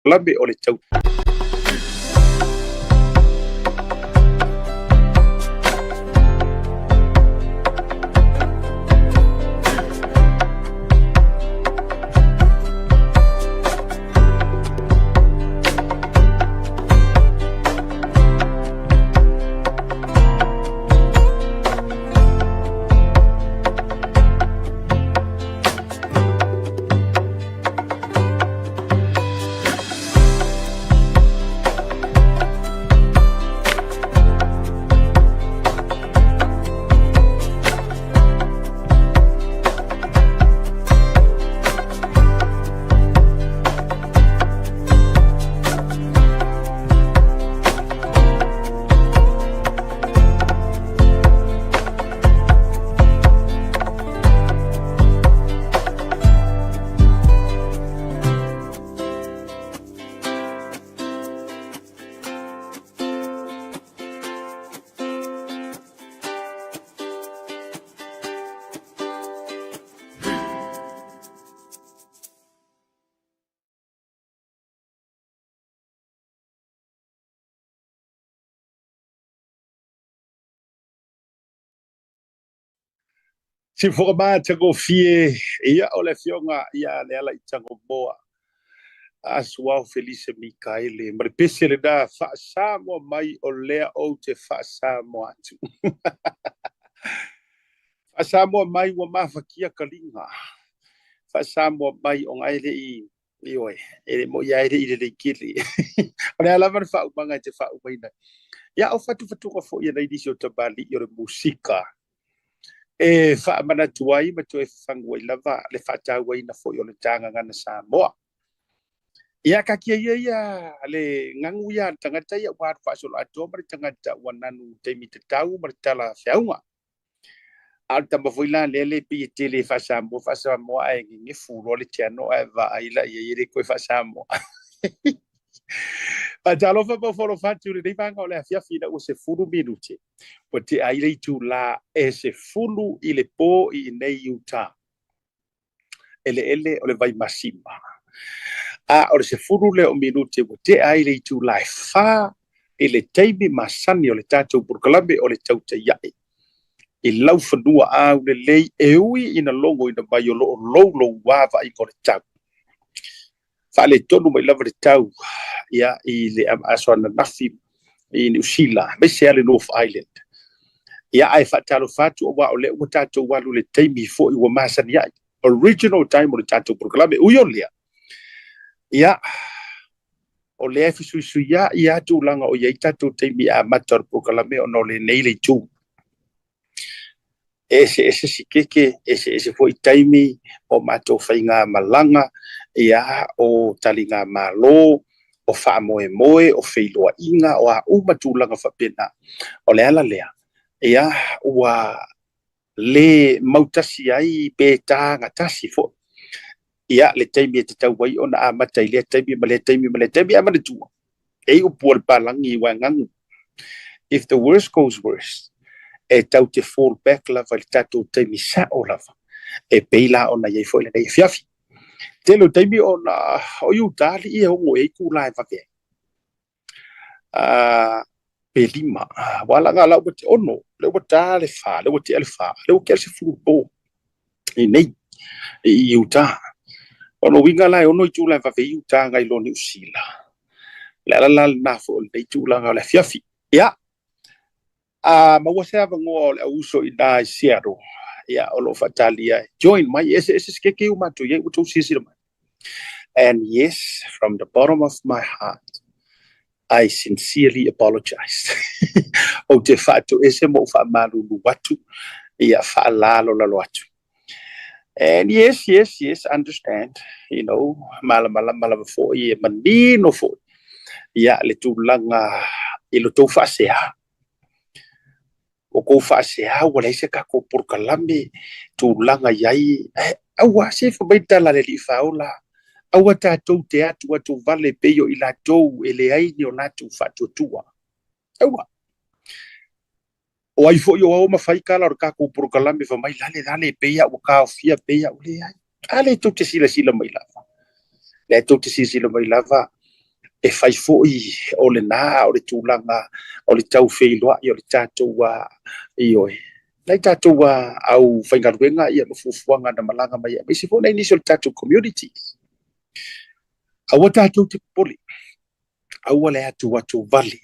Lame o le tau. Siufofoga matagofie, ia o le afioga ia Lealaitagomoa Asuao Felise Mikaele ma le pese lena faa-Samoa mai o lea ou te faa-Samoa atu. Faa-Samoa mai ua mafatia kaliga. Faa-Samoa mai ona e le i Ioe, e le moi lava e le i lelei tele. O le a lava le faaumaga e te faaumaina ai. Ia, o fatufatuga foi a nai nisi o tamalii o le musika e faamanatu ai ma toe fafagu ai lava le faatauaina foi o le ta gagana Samoa. Ia, taatia ia ia le gagu ia a le tagata ia ua alu faasoloatoa ma le tagata ua nanu taimi tatau ma le tala feauga. A o le tama foi la lea le pei e tele e faa-Samoa faa-Samoa ae gegefu loa le tiano ae vaai la i ai e le toe faa-Samoa. Faatalofa ma ofo atu i lenei vaega o le afiafi ina ua 10 minute ua tea ai le itula e 10 i le po i inei i Utah. Eleele o le Vaimasima. A o le 10 lea o minute ua tea ai le itula e 4 i le taimi masani o le tatou polokalame o le Tautai Ae i laufanua aulelei e ui ina logoina mai o lo o louloua vaaiga o le tau. Faaletonu mai lava le tau ia i le aso ananafi i Niu Sila, aemaise lava le North Island. Ia ae faatalofa atu aua o lea ua tatou alu i le taimi foi ua masani ai. Original time o le tatou polokalame. Ui o lea, ia, o lea e fesuisuiai lava tulaga o i ai tatou taimi amata o le polokalame ona o lenei le itu. E eseese sikeke, eseese foi taimi o matou faigamalaga, ia, o taligamalo, o faamoemoe, o feiloaiga, o a uma tulaga faapena. O le ala lea, ia, ua le mautasi ai pe tagatasi foi ia le taimi e tatau ai ona amata i lea taimi ma lea taimi ma lea taimi. Ae manatua, e i upu a le palagi i uaegagu, if the worst goes worst, e tau te fall back lava i le tatou taimi sao lava, e pei la ona i ai foi lenei afiafi. Tele o taimi ona o Utah alii e ono e ai tula e vave ai. Pe 5, ua laga la ua te 6, le ua ta le 4, le ua tea le 4, le ua tea le 10 po i nei, i Utah. O lona uiga la e 6 itula e vave ai Utah nai lo Niu Sila. O le ala la lena foi o lenei tulaga o le afiafi. Ia, a maua se avanoa o le au uso i ina i Seattle, ia, o lo o faatalia e join mai, e eseese sikeke ua matou i ai, ua outou silasila mai. And yes, from the bottom of my heart, I sincerely apologize. Ou te faatoese ma ou faamalulu atu, ia faalalolalo atu. And yes, yes, yes, understand, you know, malamalama lava foi e manino foi, ia le tulaga i lo tou faasea. O kou faasea ua leai se tatou polokalame tulaga i ai, aua se fai mai le tala a le Alii Faaola, aua tatou te atu atu vale pei o i latou e leai ni o latou faatuatua. Aua. O ai foi o ao ma fai tala o le tatou polokalame fai mai lale lale pei a ua taofia pei a ua leai. A lea tou te silasila mai lava. Lea tou te silasila mai lava. E fai foi o lena o le tulaga o le taufeiloai o le tatou ioe nai tatou au faigaluega ia ma fuafuaga na malaga mai ai, aemaise foi nai nisi o le tatou community. Aua tatou te popole, aua le atu atu vale,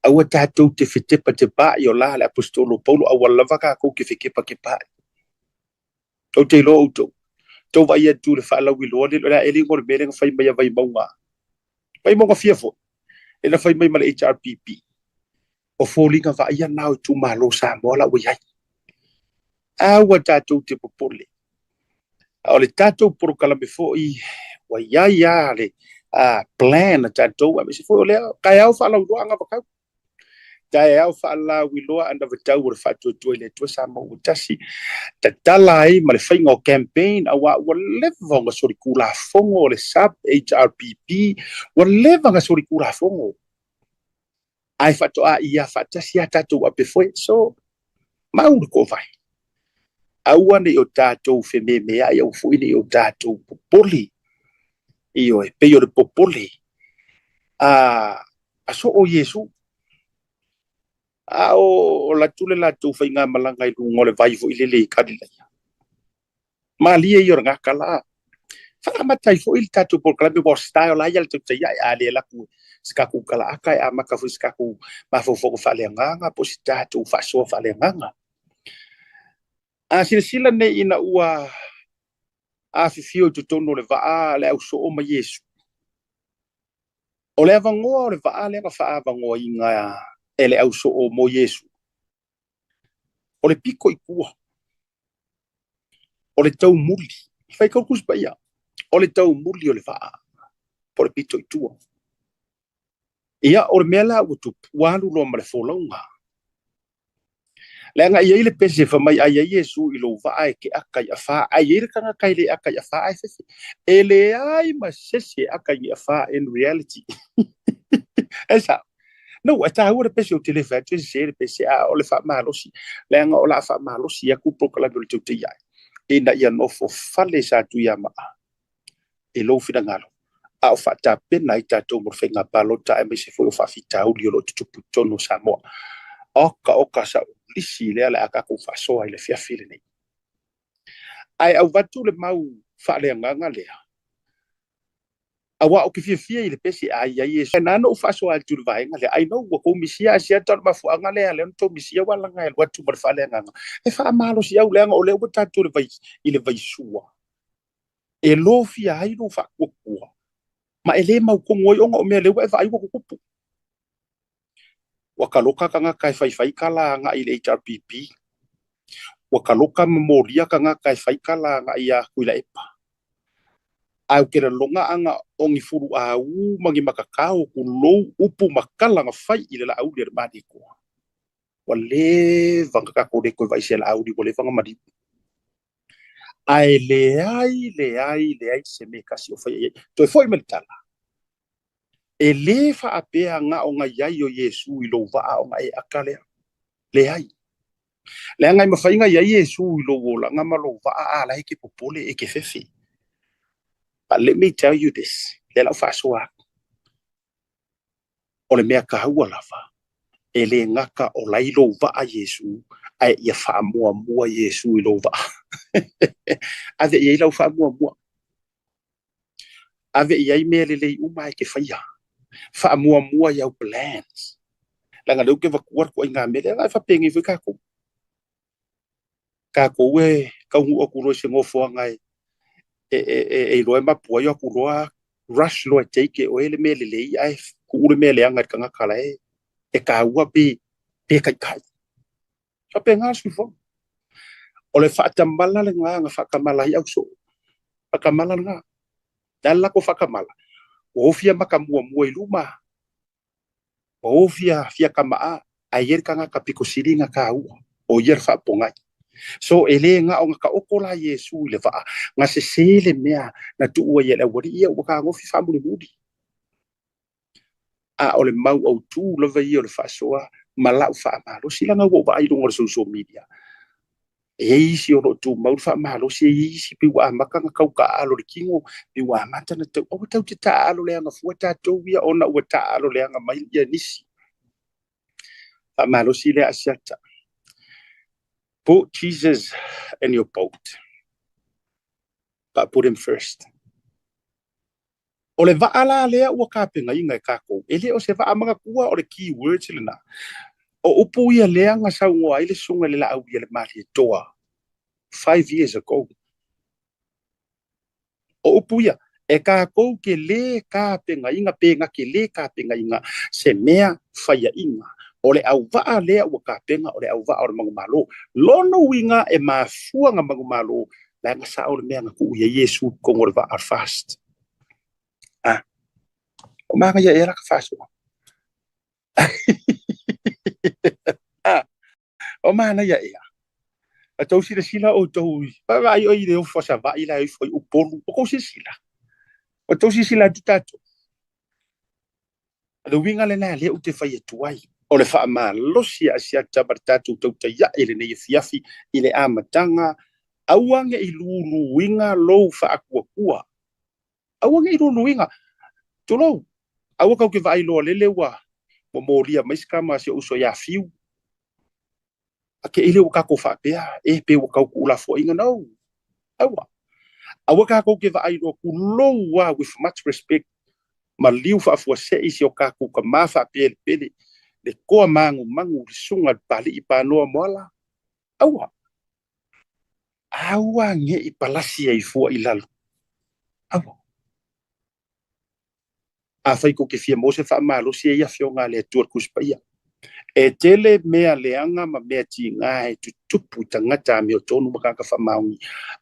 aua tatou te fetepatepaai o la le aposetolo Paulo, aua lava tatou te fekepakepaai. Ou te iloa outou, tou vaai atu i le faalauiloa lea, o le a eliga o le mea lea na fai mai a Vaimauga. Vaimauga fia foi, lea na fai mai ma le HRPP. O foliga vaaia na o itumalo Samoa la ua i ai. Aua tatou te popole. O le tatou polokalame foi, ua i ai lava le plan a tatou, aemaise foi o lea taeao faalauiloa anavatau. Taeao faalauiloa anavatau o le faatuatua i le Atua Samoa ua tasi, tatala ai ma le faiga o campaign, aua ua leva ona solitulafono le SUB HRPP, ua leva ona solitulafono, ae faatoa ia faatasi a tatou ape foe. So mau le toavae, aua ne i o tatou fememeai, aua foi ne i o tatou popole. Ioe, pei o le popole a soo Iesu, a o latu le latou faigamalaga i luga o le vai foi lele i Kalilaia. Malie ia o lena tala. Faamata ai foi le tatou polokalame ua style ai le tautai ai, a le laku se tatou talaata e amata foi se tatou mafaufauga faaleagaga po o se tatou faasoa faaleagaga. A silasila nei ina ua afifio i totonu o le vaa le ausoo ma Iesu. O le avanoa o le vaa lea na faaavanoaina e le ausoo mo Iesu, o le pito i tua, o le taumuli, faitau Tusi Paia, o le taumuli o le vaa, po o le pito i tua. Ia, o le mea la ua tupu, ua alu loa ma le folauga. Leaga e i ai le pese fai mai, a i ai Iesu i lou vaa e te aka i afa, a i ai le tagata e le aka i afa ae fefe. E leai ma sese e aka i afa in reality. E sao. No, e tāua le pese o te le fai atu e sese le pese, a o le faamalosi. Leaga o le a faamalosi atu polokalame o le teutei ai. Ina ia nofo fale sa Tuiamaa i lou finagalo, a o faatapena ai tatou mo le faiga palota aemaise foi o faafitauli o lo o tutupu i totonu o Samoa. Oka oka sa lisi lea le a tatou faasoa i le afiafi lenei. Ae avatu le mau faaleagaga lea, aua ou te fiafia i le pese a i ai Iesu. Na ona ou faasoa atu i le vaega lea, I know ua tou misia asiata o le mafuaaga lea, lea na tou misia ua laga e alu atu ma le faaleagaga. E faamalosi au leaga o lea ua tatou i le vaisua, e lofia ai lou faatuatua, ma e le mautonu ai ona o mea lea ua e vaai ua tutupu. Ua taloka tagata e faifai tala agai i le HRPP, ua taloka ma molia tagata e fai tala agai ia Tuilaepa. Ae ou te lagona aga o ni fuluau ma ni matatao tulou upu ma tala na fai i le laauli a le Malietoa. Ua leva na tatou le toe vaai i se laauli, ua leva na maliu. Ae leai, leai, leai se mea tasi o faia i ai. Toe foi mai le tala, e le faapea na o na i ai o Iesu i lou vaa ona e aka lea. Leai. Leaga e mafai ona i ai Iesu i lou olaga ma lou vaa a la e ke popole e ke fefe. But let me tell you this, lea lau faasoa atu. O le mea taua lava, e le gata o lai lou vaa Iesu, ae ia faamuamua Iesu i lou vaa. Ave i ai lau faamuamua. Ave i ai mea lelei uma e ke faia. Faamuamua i au plans. Leaga lea ou te vatua le ituaiga mea lea, e faapeni foi tatou. Tatou e taunuu atu loa i se nofoaga e iloa e mapu ai o atu loa rush loa e take e oe le mea lelei, ae tuu le mea leaga i le tagata la e taua pe taitai. Faapena le soifuaga. O le faatamala lena na faatamala ai ausoo. Faatamala lena. Le a le latou faatamala? Ua o fia maka muamua i luma, ua o fia fia kamaa, ae i ai le tagata pito sili na taua, o ia le faapogai. So e le na o na taoto la Iesu i le vaa, na sese le mea na tuua ai e le aualii ia ua tagofi faamulimuli. A o le mau autu lava ia o le faasoa ma lau faamalosi, leaga ua ou vaai i luga o le social media. E i ai isi o lo o tumau le faamalosi, e i ai isi pei ua amata ona tau taaalo le tino, pei ua amata ona tau, aua tatou te taaalo leaga fua tatou ia ona ua taaalo leaga mai ia nisi. Faamalosi lea Asiata. Put Jesus in your boat. But put him first. O le vaa la lea ua tapenaina e tatou, e le o se vaa manatua, o le key words lena. O upu ia lea na saunoa ai le susuga i le Laaulialemalietoa 5 years ago. O upu ia, e tatou te lē tapenaina pe na te lē tapenaina se mea faiaina. O le auvaa lea ua tapena o le auvaa o le manumalo. Lona uiga e mafua na manumalo, leaga sao le mea na tuu i ai Iesu i totonu o le vaa fast. Ah, o manaia ea la ka faasoa. Ah, o manaia ea. A tou silasila outou, vaai oi le ofo Savaii la e ifo i Upolu, o tou silasila. O tou silasila atu tatou. Le uiga lena lea ou te fai atu ai. O le faamalosi a Asiata ma le tatou tautaiai i lenei afiafi i le amataga, aua ne i luluina lou faatuatua. Aua ne i luluina. Tulou, aua kau ke vaai loa lele ua molia mai se tama a si ou uso ia Fiu. A ke ile ua tatou faapea, e pe ua tau tuulafoaiina. No. Aua. Aua tatou te vaai loa, tulou a, with much respect, ma liu faafuasei si o tatou tama faapelepele, le toa magumanu, le susuga i le Papalii Panoa Moala. Aua. Aua ne i palasi ai fua i lalo. Aua. Afai tou te fia maua se faamalosi e ia afioga a le Atua le Tusi Paia. E tele mea leaga ma mea tiga e tutupu i tagata amiotonu ma tagata faamaoni,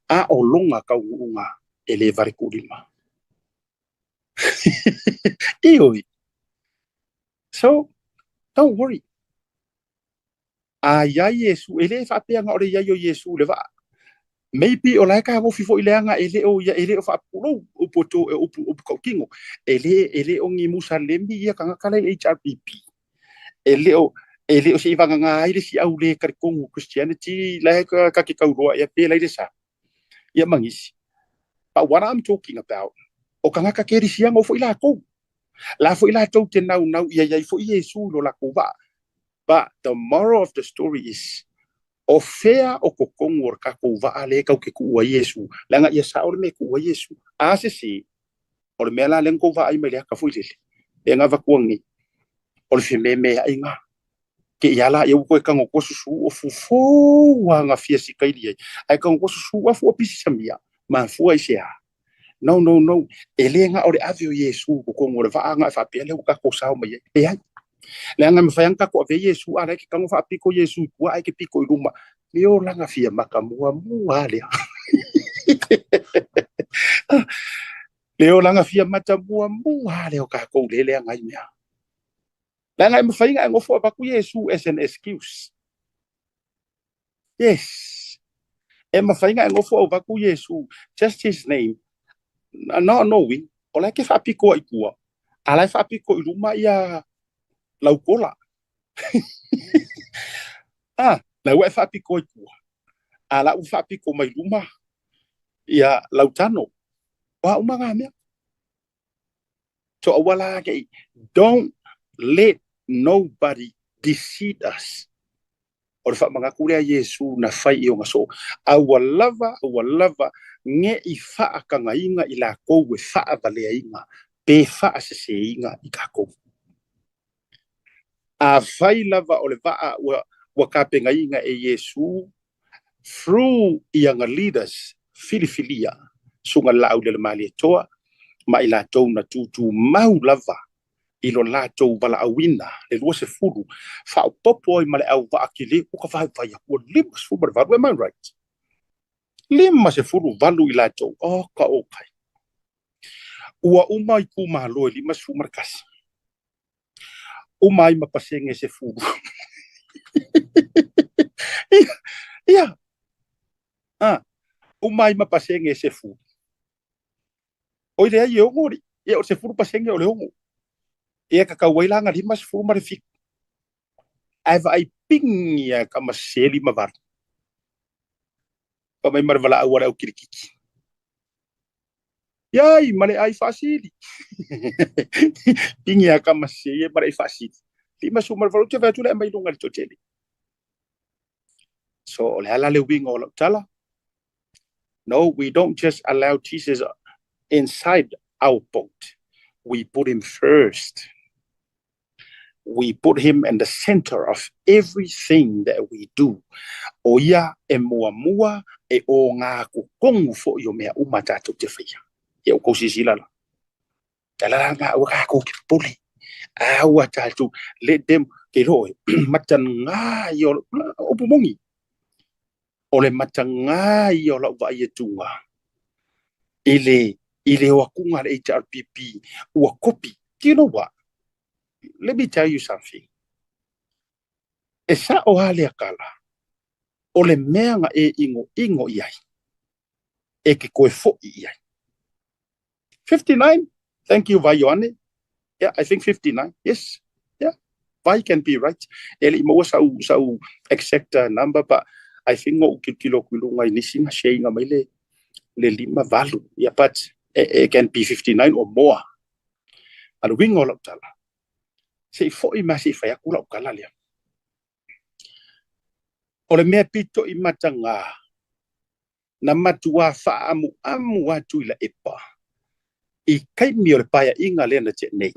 a o lona taunuuga e le vale tuulima. Ioe. So, don't worry. A iai Iesu, e le faapea na o le iai o Iesu i le vaa. Maybe o la e tagofi foi leaga e le o ia, e le o faapulou upu to e upu upu kautino. E le o ni Musalemi ia tagata la i HRPP. E le o se i vagana ai le si au le talitonu Christianity la e ka ke tauloa ia pe lai le sa. Ia mangisi. But what I'm talking about, o tagata kerisiano foi latou. La foi latou te naunau ia iai foi Iesu i lo latou vaa. But the moral of the story is, o fea o totonu o le tatou vaa lea tatou te tuu ai Iesu, leaga ia sao le mea e tuu ai Iesu. A sese, o le mea la lea na tou vaai mai le ata foi lele, lea na avatua nei, o le fememeaiga. Ke ia la ia ua toe tagotoa susu o fofo a na fia sikaili ai. Ae tagotoa susu afu o pisi samia, mafua i se a. No, no, no. E le na o le ave o Iesu i totonu o le vaa na e faapea lea ua tatou sao mai ai. Leai. Leaga e mafai lava ona tatou ave Iesu a la e ke tago faapito Iesu i tua ae ke pito i luma. Le olaga fia maka muamua lea. Le olaga fia mata muamua lea o tatou le leaga ai mea. Leaga e mafai ona e nofo avatu Iesu as an excuse. Yes. E mafai ona e nofo avatu Iesu, just his name, not knowing, o la e ke faapito ai tua, a la e faapito i luma ia lautola. Ah, la ua e faapito i tua, a la ua faapito mai luma ia lautano. O a uma ngā mea. So aua la ke, don't let nobody deceive us. O le faamanatu lea Iesu na fai i ona soo. Aua lava, aua lava, nge i faakagaina i lakou e faavaleaina pe faaseseina i tatou. Afai lava o le vaa ua tapenaina e Iesu through ia leaders filifilia, susuga Laaulialemalietoa ma i latou na tutumau lava i lo latou valaauina le 20 faaopoopo ai ma le auvaa tele ua ka vaivai atu ua 58. Am I right? 58 i latou o ka okay. Ua uma itumalo e 51 uma ai ma pasene 10. Ia, ah, uma ai ma pasene 10. Oi leai e 6 li. Ia o le 10% o le 6. Ia ka tau ai la na 57. Ae vaai pingi a ka ma se 58. Fai mai ma le valaau a le au kilikiki. Iai, ma le ai faasili. Pigi a kama se ia ma le ai faasili. 58 te fai atu le mai luga le toatele. So o le ala le uiga o lau tala. No, we don't just allow Jesus inside our boat. We put him first. We put him in the center of everything that we do. O ia e muamua e o ngā kukongu fo i o mea uma tātou te whaia. Ia o kou sisila la. Te la ngā ua kā kou ki pole. A ua tātou, let them, ke roe, matan ngā i o, o pumongi. O le matagā ia o lau vaai atuga i le o akuga a le HRPP ua kopi. Do you know what? Let me tell you something. E sa'o lava le akala o le mea na e igoigo i ai e ke koe fo'i i ai. 59? Thank you, Vai Ioane. Yeah, I think 59. Yes. Yeah. Vai can be right. E le i maua sa'u exact number, but I think o kilokilo ku lunga i nisi na share mai le 58. Yeah, but it can be 59 or more. A le uiga o lau tala. Se i fo'i ma se i fai aku lau kala lea. O le mea pito i matagā na matua fa'aamuamu atu Tuilaepa i taimi o le paeaʻiga lea na teʻe nei.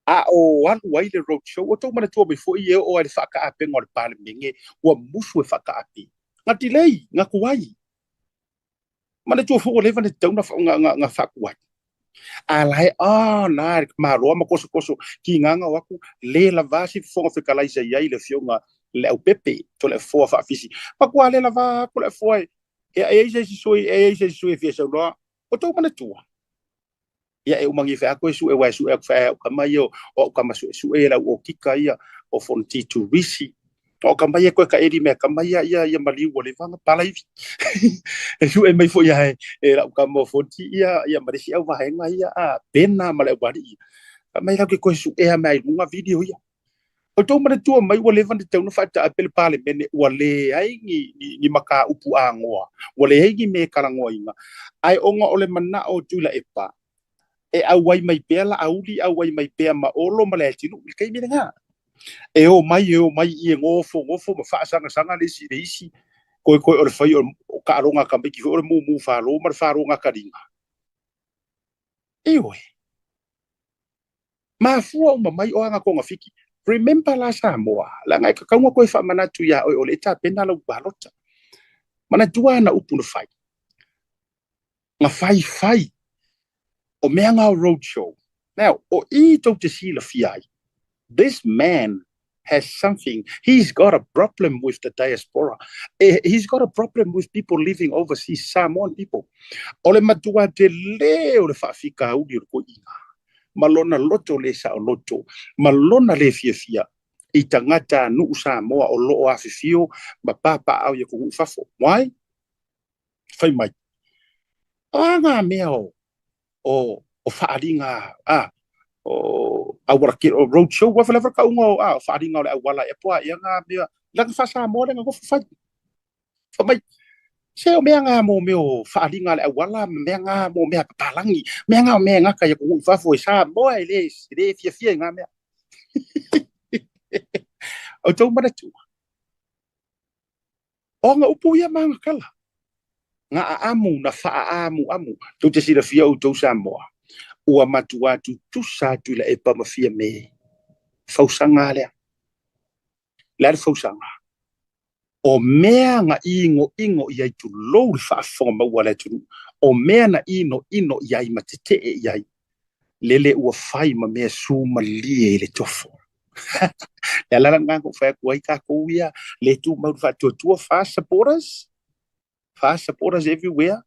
A o alu ai le road show, o tou manatua mai foʻi e oo ai le faakaapega o le Palemene, ua musu e faakaapi. Ga delay, ga tuai. Manatua foi ua leva na tatau na faatuai. A lae, a na maloa ma kosokoso ki gaga o atu, le lavā si fofoga fetalai sa i ai le afioga le aupepe, to le afoa faafisi. Matua le lavā aku le afoa e, e ai se isi sui, e ai se isi sui e fia saunoa, o tou manatua. Ia e umangi fe aku e sue wa e sue aku fe au kama ia o au kama sue sue lau o kika ia o fonti tu risi. O kama ia koe ka eri mea kama ia ia ia maliu o le vanga pala ivi. E sue mai fo ia e lau kama o fonti ia ia marisi au vahenga ia a pena ma le wari ia. Mai lau ke koe sue a mai lunga video ia. O tou manatua mai ua leva na tatau ona faataape le Palemene ua leai ni mataupu agoa, ua leai ni mea e talanoaina, ae ona o le manao o Tuilaepa e auai mai pea Laauli, auai mai pea ma Olo ma le atunuu i le taimi lena. E o mai, e o mai i e gofogofoma faasagasaga le isi i le isi, koekoe o le fai o taaloga a tamaiti foi o le mumu falo ma le falo gataliga. Ioe. Mafua uma mai o aga togafiti. Remember la Samoa, leaga e tatau ona toe faamanatu iā oe o le e tapena lau palota. Manatua ana upu na fai. Na faifai o mea nga o road show. Now, o i tou te silafia ai. This man has something. He's got a problem with the diaspora. He's got a problem with people living overseas, Samoan people. O le matua tele o le faafikauli o le toeaina. Ma lona loto le saoloto, ma lona le fiafia i tagata nuu Samoa o loo afifio ma papaao i atunuu i fafo. Why? Fai mai. O a ngā mea o faaaliga a o auala ke o road show wa whatever ka unga o a o faaaliga o le auala e poa ia ngā mea langa fa Samoa le ngā fai. Fai mai se o mea ngā mō mea o faaaliga le auala mea ngā mō mea papalangi mea ngā o mea ngaka i atunuu i fafo e Samoa e le fiafia i ngā mea. O tou manatua. O nga upu ia ma nga kala. Nga aamu na faaamuamu. Tou te silafia outou Samoa. Ua matua tutusa atu i Tuilaepa ma Fiame. Fausaga lea. Le a le fausaga. O mea na igoigo i ai tulou le faafofoga maua a le atunuu. O mea na inoino i ai ma tetee i ai. Lele ua fai ma mea sumalie i le tofo. Le ala lena na ou fai atu ai tatou ia le tumau le faatuatua FAST supporters. FAST supporters everywhere.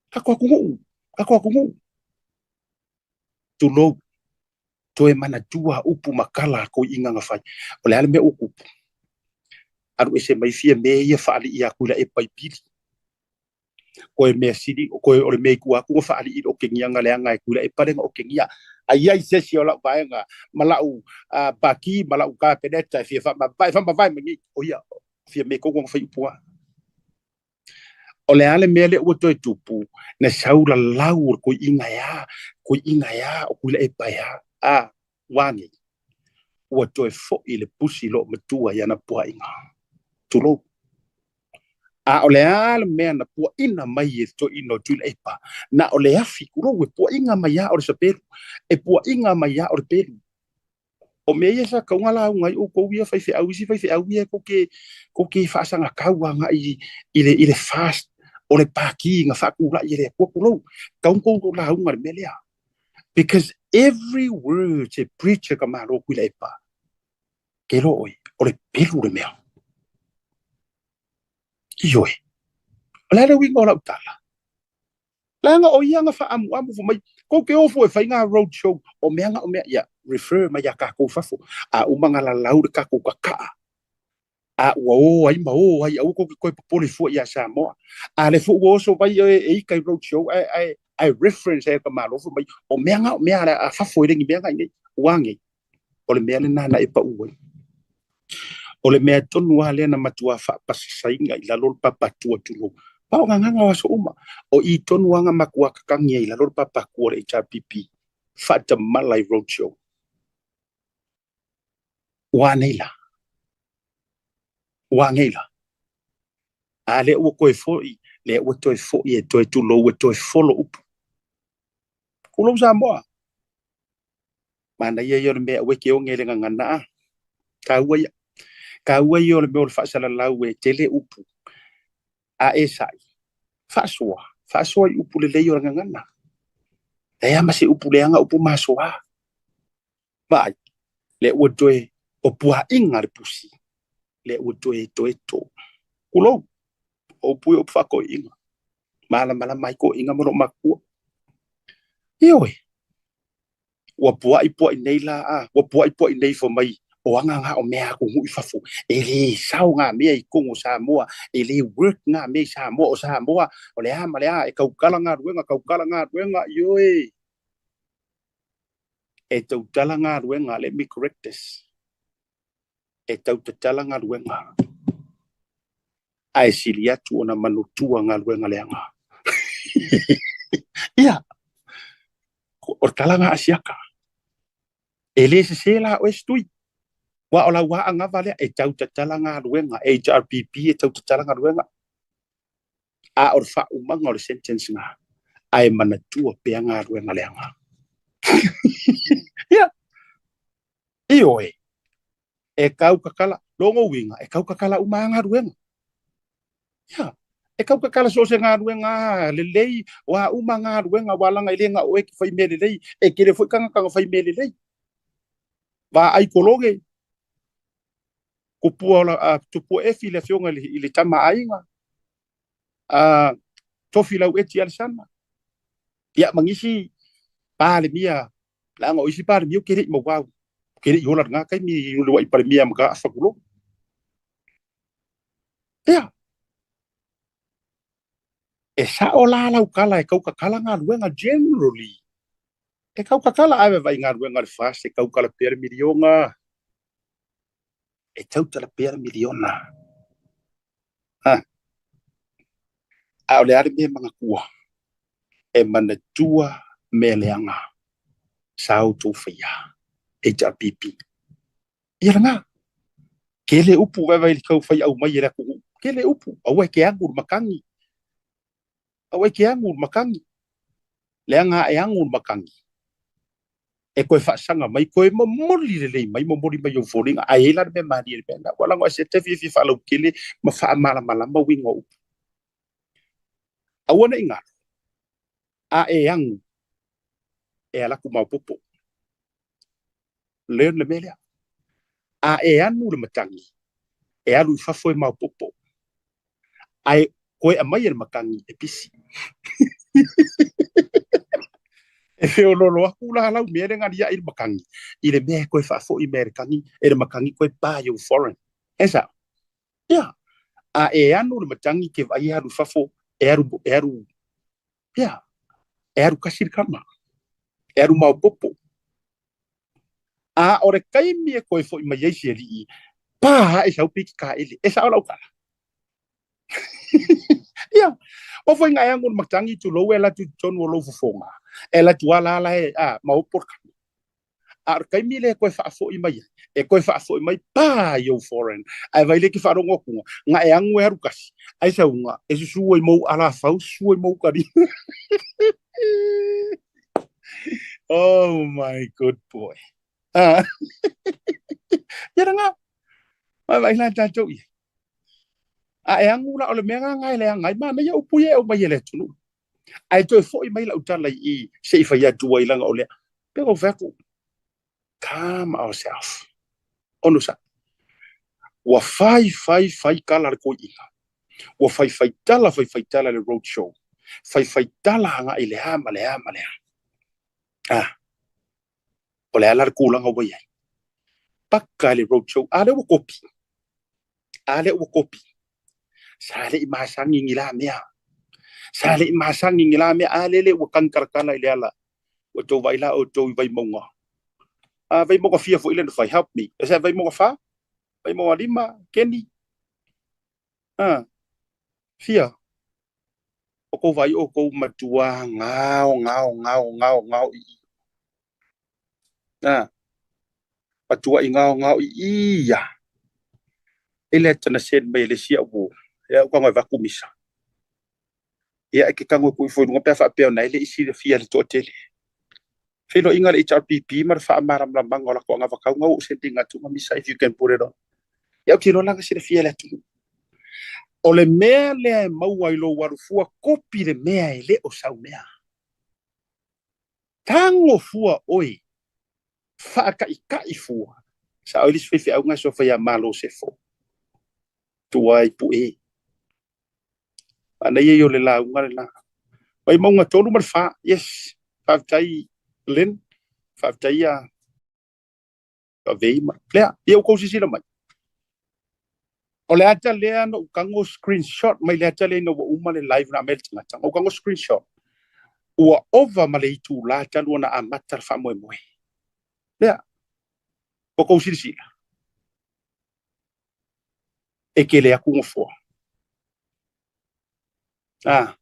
Tatou atunuu. Tatou atunuu. Tulou. Toe manatua upu ma kala a toeaiina na fai. O le a le mea ua tupu. Alu ese mai Fiame ia faalii ia Tuilaepa i pili. Koe mea sili, koe o le mea i tua atu na faalii i le okegiaga leaga e Tuilaepa le na okegia. Ai ai se isi o lau vaega ma lau pati ma lau kapeneta e fia faamavae, faamavae mai nei. O ia, Fiame tonu na fai upu a. O le a le mea lea ua toe tupu, na sau lalau o le koi'iga e a, koi'iga e a, o Tuilaepa e a, a, ua nei, ua toe fo'i le pusi loomatua i ana pua'iga. Tulou. A o le a le mea na puaʻina mai e le toeaina o Tuilaepa, na o le afi, tulou, e puaʻiga mai lava o le sapelu, e puaʻiga mai lava o le pelu. O mea ia sa kauga lauga ai outou ia faifeau, isi faifeau ia kou te faasagatau agai i le fast o le pati na faatulai e le Atua, tulou, tau tou lauga le mea lea. Because every word e preach e ka Malo Tuilaepa, ke lo oi, o le pelu le mea. Ioe, o le a le uiga o lau tala? Leaga o ia na faaamuamu fai mai, kou te ofo e fai ngā road show, o mea nga o mea, ia, refer mai ia kākou fafo, a uma nga lalau le kākou kaka'a, a ua o ai ma o ai, aua kou te toe popole fua iā Samoa. A le fo ua oso vai e, e ika i road show, ae reference ai ka Malo fai mai, o mea nga o mea a fafo e lengi mea nga i nei, ua ngei. O le mea lena na e pau ai. O le mea tonu lava lea na matua faapasasaina i lalo o le papatua, tulou. Pa o gagaga o aso uma. O i tonu lava na matua kakagia i lalo o le papatua o le HRPP. Faatamala i roadshow. Ua nei la. Ua nei la. A lea ua toe foi, lea ua toe foi e toe tulou e toe folo upu. Tulou Samoa. Manaia ia o le mea aua e te oge i le gagana a. Taua ia. Taua ia o le mea o le faasalalau e tele upu. A e sa'i, faasoa, faasoa i upu lelei o le gagana. Leai ma se upu leaga upu masoa. Vaai, lea ua toe o pua'iga le pusi, lea ua toe toe to. Tulou, o upu ia o upu faatoeaiina. Malamalama ai toeaiina ma loomatua. Ioe, ua pua'i pua'i nei la a, ua pua'i pua'i nei fai mai, o aga ngā o mea atunuu i fafo, e lē sao ngā mea i totonu o Samoa, e lē work ngā mea i Samoa, o Samoa, o le a ma le a, e tautala galuega, tautala galuega, ioe. E tautala galuega, let me correct this. E tautatala galuega, ae sili atu ona manutua galuega leaga. Ia, o le tala na a siaka. E lē sesē la oe se tui. Ua o lau agava lea e tautatala galuega, HRPP e tautatala galuega. A o le faaumaga o le sentence na, ae manatua pea galuega leaga. Ia, ioe, e tautatala, lona uiga, e tautatala uma lava galuega. Ia, e tautatala so o se galuega lelei, o a uma galuega, aua leaga e le na o oe e te fai mea lelei, e tele foi tagata na fai mea lelei. Vaai kologe, tupua, tupua Efi le afioga i le tama aiga, Tofi Laueti Alesana, ia ma nisi Palemia, leaga o isi Palemia ou te le i maua au, ke le i ola i lena taimi i le uluai Palemia Mataafa, tulou. Ia, e sa'o la lau tala e tautatala galuega generally. E tautatala ae vaavaai galuega a le FAST e tautala pea le miliona. E tautala pea le miliona. Ha. A o le a le mea e manatua? E manatua mea leaga sa outou faia HRPP. Ia lena. Tele upu vaevae i le tau fai au mai e le atunuu. Tele upu, aua e te agu le matagi. Aua e te agu le matagi. Leaga e agu le matagi. E toe faasaga mai, toe momoli lelei mai, momoli mai ou foliga. Ae i ai la le mea malie i le mea lena. Ua lago ai se te fiafia faalautele ma faamalamalama uiga o upu. Aua ne i galo, a e agu, e alu atu maopoopo. Learn le mea lea. A e anu le matagi, e alu i fafo e maopoopo. Ae koe aumai e le matagi e pisi. E feololo atu la lau mea le galiai i le matagi, i le mea e toe faafoi mai e le tagi, e le matagi toe pa i ou foreign. E sao? Ia, a e anu le matagi te vaai e alu i fafo, e alu, e alu, ia, e alu kasi le kama, e alu maopoopo. A o le taimi e toe foi mai ai si alii, pa ae sau piki kaele. E sao lau tala. Ia, o foi ngai angu matangi tu lou e la tu tonu o lou fofoga. E la tu ala ala e a maopo le kami. A o le taimi lea e toe faafoi mai ai, e toe faafoi mai pa i ou foreign. Ae vai le ke faalogo atuga, na e agu e alu kasi, ai sauga, e susu ai mou alafau, susu ai mou kali. Oh my good boy. Ah. Ia nga, mai vai la tātou ia. A e agu la o le mea nga e le anga ai, mana ia upu ia e aumai e le atunuu. Ae toe foi mai lau tala i i, se i fai atu ai langa o lea. Pe ou fai atu, calm ourselves. Onosai. Ua fai, fai, fai tala le toeaina. Ua fai, fai tala, fai, fai tala le road show. Fai, fai tala agai i le a ma le a ma le a. Ah, o le a la le tulaga ua i ai? Paka i le road show. A lea ua kopi. A lea ua kopi. Sa le i masani ni la mea. Sa le i masani ni la mea. A lele ua tagi talatala i le ala. Ua tou vaai la outou i Vaimauga. A Vaimauga fia foi le na fai. Help me. E sa Vaimauga 4? Vaimauga 5? Kenny? Ah, fia? O kou vaai o kou matua ngao, ngao, ngao, ngao, ngao i i. Ah, matua i ngao, ngao i i ia. E le tana sen mai le sia ua. Ia uka ngoi vaku misa. Ia e ke kango kui foi lunga pea whaapea ona ele isi le fia le toatele. Feiloaiga le HRPP ma le faamalamalamaga o latou agavakauga ua ou sending atu ma misa if you can put it on. Ia ou te iloa la silafia e le atunuu. O le mea lea e maua i lou alufua kopi le mea e le o sau mea. Tago fua oe, faataitai fua. Sa oe le isi faifeauga e suafa ia Malo Sefo. Tuai pue. Manaia ia o le lauga lena. Vaimauga 3 ma le 4. Yes. Faafetai Lynn. Faafetai ia Avei ma lea. Ia ua tou silasila mai. O le ata lea na ou tago screenshot mai le ata lea ina ua uma le live na aumai le tagata. Na ou tago screenshot. Ua ova ma le itula talu ona amata le faamoemoe. Lea. Ua tou silasila. E tele atu nofoa. Ah.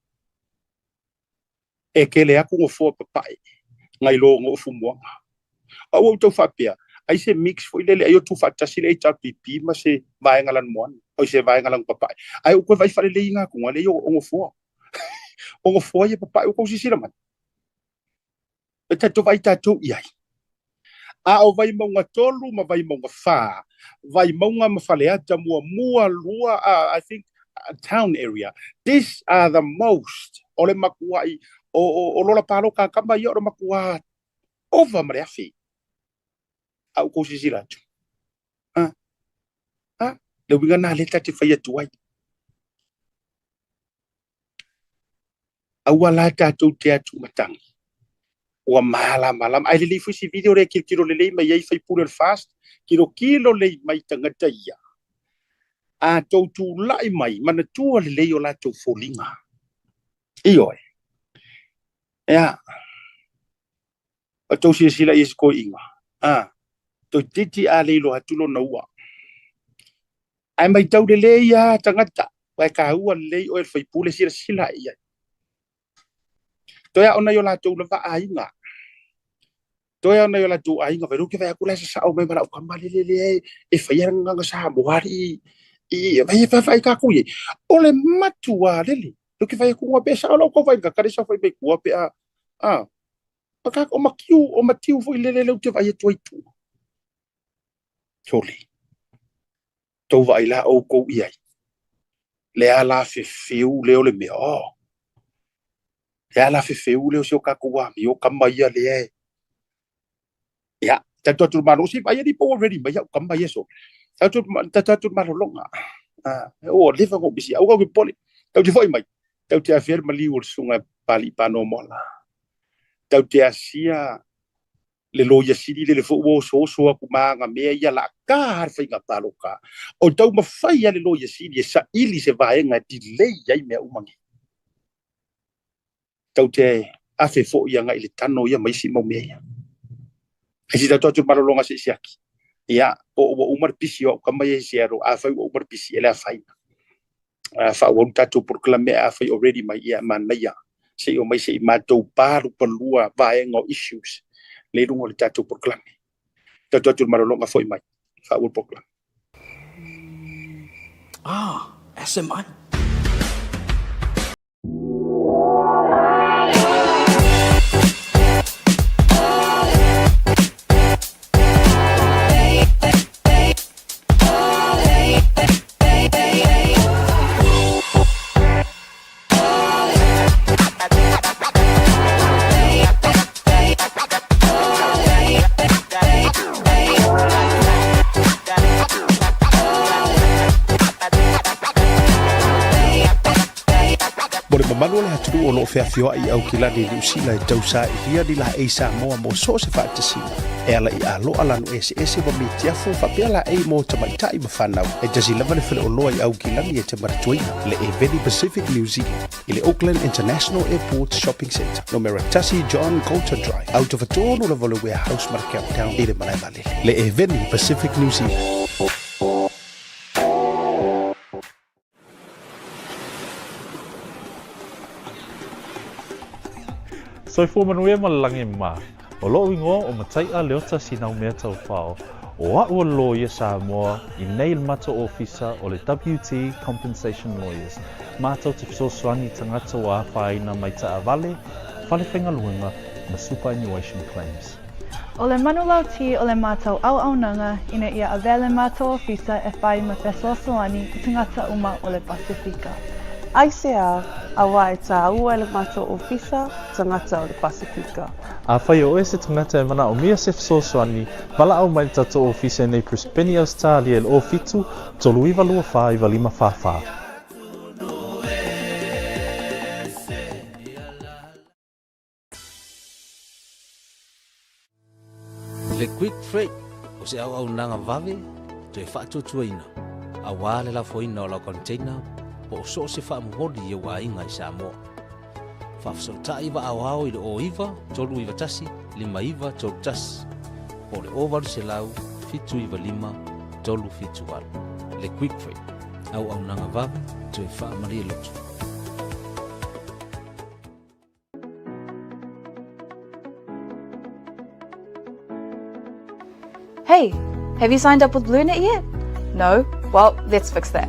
E tele atu nofoa papae nai lo na o fuamuaga. A ua ou tau faapea, ai se mix foi lele, ai o tuufaatasi le HRPP ma se vaega lanumoana, o se vaega lanu papae. Ae ou toe vaai faalelei i gatuga lea o nofoa. O nofoa ia papae ua tou silasila mai. E tatou vaai tatou i ai. A o Vaimauga 3 ma Vaimauga 4, Vaimauga ma Faleata muamua, lua, I think town area. These are the most, o le matuai, o lola paloka kama ia o le matua ova ma le afe. A ua tou silasila atu. Ah, ah, le uiga na lea ta te fai atu ai. Aua la tatou te atu matagi. Ua malamalama. Ae lelei foi si video lea kilokilo lelei mai ai faipule o le FAST. Kilokilo lelei mai tagata ia. A tou tulai mai, manatua lelei o latou foliga. Ioe. Ea. O tou silasila i isi toeaiina. A. Toeitiiti a le iloa atu lona ua. Ae matau lelei lava tagata, aua e taua lelei oe le faipule silasila i ai. Toe ao nai o latou lava aiga. Toe ao nai o latou aiga, vai ke vai atu la e sasao mai ma lau tama lele lea e faia le gagaga Samoa alii i vai e faafai tatou i ai. O le matua lele, ke vai atu pe sao lau tau vai ka le sao fai mai tua pe a a o matiu, o matiu foi lele leu te vai atu ai tua. Sole. Tou vaai la outou i ai. Le a la fefeu lea o le mea. Oh. Le a la fefeu lea o si o tatou amio kama ia lea e. Ia, tatou atu le malo, si vai ali po ua ready mai au kama ia so. Tatou atu le malologa. Ah, o leva ko bisi au ko pole. Tau te foi mai. Tau te afia le maliu o le susuga Pali Panomola. Tau te asia le loia sili lele foi ua osooso atu ma aga mea ia la ka le faiga paloka. O taumafai a le loia sili e saili se vaega e delay ai mea uma nei. Tau te afe foi agai i le tano ia ma isi mau mea ia. Ai si tatou atu le malologa se i siaki. Ia, po ua uma le pisi o au kama ia i Seattle, afai ua uma le pisi, e le afaina. Faaauau le tatou polokalame afai o ready mai, ia manaia se i omai se i matou palupalua vaega o issues lea i luga o le tatou polokalame. Tatou atu i le malologa foi mai faaauau le polokalame. Ah, SMI. Mo le mamalu o le atunuu o lo o feafioai i Aukilani i Niu Sila e tausailia ni laei Samoa mo so o se faatasiga e ala i aloa lanu eseese ma mitiafu faapea laei mo tamaitai ma fanau. E tasi lava le faleoloa i Aukilani e te manatuaina, le Eveni Pacific New Zealand i le Auckland International Airport Shopping Centre, numera 1 John Coulter Drive, autofatonu lava o le Warehouse ma le Countdown i le malae vaalele. Le Eveni Pacific New Zealand. Soifua manuia ma le lagi mā. O loʻu igoa o Mataiʻa Leota Sinaumea Taufao. O aʻu o le loia Samoa i nei le matou ofisa o le WT Compensation Lawyers. Matou te fesoasoani i tagata ua afaina mai taavale, fale faigaluega ma superannuation claims. O le manulauti o le matou auaunaga ina ia avea le matou ofisa e whai ma fesoasoani i tagata uma o le Pasifika. Aisea, auā e tāua e le matou ofisa tagata o le Pasifika. Afai o oe se tagata e manaomia se fesoasoani, valaau mai le tatou ofisa i nei Brisbane, Ausetalia i le 07 39 24 95 44. Le Quick Freight o se auaunaga vave toe faatuatuaina aua le lafoina o lau container po o so o se faamomoli i ou aiga i Samoa. Faafesootai vaa aoao i le 09 391 5931 po o le 0800 795 378. Le Quick Freight, auaunaga vave toe faamalie loto. Hey, have you signed up with BlueNet yet? No? Well, let's fix that.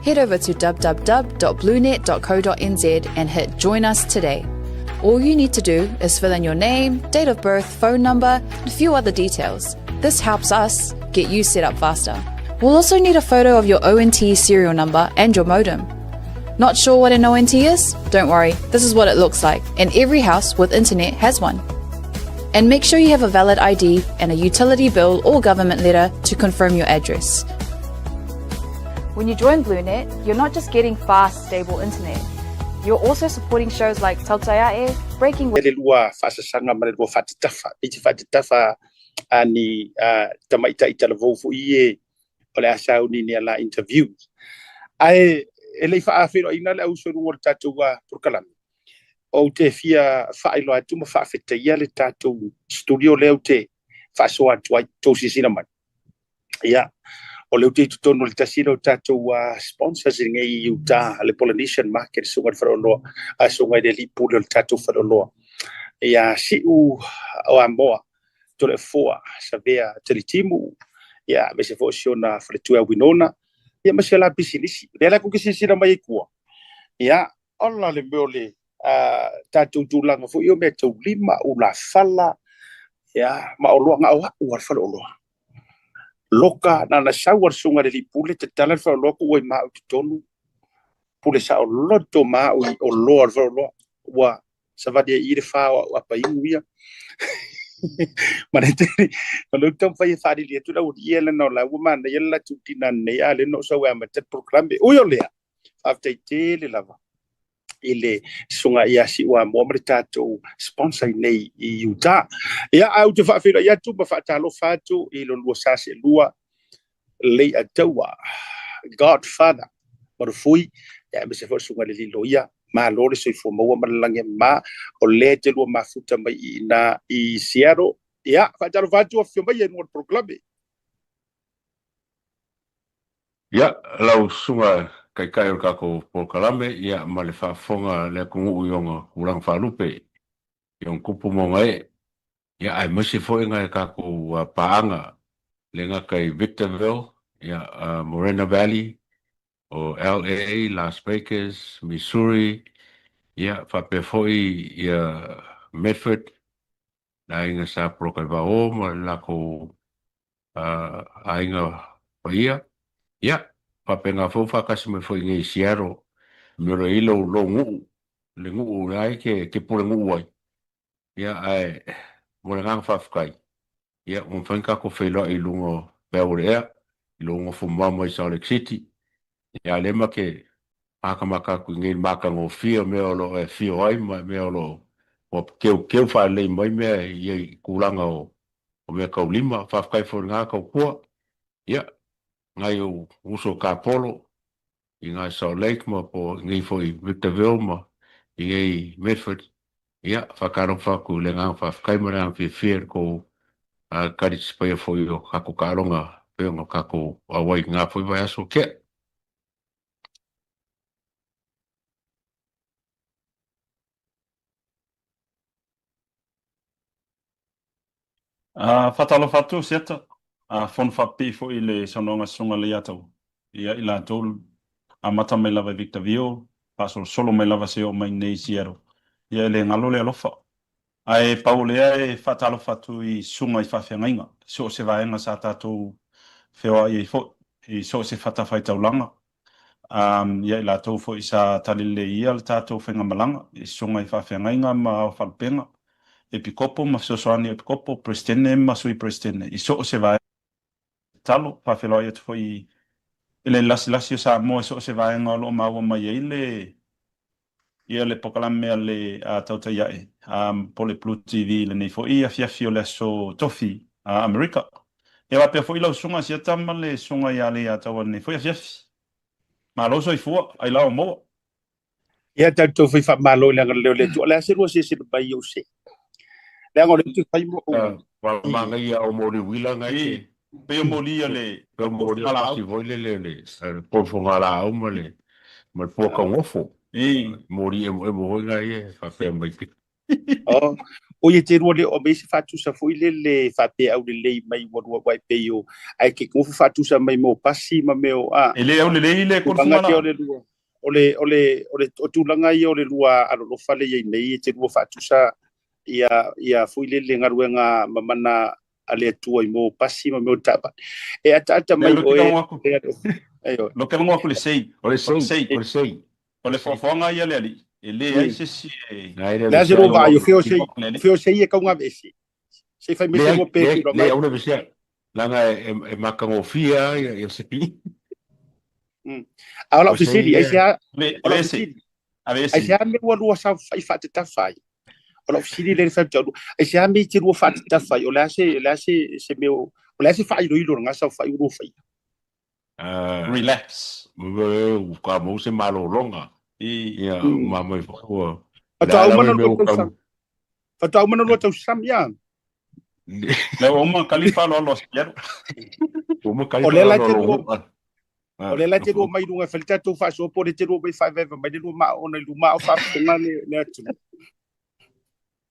Head over to www.bluenet.co.nz and hit Join Us Today. All you need to do is fill in your name, date of birth, phone number, and a few other details. This helps us get you set up faster. We'll also need a photo of your ONT serial number and your modem. Not sure what an ONT is? Don't worry, this is what it looks like, and every house with internet has one. And make sure you have a valid ID and a utility bill or government letter to confirm your address. When you join BlueNet, you're not just getting fast, stable internet. You're also supporting shows like Tautaiae, Breaking Le lua faasasaga ma le lua faatatafa e te faatatafa a ni tamaitai talavou foi e o le a sauni ni ala interview. Ae e le i faafeiloaiina le auso i luga o le tatou polokalame, ou te fia faailoa atu ma faafetaia le tatou studio lea ou te faasoa atu ai, tou silasila mai. Ia, o lea ou te i totonu o le tasi lea o tatou sponsors i lenei i Utah, le Polynesian Market, susuga i le faleoloa, a susuga i le alii pule o le tatou faleoloa. Ia, Siu o Amoa, Toleafoa, Savea Talitimu, ia, aemaise foi o si ona faletua ia Winona, ia ma si o la pisinisi. O lea la tou te silasila mai ai i tua, ia, ola le mea o le tatou tulaga foi o mea taulima, ulafala, ia, ma oloa, na o au lava le faleoloa. Loka, na ona sau lava le susuga i le alii pule, tatala le faleoloa, tuu ai ma au i totonu, pule saoloto ma au i oloa o le faleoloa. Ua savali ai i i le fa o au apa iu ia. Ma le tele, o lea ou te taumafai e faalili atu le aualii ia leaga o la ua manaia le latou tina nei, a o lea na ou sau e amata le polokalame. Ui o lea, faafetai tele lava i le susuga ia Siuamoa ma le tatou sponsor i nei i Utah. Ia, ae ou te faafeiloai atu ma faatalofa atu i lo lua sa seelua Leiataua, Godfather, Marufui, ia aemaise foi le susuga i le alii loia. Malo le soifua maua ma le lagi e mama, o lea e te lua mafuta mai i ina i Seattle. Ia, faatalofa atu, afifio mai e luga o le polokalame. Ia, lau susuga Taitai o le tatou polokalame, ia, ma le faafofoga a le atunuu i ona tulaga faalupe, i ona tupu ma ona ee, ia, aemaise foi nai a tatou paaga, e le gata i Victorville, ia, Morena Valley, o LA, Las Vegas, Missouri, ia, faapea foi ia Medford, le aiga Sa Polokaivaoa ma le latou aiga paia. Ia, faapena foi ua faatasi mai foi i inei i Seattle, i mea o lo o i ai lou nuu, le nuu o la e te pulenuu ai. Ia, ae mo le agaga faafetai, ia, ua mafai ona tatou feiloai i luga o peau o le ea, i lou nofo mamao mai Salt Lake City. Ia, a o lea ma te matamata atu i inei i le matagofie o mea o lo o e afio ai ma mea o lo o teuteu faalelei mai mea i tulaga o meataulima. Faafetai foi i lena tautua. Ia, nai ou uso tapolo i ina i Salt Lake ma po o inei foi i Victorville ma inei i Medford, ia, faatalofa atu i le agaga faafetai ma le agaga fiafia i le tou talitisipaia foi o tatou taaloga pei ona tatou auai i lena foi vaiaso ua tea. Faatalofa atu Siata, fono faapipii foi i le saunoaga a Susuga Leiataua ia i latou amata mai lava i Victorville, faasolosolo mai lava seia oo mai nei i Seattle. Ia e le galo le alofa. Ae pau o lea e faatalofa atu i susuga i faafeagaiga i so o se vaega sa tatou feoai ai foi, i so o se fatafaitaulaga, ia i latou foi sa talileleia le tatou faigamalaga i susuga i faafeagaiga ma aofaalupega, epikopo ma fesoasoani a epikopo, Peresetene ma Sui Peresetene i so o se vaega. Tatalo, faafeiloai atu foi i le lasilasi o Samoa i so o se vaega o lo o maua mai ai le ia le polokalame a le Tautai Ae po o le Blue TV i lenei foi afiafi o le aso Tofi a Amerika. Ia faapea foi lau Susuga Asiata ma le Susuga ia Leiataua i lenei foi afiafi. Malo soifua, ailao maua. Ia tatou fai faamalo i le agalelei o le Atua. O le a se lua silasila mai i ou se? Leaga o lea ou te fai mo ou. Ua manaia au moli uila ngai te. Pei o moli a le Pei o moli o pasi foi lele o le kolofoga laau ma le ma le pua taugofo. Moli emoemo foi nai e faapea mai pea. Oh, oi e te lua le o mai se faatusa foi lele faapea aulelei mai ua lua wai pei o ai ke gofu faatusa mai mo pasi ma mea o a. E le aulelei le kolofoga laau. O le lua o le o le o le o tulaga ia o le lua alolofa le iai nei e te lua faatusa ia ia foi lele galuega mamana a le Atua i mo pasi ma mea o taavale. E ataata mai oe. Lo ke longo aku le sei. O le sei, o le sei. O le foafoaga ia le alii, e leai se isi e. Le a se lua vaai, o fea o sei, o fea o sei e kaugavese. Se fai mai se lua pe tulaga mai. Le auna vesea, leaga e matagofie lava ia sei. A o lau fesili, aisea, o lau fesili, aisea mea ua lua saofai faatatafa ai? O lau fesili lea i le fai atu, aisea mea i te lua faatatafa ai? O le a se, o le a se, se mea, o le a se faailoilo o lena saofai ua lua faia? Relax. Ua maua se malologa. Ia, ma mai foi ua. Faatoa uma na lua tausami. Faatoa uma na lua tausami, ia. Le ua uma kali faaaloalo a Seattle. Ua uma kali faaaloalo a O lea la e te lua mai i luga e fai le tatou faasoa po o lea e te lua mai faevaeva mai le lua maa ona i luma a o faafofoga le atunuu.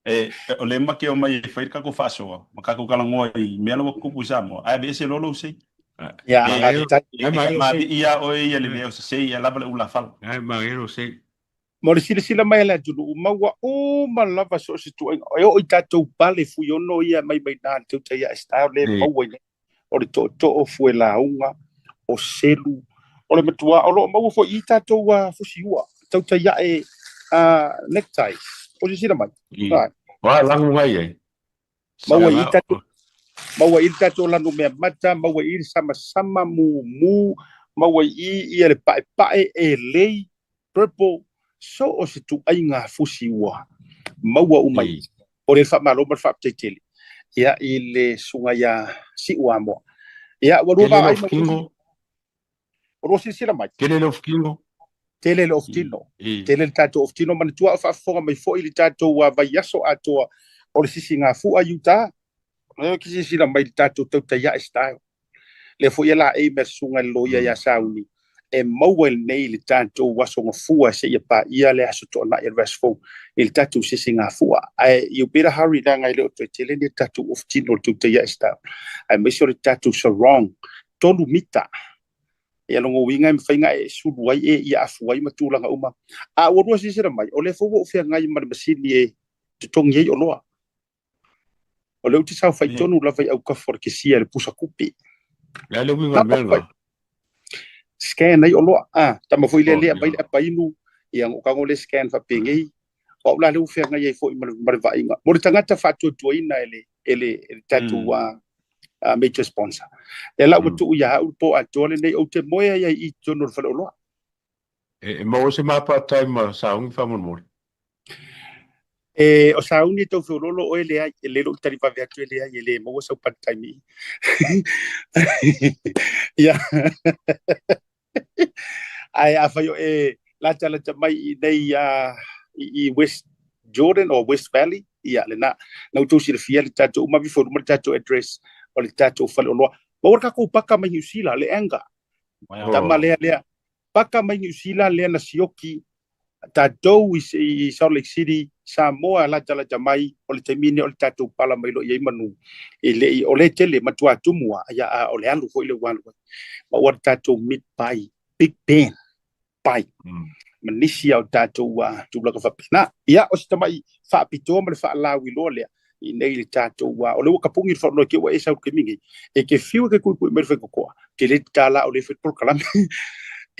E, o lea ma te omai e fai le tatou faasoa ma tatou talanoa i mea la ua tutupu i Samoa, ae aveese loa lou sei. Ia, E faamalie lava oe ia le mea o se sei, ae lava le ulafala. Mo le silasila mai a le atunuu, ma ua uma lava so o se tuuaiga. E oo i tatou pale fuiono ia mai mai na le tautai ae style lea e maua i nei. O le tootoo, fuelauga, o selu, o le matua, o lo o maua foi i tatou fusiua, tautai ae neckties. O silasila mai. Right. Wa lagu ngai ai. Maua i tatou maua i le tatou lanu mea mata, maua i le samasama, mumu, maua i ia le paepae, elei, purple, so o se tuuaiga fusi ua maua uma i. O le faamalo ma le faafetai tele ia i le susuga ia Siuamoa. Ia, ua lua vaai ma ua lua silasila mai. Tele le ofutino. Tele le ofutino. Tele le tatou ofutino. Manatua o faafofoga mai foi le tatou vaiaso atoa o le sisigafua i uta. Lea ke silasila mai le tatou tautai ae style. Lea foi e laei mea susuga i le loia ia Sauni. e maua i lenei le tatou Aso Gafua seia paia le Aso Toonai o le vaiaso fou i le tatou sisigafua. Ae you better hurry leaga e le o toe tele ni tatou off tino o le Tautai Ae style aemaise o le tatou sarong 3 mita. Ia lona uiga e mafai ona e sulu ai e ia afu ai ma tulaga uma. A ua lua silasila mai, o lea foi ua ou feagai ma le masini e totogi ai oloa. O lea ou te saofai tonu lava i autafa o le kesia i le pusa kupe. Le a le uiga o le mea lena? Scan ai oloa. Ah, tama foi lea lea mai le apainu, ia ona ou tago lea scan faapenei. O au la lea ua feagai ai foi ma le vaaiga. Mo le tagata faatuatuaina e le e le e le tatou major sponsor. Lea la ua tuu ia au le po atoa lenei, ou te moe ai ai i totonu o le faleoloa. E maua se ma part time ma sauni faamolemole. E, o sauni e tau feololo oe leai, e le lou tali vave atu e leai, e le maua sau part time i. Ia. Ae afai o e latalata mai i nei i West Jordan or West Valley, ia lena. Na outou silafia le tatou uma vifo luma le tatou address o le tatou faleoloa. Maua le tatou paka mai Niu Sila, le Anga. Tama lea lea. Paka mai Niu Sila lea na sioki tatou i Salt Lake City, Samoa latalata mai, o le taimi lenei o le tatou pala mai loa i ai manu. E le i, o lea tele, matua tumu lava, ia, a o le alu foi lea ua alu ai. Ma ua le tatou meat pie, Big Ben pie, ma nisi o tatou tulaga faapena. Ia, o se tamai faapitoa ma le faalauiloa lea, i nei le tatou, o lea ua kapuni le faanoe ke ua e sau i le taimi nei, e te fiu e te tuitui mai le faitotoa, tele te tala o lea e fai le polokalame.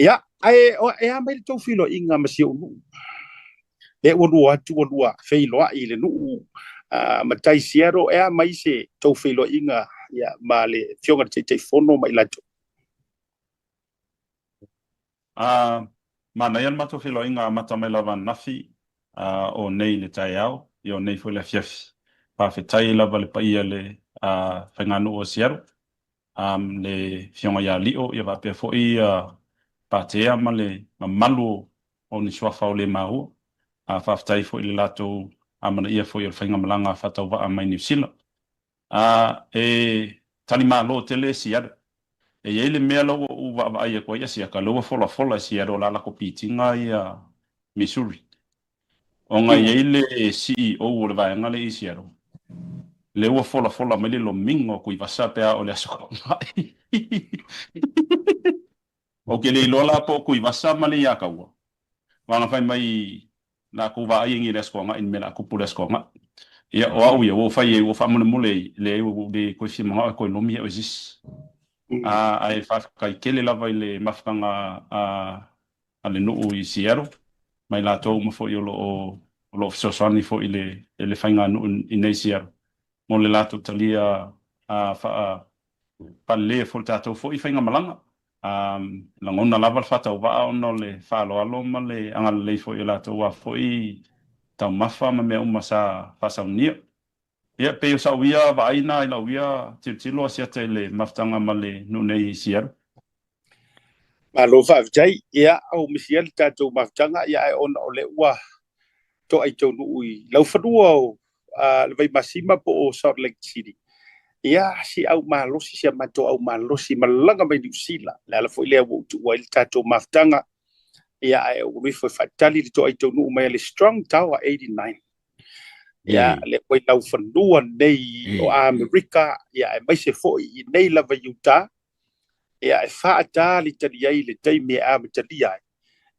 Ia, ae e a mai le tou feiloaiga ma si ou nuu? Lea ua lua atu ua lua feiloai i le nuu matai Seattle, e a mai se tou feiloaiga ia, ma le Afioga i le Taitaifono ma i latou? Manaia le matou feiloaiga amata mai lava ananafi o nei i le taeao, ia o nei foi le afiafi. Faafetai lava le paia i le faiganuu o Seattle, le Afioga ia Lio, ia faapea foi Patea ma le mamalu o ni suafa o le maua. Faafetai foi i le latou amanaia foi o le faigamalaga faatauvaa mai Niu Sila. E talimalo tele Seattle. E i ai le mea la ua ou vaavaai atu ai ia Siaka, lea ua folafola e Seattle o le a lako pitiga ia Missouri. Ona e i ai le CEO o le vaega lea i Seattle, lea ua folafola mai le lomiga o Tuivasa pe a o le Aso Toonai. Ou te le iloa la po o Tuivasa ma le Iataua, aua na fai mai latou vaai ai i le Aso Toonai i le mea o le a tupu i le Aso Toonai. Ia, o au ia, ua ou fai ai, ua ou faamolemole ai, leai ua ou le toe fia manao e toe lomi au e se isi. Ae faafetai tele lava i le mafutaga a le nuu i Seattle, ma i latou uma foi o lo o fesoasoani foi i le faiganuu i nei Seattle, mo le latou talia faa faaleleia foi le tatou foi faigamalaga. Lagona lava le faatauvaa ona o le faaaloalo ma le agalelei foi o latou a foi taumafa ma mea uma sa faasaunia. Ia, pei o sau ia vaai na i lau ia tilotilo asiata i le mafutaga ma le nuu nei i Seattle. Malo faafetai. Ia, ua misia le tatou mafutaga, ia ae ona o lea ua toa i taunuu i laufanua o le Vaimasima po o Salt Lake City. Ia, si au malosi, si a matou au malosi, malaga mai Niu Sila. Le ala foi lea ua ou tuua ai le tatou mafutaga. Ia, ae ua alu ifo e faatali le toa i taunuu mai a le Strong Tower 89. Ia, le ua i laufanua nei o Amerika, ia, aemaise foi i nei lava Utah. Ia, e faatalitali ai le taimi e amatalia ai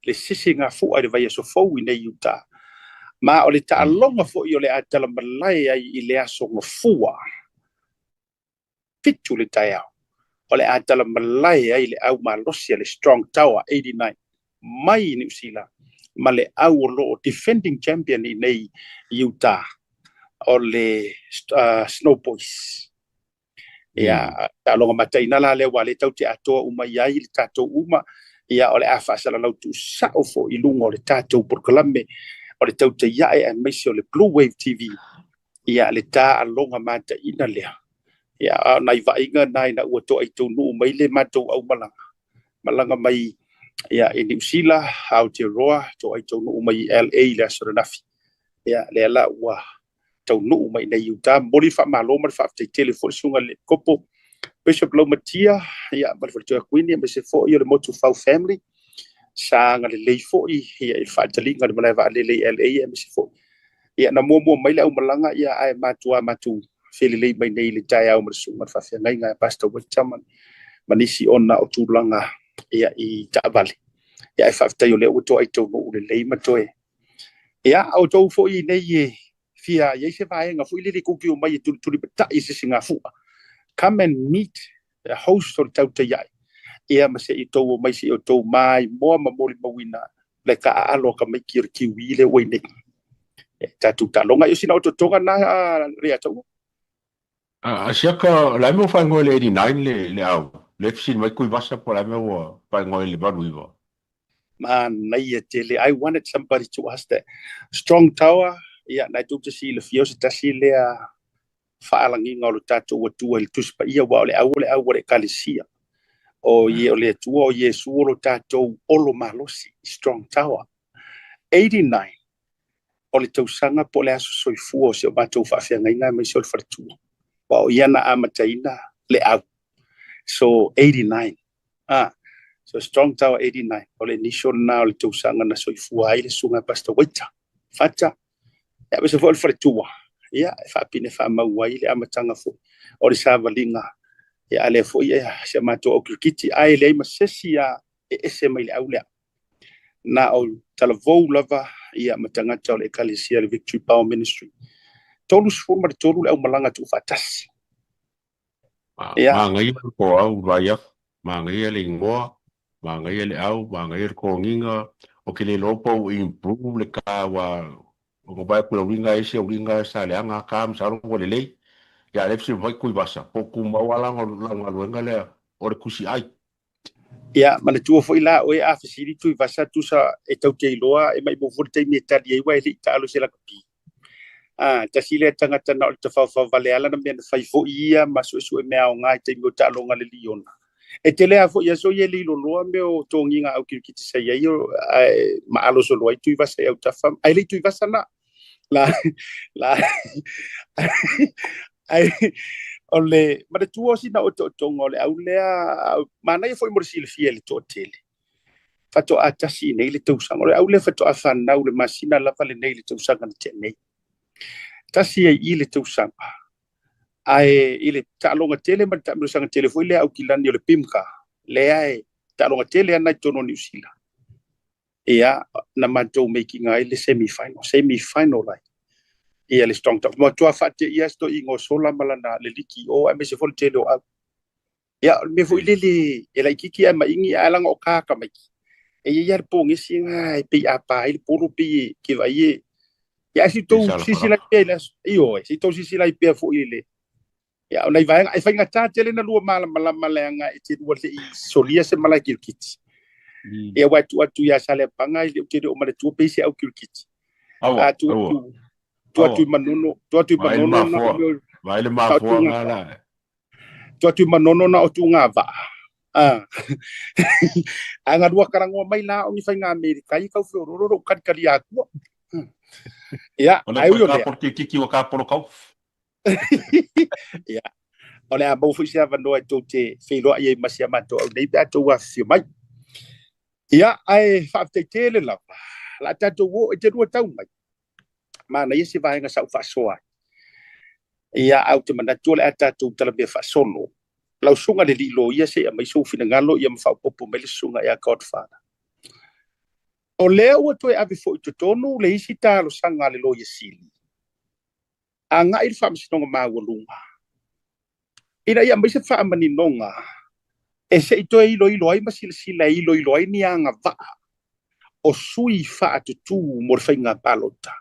le sisigafua i le vaiaso fou i nei Utah. Ma o le taaloga foi o le a talamalae ai i le aso Gafua 7 le taeao, o le a talamalae ai le au malosi a le Strong Tower 89 mai i Niu Sila ma le au o lo o defending champion i nei Utah, o le Snow Boys. Ia, taaloga mataina la lea, aua o lea tatou te atoa uma i ai le tatou uma. Ia, o le a faasalalau tuusao foi i luga o le tatou polokalame o le Tautai Ae aemaise o le Blue Wave TV. Ia, le taaloga mataina lea. Ia, a o nai vaaiga na ina ua toa i taunuu mai le matou aumalaga, malaga mai ia, i Niu Sila, Aotearoa, toa i taunuu mai i LA i le aso ananafi. Ia, lea la ua taunuu mai nei i Utah. Momoli le faamalo ma le faafetai tele foi le Susuga i le Epikopo. Bishop Laumatia, ia, ma le faletua Kuini, aemaise foi o le Motufau family, sa agalelei foi ia, i le faataliga i le malae vaalele i LA, aemaise foi. Ia, na muamua mai le aumalaga, ia, ae matua matou felelei mai nei i le taeao ma le susuga i le faafeagaiga a Pastor Waita ma, ma nisi ona o tulaga ia, i taavale. Ia, ae faafetai o lea ua toai taunuu lelei ma toe. Ia, outou foi nei e fia i ai se vaega foi lele tou te omai e tulitulimatai i se sigafua. Come and meet the host o le Tautai Ae. Ia ma se i tou omai se i outou maimoa ma molimauina le taaalo a tamaiti o le Kiwi lea ua i nei. E tatou taaloga. Ia o sina otootoga na Leiataua. A siaka, o le a le mea ua faaigoa i le 89 le, le au? Le fesili mai Tuivasa po o le a le mea ua faaigoa i le 89? Manaia tele. I wanted somebody to ask that. Strong Tower, ia, na e tou te silafia o se tasi lea faalagiga o lo tatou Atua i le Tusi Paia, aua o le au o le au a le Ekalesia. O, ie, o le Atua o Iesu o lo tatou olo malosi, Strong Tower. 89, o le tausaga po o le aso soifua o si o matou faafeagaiga aemaise o le faletua. Aua o ia na amataina le au. So, 89. Ah, so Strong Tower 89, o le initial lena o le tausaga na soifua ai le susuga ia Pastor Waita Fata, ia aemaise foi o le faletua, ia e faapine faamau ai le amataga foi o le savaliga, ia a lea foi ia si a matou au kirikiti, ae leai ma se isi a e ese mai le au lea. Na o talavou lava ia ma tagata o le ekalesia le Victory Power Ministry. 33 le aumalaga tuufaatasi. Ia. Manaia le toau vaai atu, manaia le igoa, manaia le au, manaia le togiga, ou te le iloa po ua improve le ka aua ua vaai atu i auliga ese auliga sa leaga ka masalo ua lelei. Ia a o lea e fesili mai Tuivasa po o tumau lava lana galuega lea o le tusi ai. Ia, manatua foi la oe a fesili Tuivasa tusa e tau te iloa e maimau foi le taimi e tali ai aua e le i taalo i se lakapi. A, tasi lea tagata na o le tafaofao vale lava lana mea na fai foi ia ma suesue mea aoga i taimi o taaloga le Liona. E tele lava foi aso ia e le iloloa mea o togiga au kirikiti sa i ai ae maalo solo ai Tuivasa i autafa, ae le i Tuivasa na. La, la, ai, o le manatua o sina otootoga o le au lea, manaia foi mo le silafia e le toatele. Faatoa tasi i nei le tausaga. O le au lea faatoa fanau le masina lava lenei le tausaga na tea nei. Tasi ai i le tausaga. Ae i le taaloga tele ma le taamilosaga tele foi lea Aukilani o le PIMCA, lea e taaloga tele ana i totonu o Niu Sila. Ia, na matou making ai le semi final, semi final ai. Ia le Strong Tower. Matua faateia si toeaina o Sola ma lana le liki o aemaise foi le tele o au. Ia, o le mea foi lele e laitiiti ae maigi ae leaga o ka tamaiti. E i ai lava le pogesi lena e pei a pa ai le polo pei e te vaai e... Ia, ae se i tou silasila ai pea i le aso. Ioe, se i tou silasila ai pea foi i le... Ia, o nai vaega, e faigata tele ona lua malamalama leaga e te lua le i solia se malae kirikiti. Ia, aua e tuu atu ia Saleapaga, ou te le o manatua pe i se au kirikiti. Aua, A tuu aua. atu, tuu atu i Manono, tuu atu i Vaai le Manono na o mafoa, mea o- vaai le na o mafoa tuuga nga la. Tu atu i Manono na o Tugavaa. Ah. Ae na lua talanoa mai la o ni faiga Amerika i tau feoloolo lou kalikali atua. Ia, O le ae ui o ka lea. polo kikiki ua ka polo kau. Ia, o le a maua foi se avanoa e tou te feiloai ai ma si a matou au nei pe a tou afifio mai. Ia, ae faafetai tele lava. La tatou o e te lua tau mai. Manaia se vaega sa ou faasoa ai. Ia, ae ou te manatu o le a tatou talamea faasolo. Lau susuga le alii loia se i aumai sou finagalo ia ma faaopoopo mai le susuga ia Godfather. O lea ua toe ave foi i totonu le isi talosaga a le Loia Sili agai i le Faamasinoga Maualuga ina ia aumai se faamaninoga e se i toe iloilo ai ma silasila e iloilo ai ni agavaa o sui faatutū mo le faiga palota,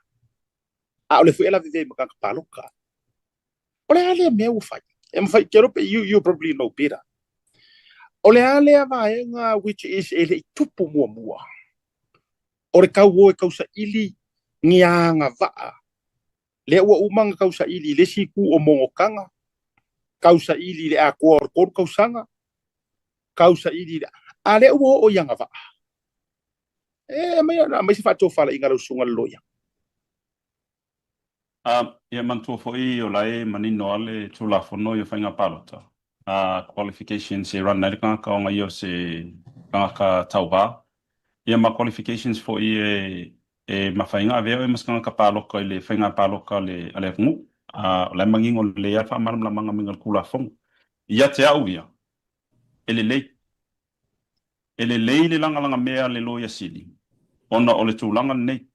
a o le foi e lavevea i matata paloka. O le a lea mea ua fai? E mafai, te iloa pe you, you probably know better. O le a lea vaega which is e le i tupu muamua? O le tau o e tausaili ni agavaa Lea ua uma ona tausaili i le isi itu o monotaga, tausaili i le atoa o le 3 tausaga, tausaili i le... A lea ua oo i agavaa. E aumai, aumai se faatofalaiga a lau susuga i le loia. A, ia manatua foi o la e manino lava le Tulafono i o faiga palota. Qualifications e run ai le tagata ona ia o se tagata tauva. Ia ma qualifications foi e e mafai ona avea oe ma se tagata paloka i le faiga palota a le a le atunuu. O la e manino lelei lava le faamalamalamaga mai le Tulafono. Ia te au ia, e lelei. E lelei le lagalaga mea a le Loia Sili ona o le tulaga lenei.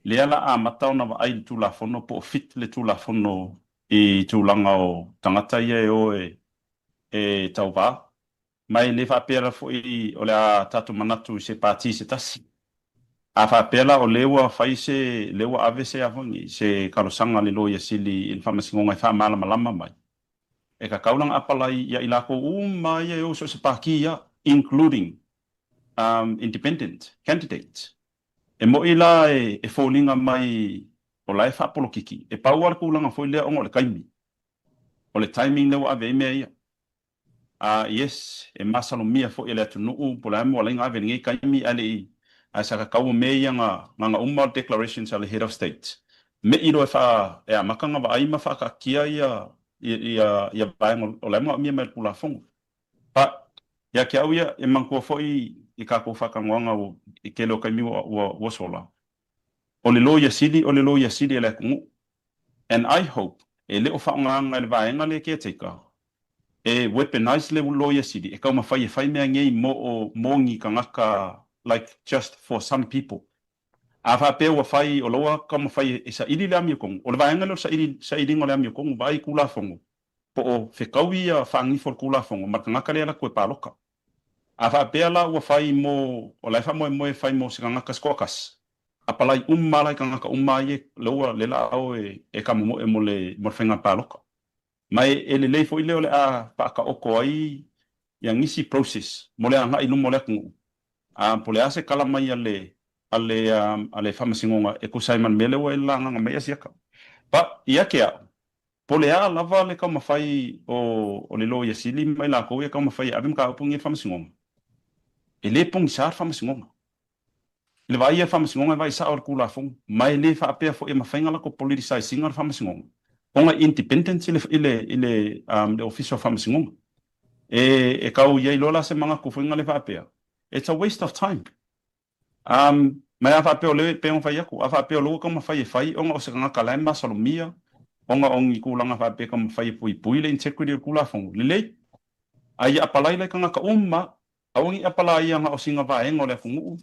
Lea la amata ona vaai i le Tulafono po o fit le Tulafono i tulaga o tagata ia e o e tauva. Ma e le faapea la foi o le a tatou manatu i se pati se tasi. A faapea la o lea ua fai se, lea ua ave se a foi se talosaga a le Loia Sili i le Faamasinoga e faamalamalama mai, e tatau la ona apalai ia i latou uma ia e o i so o se pati lava, including independent candidates. E moni la e foliga mai o la e faapolokiki, e pau lava le tulaga foi lea ona o le taimi. O le timing lea ua ave ai mea ia. A yes, e masalomia foi e le atunuu po o le a le mea ua ala ai ona ave i lenei taimi ae le i, ae sa tatau o mea ia na na uma o le declarations a le Head of State me'i loa e faa, e amata ona vaai ma faataatia ia ia ia vaega o la e manaomia mai e le Tulafono. But, ia te au ia, e manatua foi i tatou faatanoaga i tele o taimi ua ua ua sola, o le Loia Sili o le Loia Sili a le atunuu. And I hope e le o faaaogaina e le vaega lea caretaker e weaponize le Loia Sili e taumafai e fai mea nei mo o mo ni tagata like just for some people. A faapea ua fai o la ua taumafai e saili le amiotonu, o le vaega lea o le saili sailiga o le amiotonu, vaai i Tulafono po o fetaui ia faagifo o le Tulafono ma le tagata lea e alu atu e paloka. A faapea la ua fai mo o la e faamoemoe e fai mo se tagata se toatasi, apalai uma la i tagata uma ia lea ua lea la a o e kamomoe mo le mo le faiga paloka. Ma e, e lelei foi lea o le a faataoto ai ia nisi process mo le agai i luma o le atunuu. A po o le a se tala mai a le a le a le Faamasinoga e tusa ai ma le mea lea ua e lagaga mai Asiata. But ia te au, po o le a lava le taumafai o o le Loia Sili ma i latou ia e taumafai e ave mataupu nei i le Faamasinoga, e le pogisa le Faamasinoga. I le vaai a le Faamasinoga e vaai sao i le Tulafono, ma e le faapea foi e mafai ona latou politicize ina le Faamasinoga, ona e independent i le i le i le le Ofisa o Faamasinoga. E e tau i ai loa la se manatu foi lea faapea, it's a waste of time. Um, ma a faapea o lea e pei ona fai atu, a faapea o lea ua taumafai e fai ona o se tagata la e masalomia, ona o ni tulaga faapea e taumafai e puipui le integrity o le Tulafono, lelei. A ia apalai la i tagata uma, aua ne i apalaia na o sina vaega o le atunuu,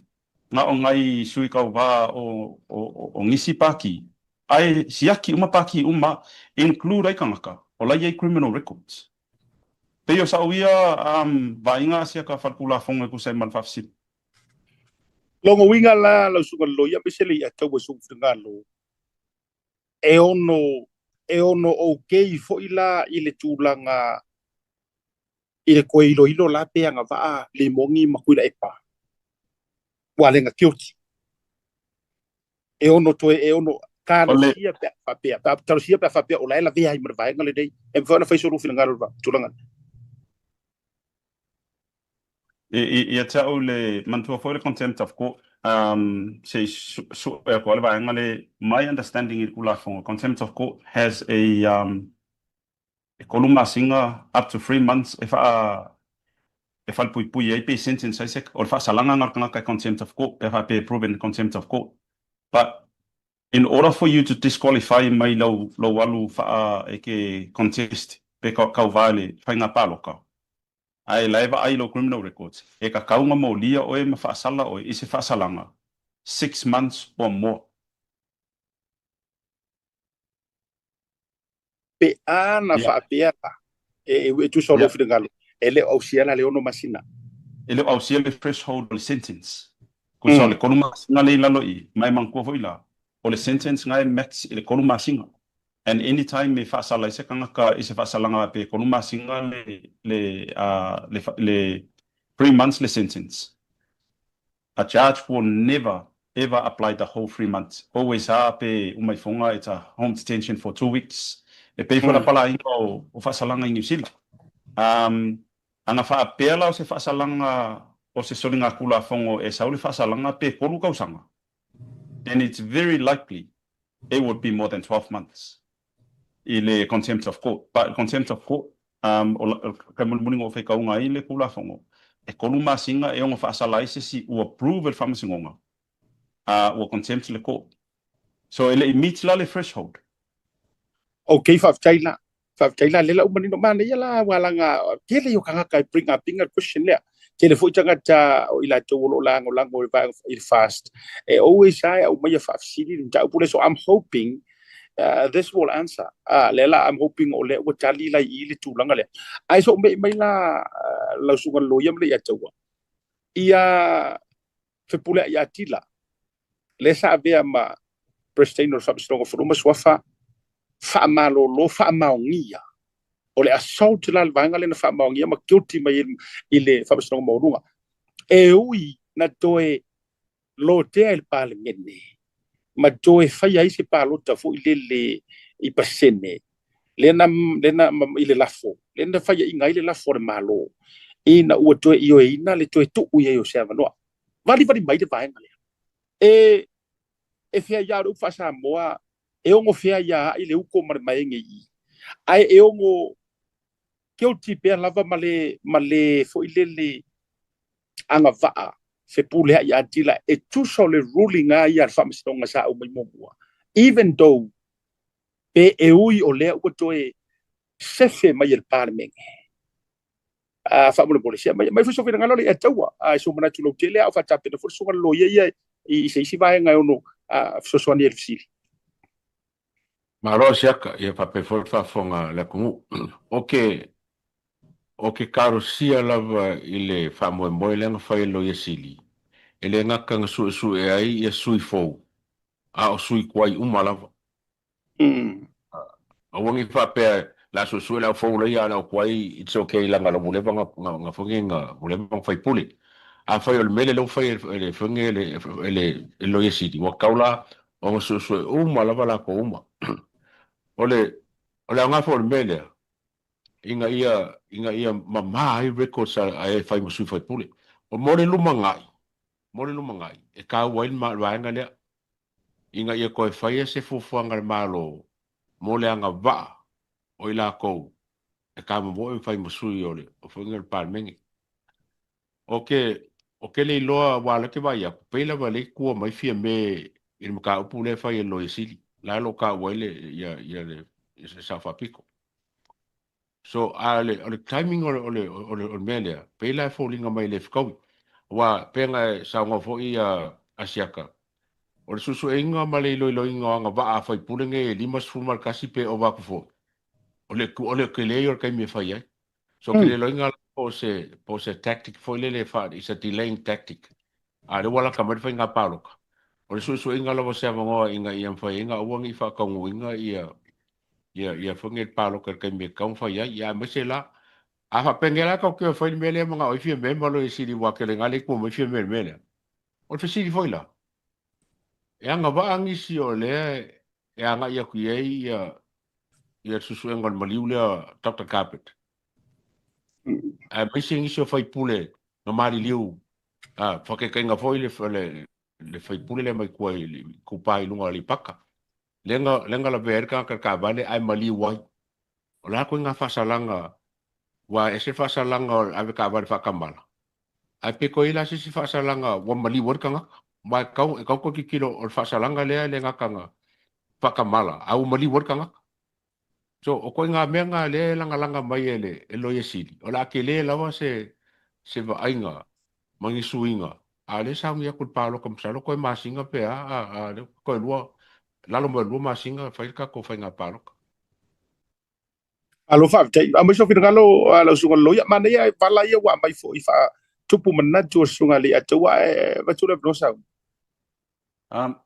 na o nai sui tauva o, o, o nisi pāti, ae siaki uma pāti uma, include ai tagata o la e i ai criminal records. Pei o sa'u ia um, vaaiga a siaka fale-Tulafono e tusa ai ma le faafesili. Lona uiga la lau susuga i le loia aemaise le iataua i sou finagalo, e ono e ono okay foi la i le tulaga i le toe iloilo la pe agavaa Limoni ma Tuilaepa ua le guilty. E ono toe e ono talosia pe a faapea, pe a talosia pe a faapea o la e lavea ai ma le vaega lenei. E mafai ona fai so lua finagalo i le tulaga lea. Ia te au le manatua foi le contempt of court, um, se i sue atu lava le vaega le, my understanding i le Tulafono, contempt of court has a, um, e tolu masina, up to 3 months e faa e falepuipui ai pe sentence ai se, o le faasalaga na o le tagata e contempt of court, pe a faapea e proven contempt of court. But in order for you to disqualify mai lau, lou alu faa e ke contest pe kauvā i le faiga paloka, ae la e vaai i lou criminal records, e tatau ona molia oe ma faasala oe i se faasalaga 6 months or more. Pe a na faapea la, e, e tusa o lou finagalo, e le o ausia la le 6 masina. E le o ausia le threshold o le sentence. Tusa o le 3 masina lea i lalo i i, ma e manatua foi la, o le sentence na e max i le 3 masina. And anytime e faasala ai se tagata i se faasalaga pe 3 masina le, le, le, le 3 months le sentence, a judge will never ever apply the whole 3 months. Always a pe uma ifoga it's a home detention for 2 weeks. E pei foi le apalaiga o, o faasalaga i Niu Sila. Um, ana faapea la o se faasalaga o se soliga Tulafono e sau le faasalaga pe 3 tausaga, then it's very likely it would be more than 12 months i le contempt of court. But contempt of court, Um, o le taimi mulimuli na ou faitauina ai le Tulafono, e tolu masina e ono faasala ai se isi ua approve e le Faamasinoga, a ua contempt le court. So e le i meet la le threshold. Ok, faafetai la. Faafetai la, lea la ua manino. Manaia la aua leaga tele ia o tagata e bring up ina le question lea. Tele foi tagata o i latou o lo o lagolago i le vaega i le fast e always lava e aumaia faafesili le mataupu lea. So I'm hoping uh, this will answer. Uh, lea la I'm hoping o lea ua tali la i i le tulaga lea. Ae so mei mai la uh, lau susuga i le loia ma le Iataua ia Fepuleai Atila lea sa avea ma President o le Faamasinoga o Fanua ma Suafa faamalolo faamaonia o le assault la le vaega lea na faamaonia ma guilty mai i le Faamasinoga Maualuga e ui na toe lotea i le Palemene ma toe faia ai se palota foi lele i pasene lea na, lea na, i le lafo, lea na faiaina ai le lafo a le Malo ina ua toe ioeina le toe tuu i ai o se avanoa. Valivali mai le vaega lea. E, e fea ia o le upu faa-Samoa, e ono fea ia ai le uko ma le maege i i. Ae e ono guilty pea lava ma le, ma le foi lele agavaa fepuleai atila e tusa o le ruling a ia a le Faamasinoga sa aumai muamua. Even though pe e ui o lea ua toe sefe mai e le Palemene. A faamolemole, se aumai, aumai foi sou finagalo le Iataua, a e sou manatu lautele a o faatapena foi le susuga i le loia ia i se isi vaega e ono fesoasoani ai i le fesili. Malo Siaka, ia faapea foi le faafofoga a le atunuu. O ke, o ke kalosia lava i le faamoemoe lea na fai e le Loia Sili, e le gata na suesue ai ia sui fou, a o sui tuai uma lava. Aua ne i faapea le a suesue le au fou laia a o le au tuai it's ok leaga la ua leva na foi nei na ua leva na faipule. Afai o le mea lea ua fai e le foi nei e le Loia Sili ua tatau la ona suesue uma lava latou uma. O le o le aoga foi o le mea lea ina ia ina ia mama ai records a e fai ma sui faipule. O mo le lumanai mo le lumanai e taua ai le vaega lea ina ia toe faia se fuafuaga a le Malo mo le agavaa o i latou e tamomoe ma fai ma sui o le Fofoga o le Palemene. O ke, o ke le iloa aua o lea ou te vaai atu, pei lava lea e tua mai Fiame i le mataupu lea e fai e le Loia Sili, la e o lo o taua ai le, ia, ia le, le Sao Faapito. So, a o le, o le timing o le, o le, o le, o le mea lea, pei la e foliga mai e le fetaui. Aua, pei ona e saunoa foi a Asiata, o le suesueina ma le iloiloina o agavaa a faipule nei e 51 pe ova atu foi, o le, o le tele ia o le taimi e fai ai. So, ou te le iloaina la po o se, po o se tactic foi lele e faa, it's a delaying tactic. A o lea ua lata mai le faiga palota. O le suesueina lava o se avanoa ina ia mafai ai ona aua ne i faataunuuina ia, ia, ia foi nei le palota i le taimi e tatau ona fai ai. Ia aemaise la, a faapea la tatou te o e fai le mea lea manao ai Fiame ma Loia Sili aua tele ina lea e tua mai Fiame i le mea lea. O le fesili foi la, e agavaa nisi o lea e agai atu i ai ia, ia le suesuega o le maliu lea Doctor Carpet? Aemaise nisi o faipule na maliliu, a, faataitaiga foi le, le, le faipule lea mai tua i le Itupa i luga o Aleipata. Lea na, lea na lavea ai le tagata i le taavale ae maliu ai. O le a ituaiga faasalaga, aua e ese le faasalaga o le ave taavale faatamala, ae pe toe i ai la se isi faasalaga ua maliu ai le tagata. Aua e tatau, e tatau ona toe tilotilo o le faasalaga lea e le gata na faatamala, ae ua maliu ai le tagata. So, o ituaiga mea na lea e lagalaga mai e le Loia Sili, o le a tele lava se, se vaaiga ma ni suiga, a o lea e sauni atu i le palota masalo toe masina pe a, a, a lea toe lua, lalo mai o le lua masina fai le tatou faiga palota. Malo faafetai. Aumai sou finagalo lau susuga i le loia. Manaia vala ia ua aumai foi faatupu manatu o le susuga i le Alii ae avatu le avanoa sau. Um,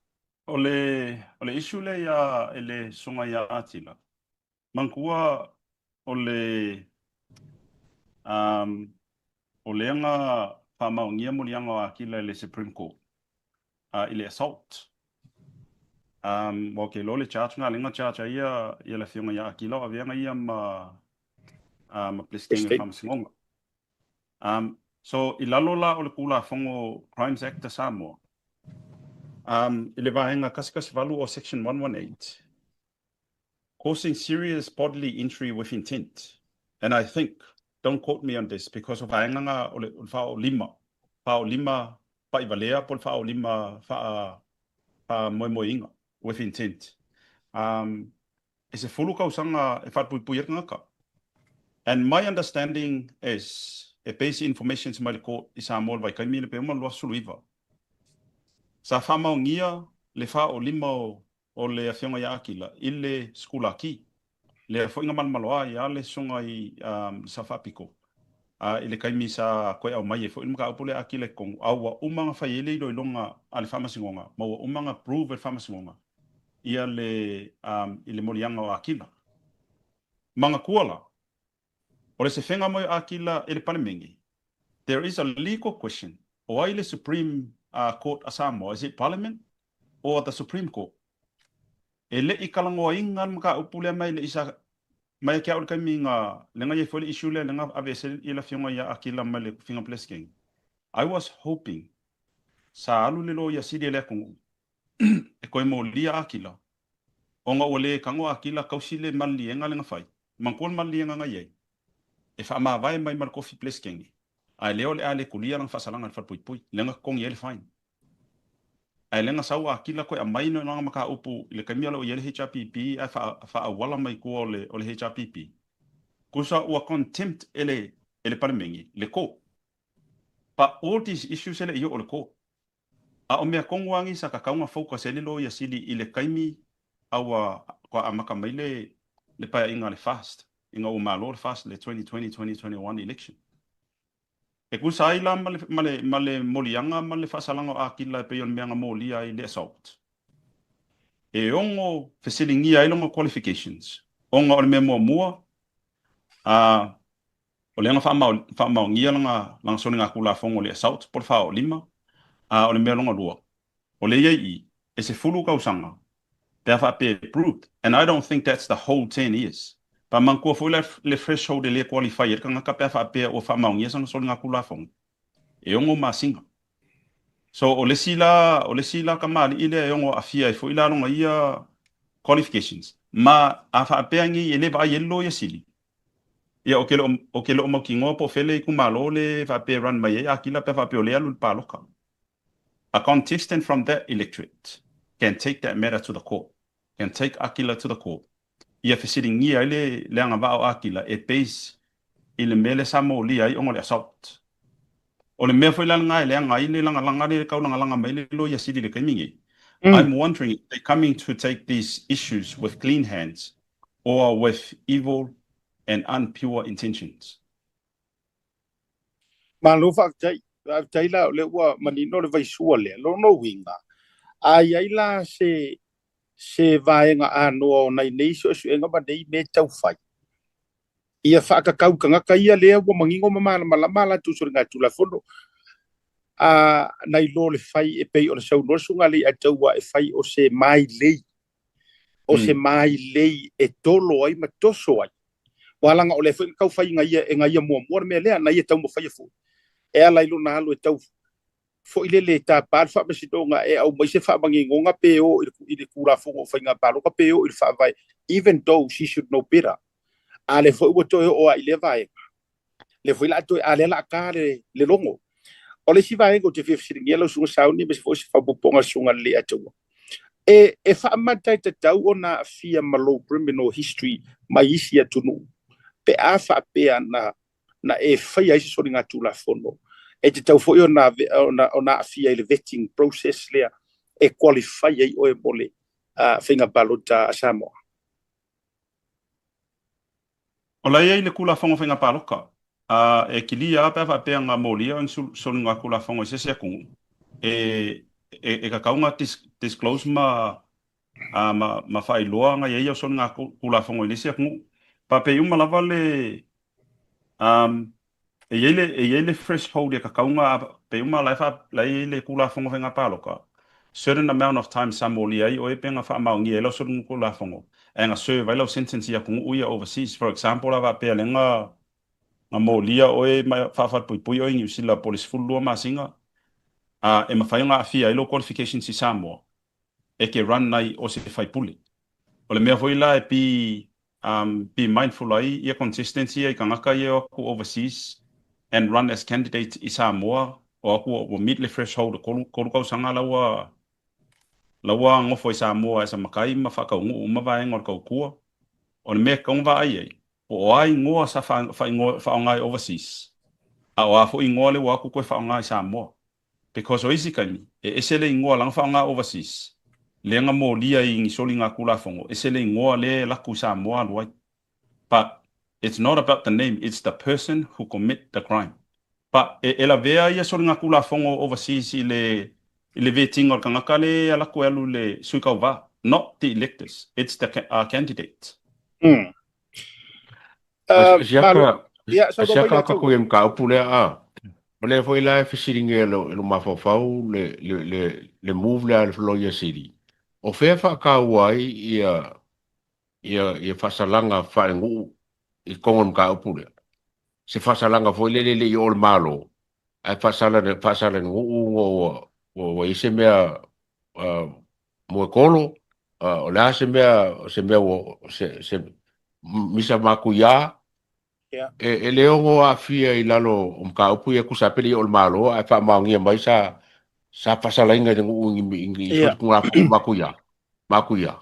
o le, o le issue lea ia, i le susuga ia Atila, manatua o le, um, o lea na faamaonia moliaga o Akila i le Supreme Court, uh, i le assault. Um, aua ou te iloa le charge na lea na charge ai ia, ia le afioga ia Akila o aveaga ia ma, uh, ma President o le Faamasinoga. Um, so, i lalo la o le Tulafono Crimes Act a Samoa, um, i le vaega 118 o Section 118, causing serious bodily injury with intent. And I think, don't quote me on this, because o vaega na o le faaoolima, faaoolima pa'ivalea po o le faaoolima faa faamoemoeina, with intent. Um, e 10 tausaga e falepuipui ai le tagata. And my understanding is, e base informations mai le court i Samoa i le vaitaimi lea pe uma le 2019, sa faamaonia le faaoolima o o le Afioga ia Akila i le sikulaki, lea foi na malomaloa ai lava le susuga i le Sao Faapito i le taimi sa toe aumai ai foi le mataupu lea a Akila i totonu, a ua uma ona fai ai le iloiloga a le Faamasinoga ma ua uma ona prove e le Faamasinoga ia le i le moliaga o Akila. Manatua la, o le sefega mai o Akila i le Palemene, there is a legal question, o ai le Supreme Court a Samoa, is it Parliament or the Supreme Court? E le i talanoaina le mataupu lea mai le i sa mai ia te au i le taimi na lea na i ai foi le issue lea lea na aveese ai le afioga ia Akila mai le tofiga Peresetene. I was hoping sa alu le Loia Sili a le atunuu e toe molia Akila ona ua le tago Akila tausi le maliliega lea na fai. Manatua le maliliega na i ai e faamavae mai ma le tofi Peresetene ae lea o le a le tulia lana faasalaga i le falepuipui lea na totogi ai le fine. Ae lea na sau Akila toe aumai lana mataupu i le taimi a o i ai le HRPP ae faaauala mai tua o le HRPP. Tusa ua contempt e le e le Palemene le court. But all these issues e le i oo i le court. A o mea tonu lava nei sa tatau ona focus ai le Loia Sili i le taimi a ua faatoa amata mai le le paeaiga a le FAST ina ua malo le FAST i le 2020, 2021 election. E tusa ai la ma le, ma le, ma le moliaga ma le faasalaga o Akila e pei o le mea na molia ai i le assault. E ono fesiligia ai lona qualifications ona o le mea muamua, a, o lea na faamaonia lana, lana soligatulafono i le assault po o le faaoolima, a o le mea lona lua, O lea i ai i, e 10 tausaga pe a faapea e proved, and I don't think that's the whole 10 years. Pe manatua foi la le threshold e le qualify ai le tagata pe a faapea ua faamaonia sana soligatulafono, e 6 masina. So o le isi la, o le isi la kamali'i lea e ono aafia ai foi la lona ia qualifications. Ma a faapea nei e le vaai ai le loia sili, ia ou te le o, ou te le o mautinoa po o fea le itumalo le faapea e run mai ai Akila pe a faapea o lea e alu i le paloka. A contestant from that electorate can take that matter to the court, can take Akila to the court, ia fesiligia ai le le agavaa o Akila e base i le mea lea sa molia ai ona o le assault. O le mea foi la lena e leaga ai le lagalaga lea e tau lagalaga mai le Loia Sili i le taimi nei. I'm wondering if they're coming to take these issues with clean hands or with evil and unpure intentions. Malo faafetai. Faafetai la o lea ua manino le vaisua lea. Lona uiga, a i ai la se se vaega anoa o nai nei suesuega ma nei mea tau fai, ia faakakau tagata ia lea ua manino ma malamalama a latou soligatulafono, a nai lo le fai e pei ona saunoa le Susuga Leiataua e fai o se mailei o se mailei e tolo ai ma toso ai. Ua laga o lea foi na tau fai e na ia muamua le mea lea, na ia taumafaia foi. E ala i lona alu e tau foi lele e tapa le faamasinoga e aumai se faamaninoga pe o i le Tulafono o Faiga Palota pe o i le Faavae, even though she should know better. A lea foi ua toe oo lava i lea vaega. Lea foi la toe, a lea la ta le, le logo. O le isi vaega ou te fia fesiligia lau susuga Sauni aemaise foi o se faaopoopoga a le susuga Leiataua. E, e faamata e tatau ona aafia ma lou criminal history mai isi atunuu pe a faapea na, na e faia ai se soligatulafono. E tatau foi ona, ona, ona aafia i le vetting process lea e qualify ai oe mo le uh, faiga palota a Samoa. O la e i ai le Tulafono Faiga Palota, a e kilia lava pe a faapea na molia o ni soligatulafono i se isi atunuu, e, e tatau ona disclose ma, ma, ma faailoa na i ai au soligatulafono i le isi atunuu. Pa pei uma lava le, Um, e i ai le, e i ai le threshold e tatau ona, pei uma la e faa, la e i ai le Tulafono Faiga Palota, certain amount of time sa molia ai oe pe na faamaonia ai lau solitulafono, ae na serve ai lau sentence i atunuu ia overseas. For example la faapea lea na, na molia oe ma faafalepuipui oe i Niu Sila po o le 12 masina, a e mafai ona aafia ai lou qualifications i Samoa, e te run ai o se faipule. O le mea foi la e pi. Be mindful ai ia consistency ia i tagata ia e o atu overseas and run as candidate i Samoa o atu ua meet le threshold o 3 tausaga la ua la ua nofo i Samoa as a matai ma faataunuu uma vaega o le tautua. O le mea e tatau ona vaai ai, po o a igoa sa faaaoga i overseas a o a foi igoa lea ua o atu toe faaaoga i Samoa. Because o isi taimi, e ese le igoa la na faaaoga overseas, lea na molia i ni soligatulafono, ese le igoa lea e alu atu i Samoa alu ai. But it's not about the name, it's the person who commit the crime. But e lavea ia soligatulafono overseas i le i le vetting o le tagata lea e alu atu e alu i le sui tauva, not the electors, it's the candidate. Siaka ka koe mataupu lea a. O lea foi la e fesiligia e lou mafaufau le move lea a le Loia Sili. O fea e faataua ai ia faasalaga faalenuu i totonu o le mataupu lea? Se faasalaga foi lele e le i oo i le Malo, ae faasala nuu ua i ai se mea moekolo, o le a se mea, se mea ua, se misa matuia, e le ono aafia i lalo o mataupu ia tusa ai pe le i oo i le Malo ae faamaonia mai sa faasalaina i le nuu i ni soligatulafono matuia.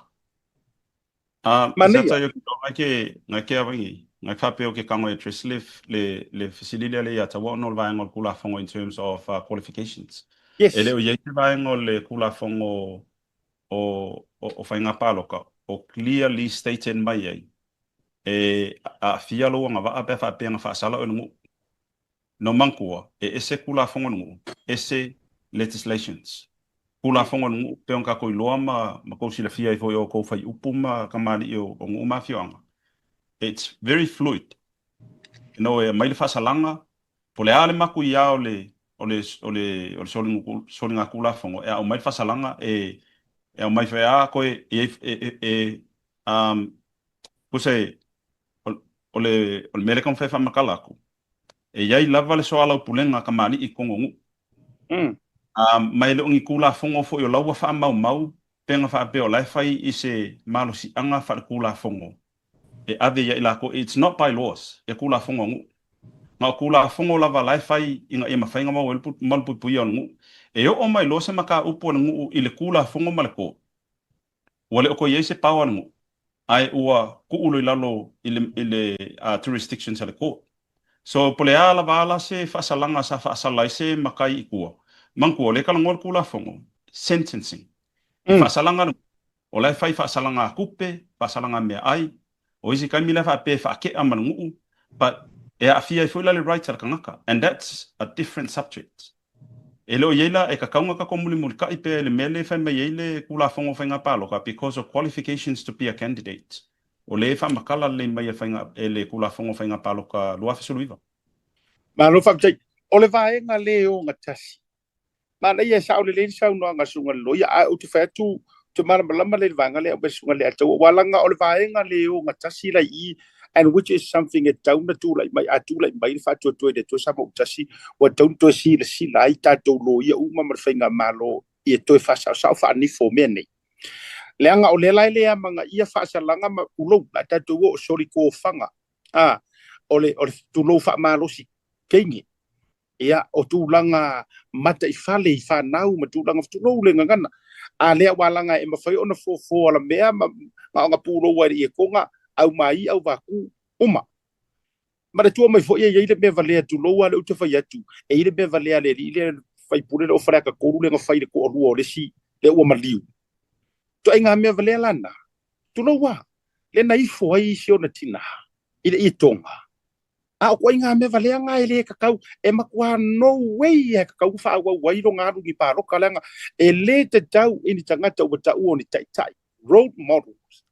Manaia. Ngai ke awangi, ngai faapea o ke kago e address le fesili lea le ia taua ona o le vaega o le Tulafono in terms of qualifications. E le o i ai se vaega o le Tulafono o Faiga Palota o clearly stated mai ai e aafia lou agavaa pe a faapea na faasala oe i le nuu. No manatua, e ese Tulafono a le nuu, ese legislations. Tulafono a le nuu, pei ona tatou iloa ma tou silafia ai foi e outou faiupu ma kamali'i o nuu ma afioaga, it's very fluid. You know, e aumai le faasalaga, po o le a le matuia o le o le o le o le soligatulafono, e aumai le faasalaga e aumai foi a koe e e e tusa o le o le mea lea e taumafai e faamatala atu, e i ai lava le soalaupulega a kamali'i i totonu o nuu. Ma e le o ni Tulafono foi o la ua faamaumau pe na faapea o la e fai i se malosiaga faaletulafono e ave ia i latou, it's not by laws ia Tulafono a nuu. Na o Tulafono lava la e fai ina ia mafai ona maua ai le malupuipuia o le nuu. E oo mai loa se mataupu a le nuu i le Tulafono ma le court, ua le o toe i ai se power a le nuu, ae ua tuu loa i lalo i le jurisdictions a le court. So, po o le a lava la se faasalaga sa faasala ai se matai i tua, manatua o lea e talanoa le Tulafono, sentencing. E faasalaga le o la e fai faasalaga a tupe, faasalaga meaai, o isi taimi la e faapea e faatea ma le nuu, but e aafia ai foi la le rights a le tagata, and that's a different subject. E le o i ai la, e tatau ona tatou mulimulitai pea i le mea lea e fai mai ai le Tulafono o Faiga Palota because of qualifications to be a candidate. O lea e faamatala lelei mai e le Tulafono o Faiga Palota 2019. Malo faafetai. O le vaega lē ogatasi. Manaia e sao lelei le saunoaga a Susuga i le Loia, ae ou te fai atu, ou te malamalama lelei i le vaega lea e aumai e le Susuga i le Leataua, aua leaga o le vaega lē ogatasi la i i, and which is something e tatau ona tulai mai, a tulai mai le faatuatua i le Atua Samoa-tasi, ua tatau ona toe silasila ai tatou loia uma ma le faigamalo ia toe faasaosao faanifo o mea nei. Leaga o lea la e le amanaia faasalaga ma tulou, la tatou o solikofaga, a, o le, o le tulou faamalosi teine, ia, o tulaga mataifale i fanau ma tulaga, tulou le gagana, a lea ua laga e mafai ona fofo alamea ma ona pulou ai le ietoga, au mai au vaku uma. Manatua mai foi e i ai le mea valea, tulou lava lea ou te fai atu, e i ai le mea valea a le alii lea faipule lea o Faleata 3 lea na fai i le toalua o le isi lea ua maliu. Ituaiga mea valea la na, tulou lava, lea na ifo ai isi ona tina i le ietoga. A o ituaiga mea valea na e le tatau, e matua no way e tatau ona faaauau ai lona alu i ni palota, leaga e le tatau i ni tagata ua taua o ni taitai, role models,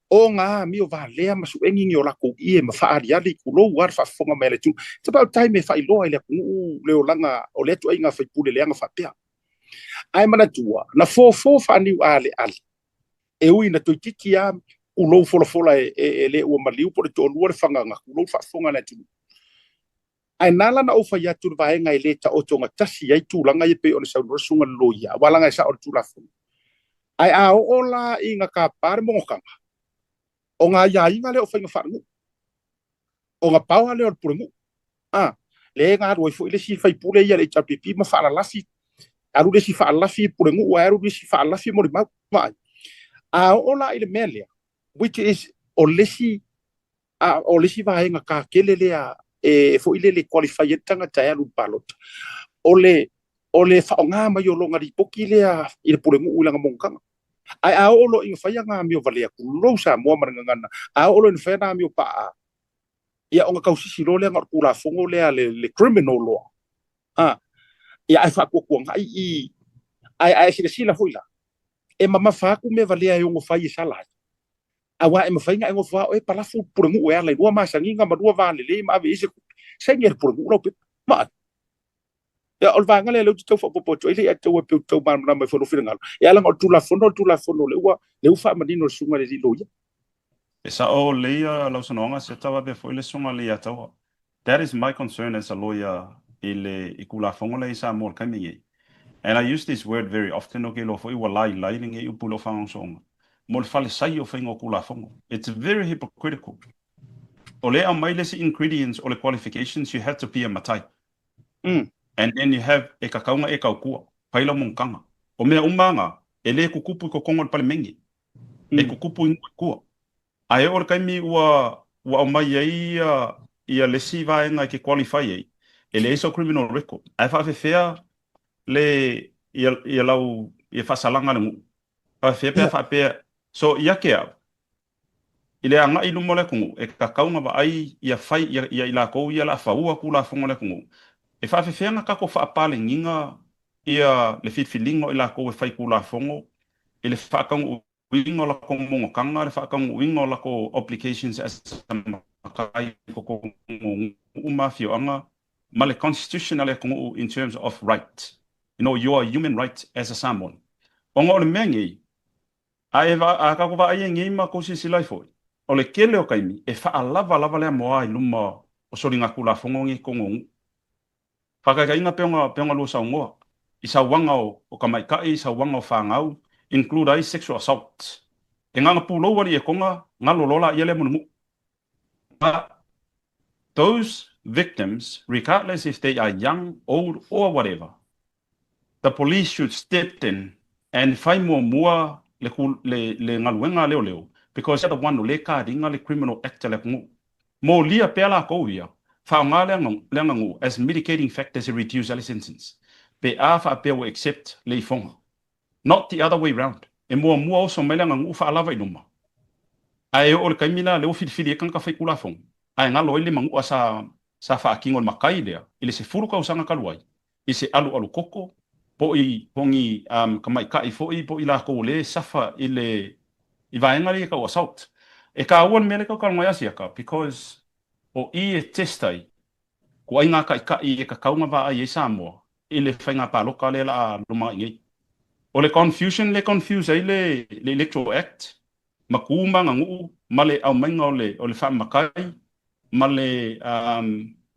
o ngā amio valea ma suegi ni o lakou ie ma faaaliali, tulou lava le faafofoga mai a le atunuu. It's about time e faailoa i le atunuu le olaga o lea ituaiga faipule leaga faapea. Ae manatua, na fofo faaniu aleale, e ui na toeitiiti lava tulou folafola e le ua maliu po o le toalua le fagaga, tulou le faafofoga a le atunuu. Ae na ala ona ou fai atu le vaega e le taoto gatasi ai tulaga ia pei ona saunoa le susuga i le loia, aua leaga e sao le Tulafono. Ae a oo la ina tapa le mogotaga, O ga aiaiga lea o faiga faalenuu, ona pau lava lea o le pulenuu. A, lea e galue ai foi le isi faipule ia le HRPP ma faalalafi, alu le isi faalalafi i pulenuu ae alu le isi faalalafi molimau. Vaai. A oo la i le mea lea, which is o le isi a o le isi vaega kakele lea e foi lele qualify ai le tagata e alu i le palota, o le o le faaaoga mai o lona lipoti lea i le pulenuu i lana monotaga. Ae a oo loa ina fai ana amio valea, tulou Samoa ma le gagana, a oo loa ina fai ana amio paa, ia ona tausisi loa lea na o le Tulafono lea le, le criminal law. A, ia ae faatuatuanai i, ae, ae silasila foi la, e mamafa atu mea valea e ono fai e sala ai. Aua e mafai ona e nofo lava oe palafu le pulenuu e ala i lua masaniga ma lua va lelei ma ave i ai se tupe. Saini e le pulenuu lau pepa. Vaai. Ia, o le vaega lea lea ou te tau faaopoopo atu ai le ia te au e pei ou te tau malamalama ai foi i lou finagalo. E ala ona o le Tulafono, o le Tulafono lea ua, lea ua faamanino e le Susuga i le Alii Loia. E sao lelei lau saunoaga se tauave foi le Susuga i le Iataua. That is my concern as a lawyer i le i Tulafono lea i Samoa i le taimi lenei. And I use this word very often ou te iloa foi ua lailai lenei upu i lou faagasologa. Mo le falesai o faiga o Tulafono. It's very hypocritical. O lea e aumai le isi ingredients o le qualifications you have to be a matai. And then you have e kakau na e tautua, fai lau monotaga. O mea uma na, e le tutupu i totonu o le Palemene. E tutupu i nuu i tua. Ae oo i le taimi ua ua aumai ai ia ia le isi vaega e te qualify ai, e leai sou criminal record. Ae faafefea le ia ia lau ia faasalaga a le nuu? Faafefea pe a faapea so ia te au, I le agai i luma o le atunuu, e tatau ona vaai ia fai ia, ia i latou ia o le a faua Tulafono a le atunuu. E faafefea ona tatou faapaleniga ia le filifiliga o i latou e fai Tulafono i le faataunuuina o latou monotaga, le faataunuuina o latou obligations as a matai i totonu o nuu ma afioaga, ma le Constitution a le atunuu in terms of right, you know, your human right as a Samoan. Ona o le mea nei, A e a tatou vaai ai nei ma tou silasila ai foi, o le tele o taimi e faalava lava le amoa i luma o soligatulafono nei i totonu o nuu. Faataitaiga pei ona pei ona lua saunoa i sauaga o o tamaitai, sauaga o fanau, include ai sexual assault. E na ona pulou alii e toga, galo loa laia lea mo le nuu. But those victims, regardless if they are young, old or whatever, the police should step in and fai muamua le le le galuega a leoleo because they are the one o lea e kariga le criminal act a le atunuu. Molia pea latou ia, faaaoga le le aganuu as mitigating factors e reduce ai le sentence pe a faapea ua accept le ifoga. Not the other way round. E muamua oso mai le aganuu faalava i luma, ae oo i le taimi la lea ua filifili ai tagata faitulafono, ae galo ai le manua sa sa faatino e le matai lea i le 10 tausaga talu ai, i se alualu koko, po i po ni um, tamaitai foi po i latou o lea e suffer i le i vaega lea e tau assault. E taua le mea lea e tau talanoa ai Asiata because o i e test ai ko ai ngā taitai e tatau ona vaai ai Samoa i le faiga palota lea la a lumanai nei. O le confusion lea e confuse ai le le Electoral Act ma tu ma aganuu ma le aumaiga o le o le faamatai ma le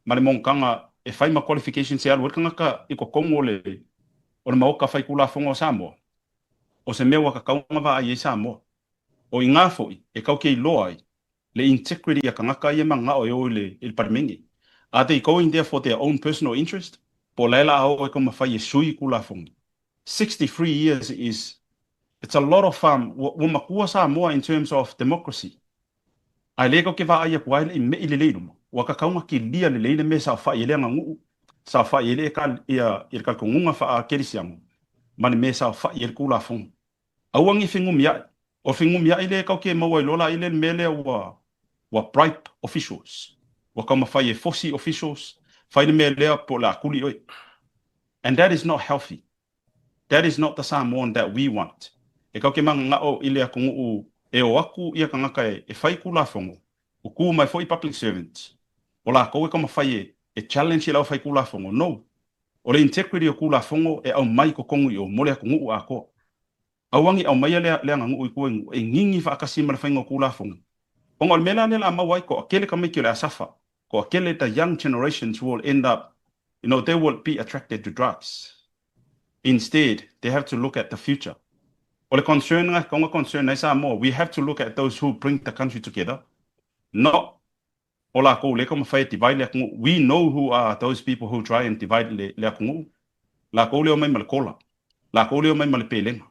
ma le monotaga e fai ma qualifications e alu ai le tagata i totonu o le o le Maota Faitulafono o Samoa, o se mea ua tatau ona vaai ai Samoa. O i ina foi e tatou te iloa ai le integrity a tagata ia e mananao e o i le i le Palemene. Are they going there for their own personal interest? Po o la e la a o e taumafai e sui Tulafono? 63 years is it's a lot of um ua, ua matua Samoa in terms of democracy. Ae le tatou te vaai atu ai le i me'i lelei i luma, ua tatau ona kilia lelei le mea e saofai ai le aganuu, saofai ai le ia, ia le talitonuga faa-kerisiano ma le mea e saofai ai le Tulafono. Aua ne i fenumia'i. O le fenumia'i lea tatou te maua ai loa la i le mea lea ua ua bribe officials. Ua taumafai e fosi officials, fai le mea lea po o le a tuli oe. And that is not healthy. That is not the Samoan that we want. E tatou te mananao i le atunuu e o atu ia tagata e fai Tulafono, ua tu mai foi public servants, o latou e taumafai e challenge i le aufai Tulafono. No. O le integrity o Tulafono e aumai i totonu i o mo le atunuu atoa. Aua ne i aumaia le le aganuu i tua i nuu e gigi faatasi ma le faiga o Tulafono. Ona o le mea la lea o le a maua ai toatele tamaiti o le a suffer, toatele the young generations will end up, you know, they will be attracted to drugs. Instead, they have to look at the future. O le concern nga konga concern ai Samoa, we have to look at those who bring the country together, not o lakou lea e taumafai e divide le atunuu. We know who are those people who try and divide le le atunuu. Lakou lea e omai ma le kola. Lakou lea e omai ma le pelega.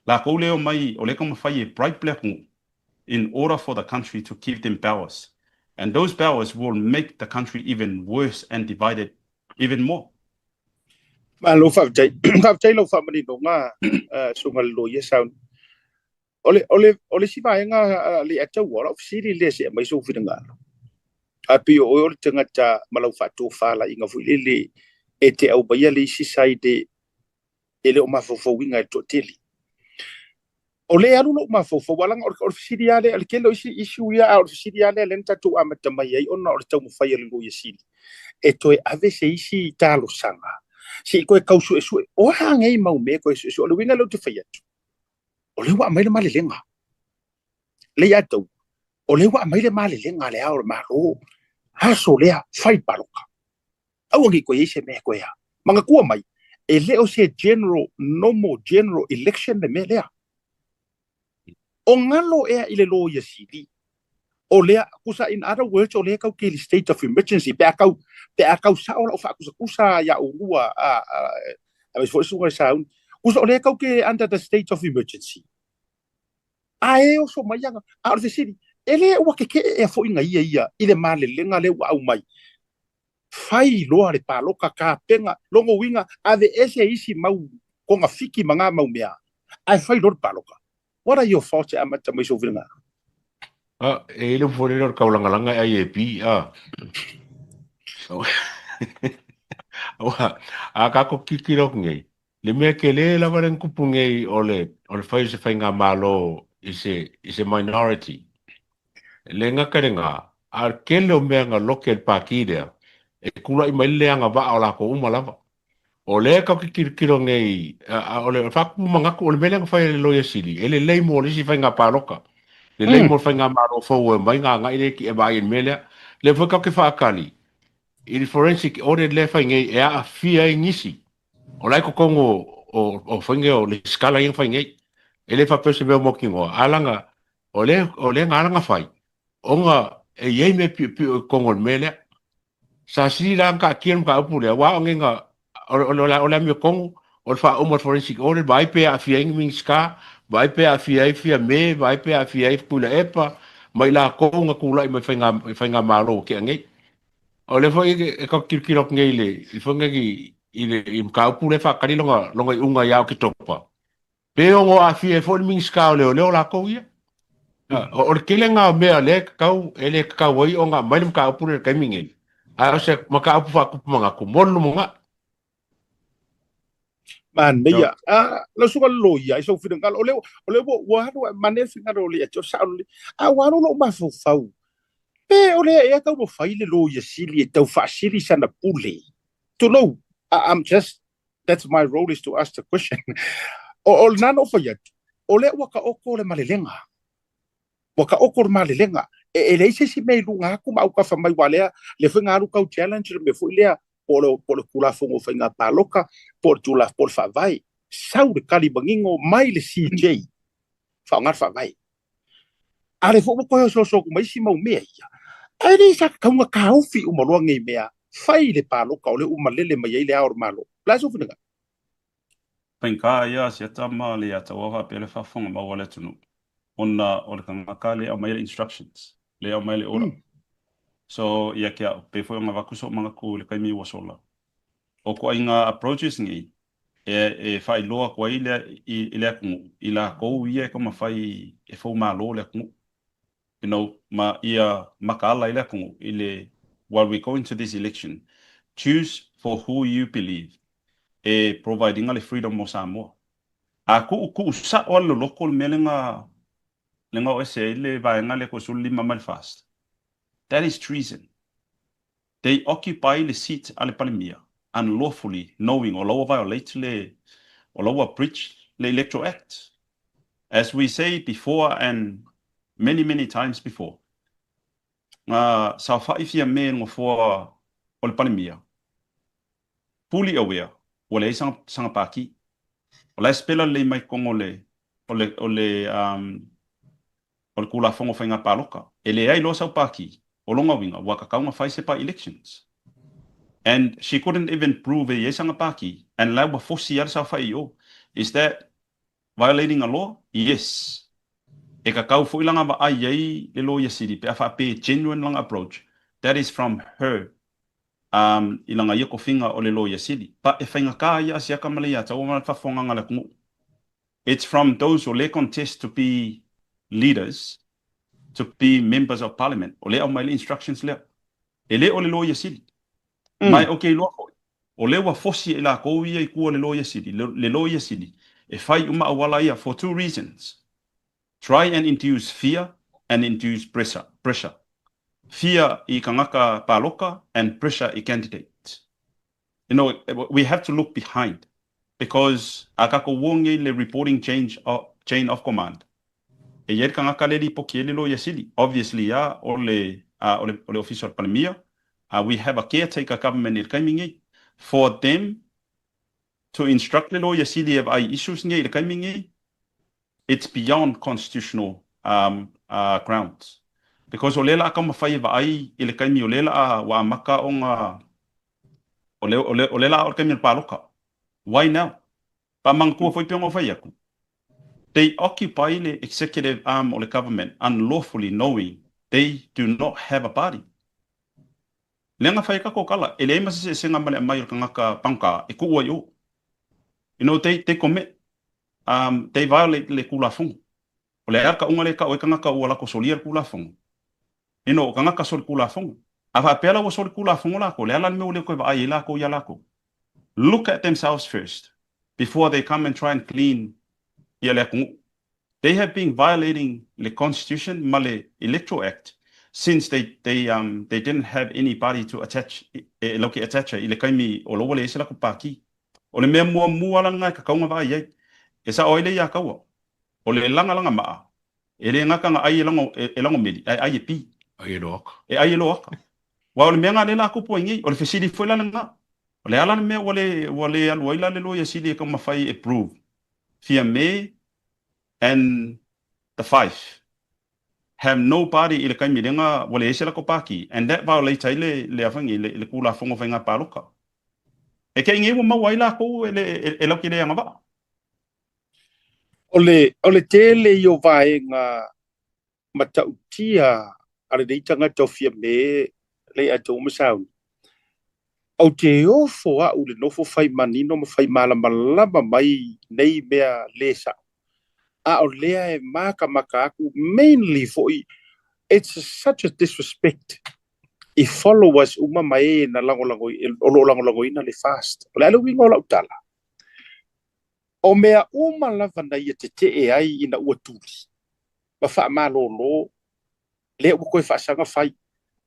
Lakou lea e omai o lea e taumafai e bribe le atunuu in order for the country to give them powers. And those powers will make the country even worse and divided even more. Malo faafetai. Faafetai lau faamaninoga susuga i le Loia Sauni. O le, o le, o le isi vaega le ataua, o lau fesili lea se aumai sou finagalo. Ae pei o oe o le tagata ma lau faatofalaiga foi lele e te aumaia le isi side e le o mafaufauina e le toatele. O lea e alu lou mafaufau, ae leaga o le fesili lava lea, o le tele o isi issue ia, a o le fesili lava lea lea na tatou amata mai ai ona o le taumafai a le Loia Sili e toe ave se isi talosaga se i toe tau suesue o a nei mau mea e toe suesue. O le uiga lea ou te fai atu, o lea ua aumai le malelega lea ia tau, o lea ua aumai le malelega a le Ao o le Malo, aso lea, fai palota. Aua ne i toe i ai se mea e toe a. Manatua mai, e le o se general, normal general election le mea lea. O galo ea i le Loia Sili, o lea, tusa in other words, o lea e tau ke i le state of emergency, pe a tau, pe a tau sao lau faatusatusa ia oulua, a, a, aemaise foi le susuga i le Sauni, tusa o lea e tau ke under the state of emergency. A e oso mai ana, a o le fesili, e le ua keke'e ea foi na ia ia i le malelega lea ua aumai? Fai loa le paloka kapena, lona uiga, aveese isi mau togafiti ma na mau mea, ae fai loa le paloka. What are your thoughts e amata mai sou finagalo? A, e i le upu foi lele o le kaulagalaga e ai e pi, a. Aua, a kākou kikilo aku nei, le mea kele lava le kupu nei o le, o le fai o se faigamalo i se, i se minority. Le gata i lena, a o le tele o mea na loke e le pākī lea, e tula'i mai le le agavaa o lakou uma lava. O lea e tatou te tilotilo nei, a, o le faatupu manatu, o le mea lea na fai e le Loia Sili, e lelei mo le isi faiga palota. Lelei mo le faigamalo fou e omai ona agai lea e vaai i le mea lea. Lea foi tatou te faatali i le forensic audit lea e fai nei e aafia ai nisi. O la e i totonu o, o, o faiga o le scala ia na fai nei. E le faapea o se mea ua mautinoa, ae leaga o lea, o lea na ala ona fai, ona e i ai mea piopio i totonu o le mea lea. Sa sili la ona taatia le mataupu lea, aua o nei na, o le, o le, o le amiotonu, o le faauma o le forensic audit, vaai pe aafia ai ni Minisita, vaai pe aafia ai Fiame, vaai pe aafia ai Tuilaepa, ma i latou na tulai mai faiga, faigamalo ua tea nei. O lea foi e tatou tilotilo atu nei i le, i foi nei i le i mataupu lea e faatali lona, lona iuga ia Oketopa, pe ono aafia ai foi le Minisita o Leoleo latou ia. O le tele lena o mea lea e tatau, e le tatau ai ona aumai le mataupu lea i le taimi nei, a o se mataupu faatupu manatu mo le lumanai. Manaia. Ah, lau susuga i le loia, i sou finagalo, o lea, o lea ua, ua alu, manaia le finagalo o le o sao lelei. A ua alu lou mafaufau, pe o lea ea taumafai le loia sili e tau faasili sana pule. Tulou, I, I'm just, that's my role is to ask the question. O, o lena na ou fai atu, o lea ua taoto le malelega. Ua taoto le malelega. E, e leai se isi mea i luga atu ma autafa mai, aua lea, lea foi na alu tau challenge le mea foi lea, po o le, po o le Tulafono o Faiga Palota, po o le Tulafono, po o le Faavae. Sau le tali manino mai le CJ, faaaoga le Faavae. A lea foi ua toe osooso atu ma isi mau mea ia. Ae le sa tatau ona taofi uma loa nei mea, fai le palota o lea ua malele mai ai le Ao o le Malo. O le a sou finagalo? Faigata ia Asiata ma le Ataua faapea le faafofoga mau a le atunuu ona o le tagata lea e aumai le instructions, lea e aumai le order. So ia te au, pei foi ona avatu sou manatu i le taimi ua sola, o ituaiga approaches nei e faailoa atu ai le i le atunuu i latou ia e taumafai e foumalo le atunuu. You know, ma ia makaala ai le atunuu i le while we go into this election, choose for who you believe e provide ina le freedom mo Samoa. A tuutuu sao lava le loloto le mea lea na lea na oo ese ai le vaega lea 35 ma le FAST. That is treason. They occupy le seat a le Palemia unlawfully knowing o la ua violate le o la ua breach le Electoral Act. As we say before and many many times before, na saofai Fiame i le nofoa o le Palemia fully aware ua leai sana pākī. O la e sepela lelei mai totonu o le O le, o le, um, o le Tulafono o Faiga Palota. E leai loa sau pākī, o lona uiga, ua tatau ona fai se by-elections. And she couldn't even prove e i ai sana pākī, and la ua fosi lava le saofai i o. Is that violating a law? Yes. E tatau foi la ona vaai ai le Loia Sili pe a faapea e genuine lana approach, that is from her um, i lana ia tofiga o le Loia Sili. But e faigata ia Asiata ma Leiataua ma le faafofogaaga a le atunuu. It's from those o lea contest to be leaders, to be members of parliament, o lea aumai le instructions lea. E le o le Loia Sili. Ma ou te iloa foi, o lea ua fosi e i lakou ia i tua le Loia Sili, le Loia Sili, e fai uma auala ia for two reasons, try and induce fear and induce pressure, pressure. Fear i tagata paloka and pressure i candidates. You know, we have to look behind because a tatou uo nei le reporting change of, chain of command, e i ai le tagata lea e lipoti ai le Loia Sili. Obviously a o le, o le, o le Ofisa o le Palemia, we have a caretaker government i le taimi nei. For them to instruct le Loia Sili e vaai i issues nei i le taimi nei, it's beyond constitutional grounds because o lea la a taumafai e vaai i le taimi o lea la a ua amata ona o le, o le, o lea la a o le taimi o le paloka. Why now? Faamanatua foi pei ona ou fai atu, they occupy le executive arm o le government unlawfully knowing they do not have a party. Lea na fai ai tatou tala, e leai ma se eseesega ma le aumai o le tagata pagota e tuu ai i o. You know, they commit Um, they violate le Tulafono. O le a ka uga lea e tau ai tagata ua latou solia le Tulafono? You know, o tagata soli Tulafono. A faapea la ua soli Tulafono latou, o le a la le mea ua le toe vaai ai latou iā latou? Look at themselves first before they come and try and clean ia le atunuu. They have been violating le Constitution ma le Electoral Act since they, they, um, they didn't have any party to attach, e latou te attach ai i le taimi o la ua leai se latou pākī. O le mea muamua la lena e tatau ona vaai ai, e sao ai le iā taua, o le lagalaga maa, e le gata na ai e lago, e lagomeli, ae ai e pi. Ai e loaka. E ai e loaka. Aua o le mea lena lea la a tupu ai nei, o le fesili foi la lena, o le a la le mea ua le, ua le alu ai la le Loia Sili e taumafai e prove Fiame and the five have no party i le taimi lena ua leai se latou pākī and that violates ai le le afangi le le Tulafono o Faiga Palota. E kei nei ua maua ai lakou e le e latou te le agavaa. O le o le tele ia o vaega matautia a lenei tagata o Fiame Leiataua ma Sauni, ou te ofo au i le nofo fai manino ma fai malamalama mai nei mea le sao. A o lea e makamaka aku mainly foi it's such a disrespect i followers uma ma e na lagolago o lo o lagolagoina le fast. O le a le uiga o lau tala? O mea uma lava na ia tetee ai ina ua tuli ma faamalolo lea ua toe faasaga fai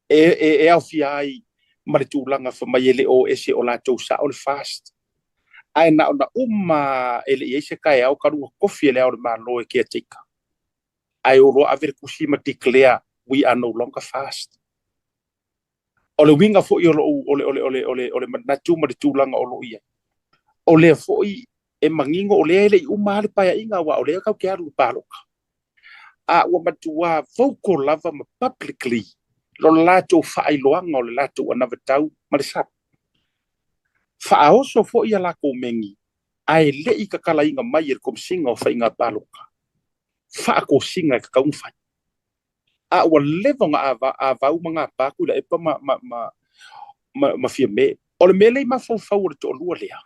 e, e, e aofia ai ma le tulaga fai mai e le o ese o latou sao le fast. Ae na ona uma e le i ai se taeao talu ona tofi e le Ao o le Malo e caretaker. Ae o loa ave le tusi ma declare we are no longer fast. O le uiga foi o lou, o le, o le, o le, o le, o le manatu ma le tulaga o lo o i ai, o lea foi e manino o lea e le i uma lava le paeaiga aua o lea tatou te alu i le palota. A ua matuā vocal lava ma publicly lo latou faailoaga o le latou anavatau ma le sala. Faaoso foi a lakou megi ae le i tatalaina mai e le Komesina o Faiga Palota faatosina e tatau ona fai. A ua leva ona avau ma gapa Tuilaepa ma, ma, ma, ma, ma Fiame. O le mea lea i mafaufau o le toalua lea,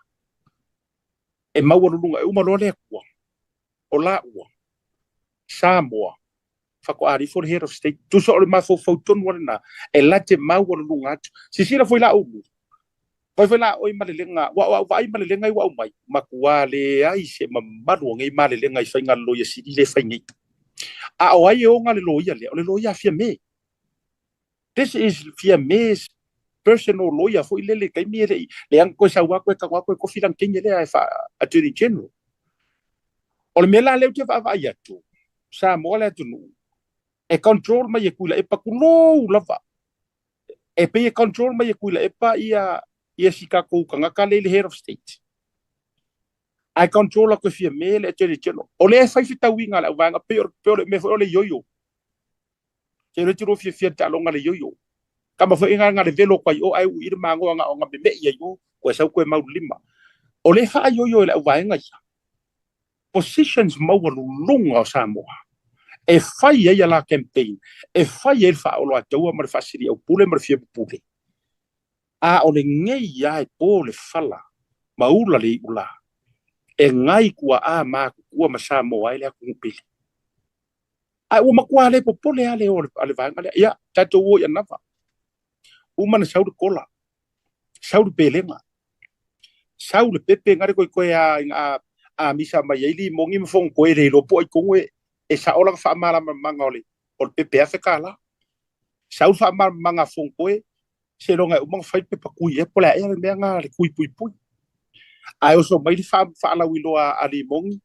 e maualuluga e uma loa le Atua, o laua, Samoa, faatoa alifo le Head of State. Tusa o le mafaufau tonu lava lena, e late maualuluga atu. Sisila foi la Ulu, Fai foi la oi malelega, ua o au vaai malelega i ua aumai, matuā leai se mamalu o nei malelega i faiga a le Loia Sili lea e fai nei. A o ai e ona le loia lea? O le loia a Fiame. This is Fiame's personal lawyer foi lele i taimi e le i leaga toe sau lava toe tago lava toe tofi lana teine lea e faa Attorney General. O le mea la lea ou te vaavaai atu, Samoa le atunuu, e control mai e Tuilaepa tulou lava. E pei e control mai e Tuilaepa ia ia si tatou tagata lea i le Head of State. Ae control atu e Fiame le Attorney General. O lea e fai fetauiga a le auvaega pei o pei o le mea foi o le ioio. Te iloa te lua fiafia i le taaloga a le ioio. Tama foi na na le velo atu ai i o ae ui i le magoa na o na meme'i ai i o, koe sau koe mau le lima. O lea e faaioio e le auvaega ia positions maualuluga o Samoa e fai ai a la campaign, e fai ai le faaoloataua ma le faasiliaupule ma le fiamupule. A o lenei lava e po le fala ma ula le iulā, e gai tuaa matutua ma Samoa ai le atunuu pele. Ae ua matua le popole lava le o a le vaega lea. Ia, tatou o i Anava. Uma na sau le kola, sau le pelega, sau le pepe gale koe a ina a misa mai ai limogi ma fogotoe le iloa po o ai tonu e sao lana faamalamalamaga o le o le pepe $1000. Sau le faamalamalamaga a Fonotoe, seiloga e uma ona fai le pepa tui ea po o le a ea le mea lena le tui puipui. Ae oso mai le faalauiloa a Limogi,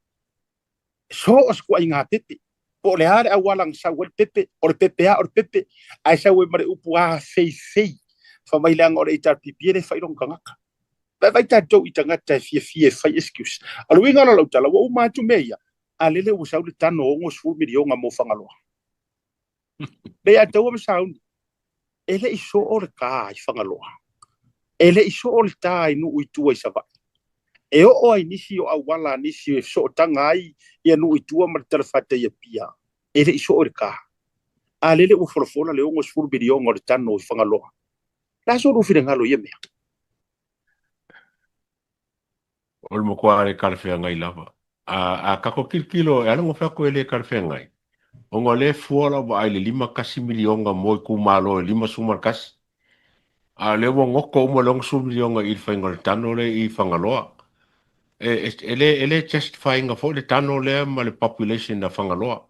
so o se tuaiga pepe. Po o le a le auala na sau ai le pepe, o le pepe lava o le pepe, ae sau ai ma le upu afeifei, fai mai leaga o le HRPP e le fai lona tagata. Vaivai tatou i tagata e fiafia e fai excuse. O le uiga la o lau tala, ua uma atu mea ia, a lele ua sau le tano 60 miliona mo Fagaloa. Leiataua ma Sauni, e le i soo le tā i Fagaloa. E le i soo le tā i nuu i tua i Savaii. E oo ai nisi o auala a nisi e sootaga ai ia nuu i tua ma le talafatai i Apia, e le i soo i le tā. A lele ua folafola le 60 miliona o le tano i Fagaloa. Le a so lou finagalo i ia mea? O le matua le talafeagai lava. A, a tatou tilotilo, e ala ona fai atu e le talafeagai, ona o lea e fua lau vaai i le 51 miliona mo itumalo e 51, a o lea ua goto uma le 60 miliona i le faiga o le tano lea i Fagaloa. E, e, e le, e le justify ina foi le tano lea ma le population a Fagaloa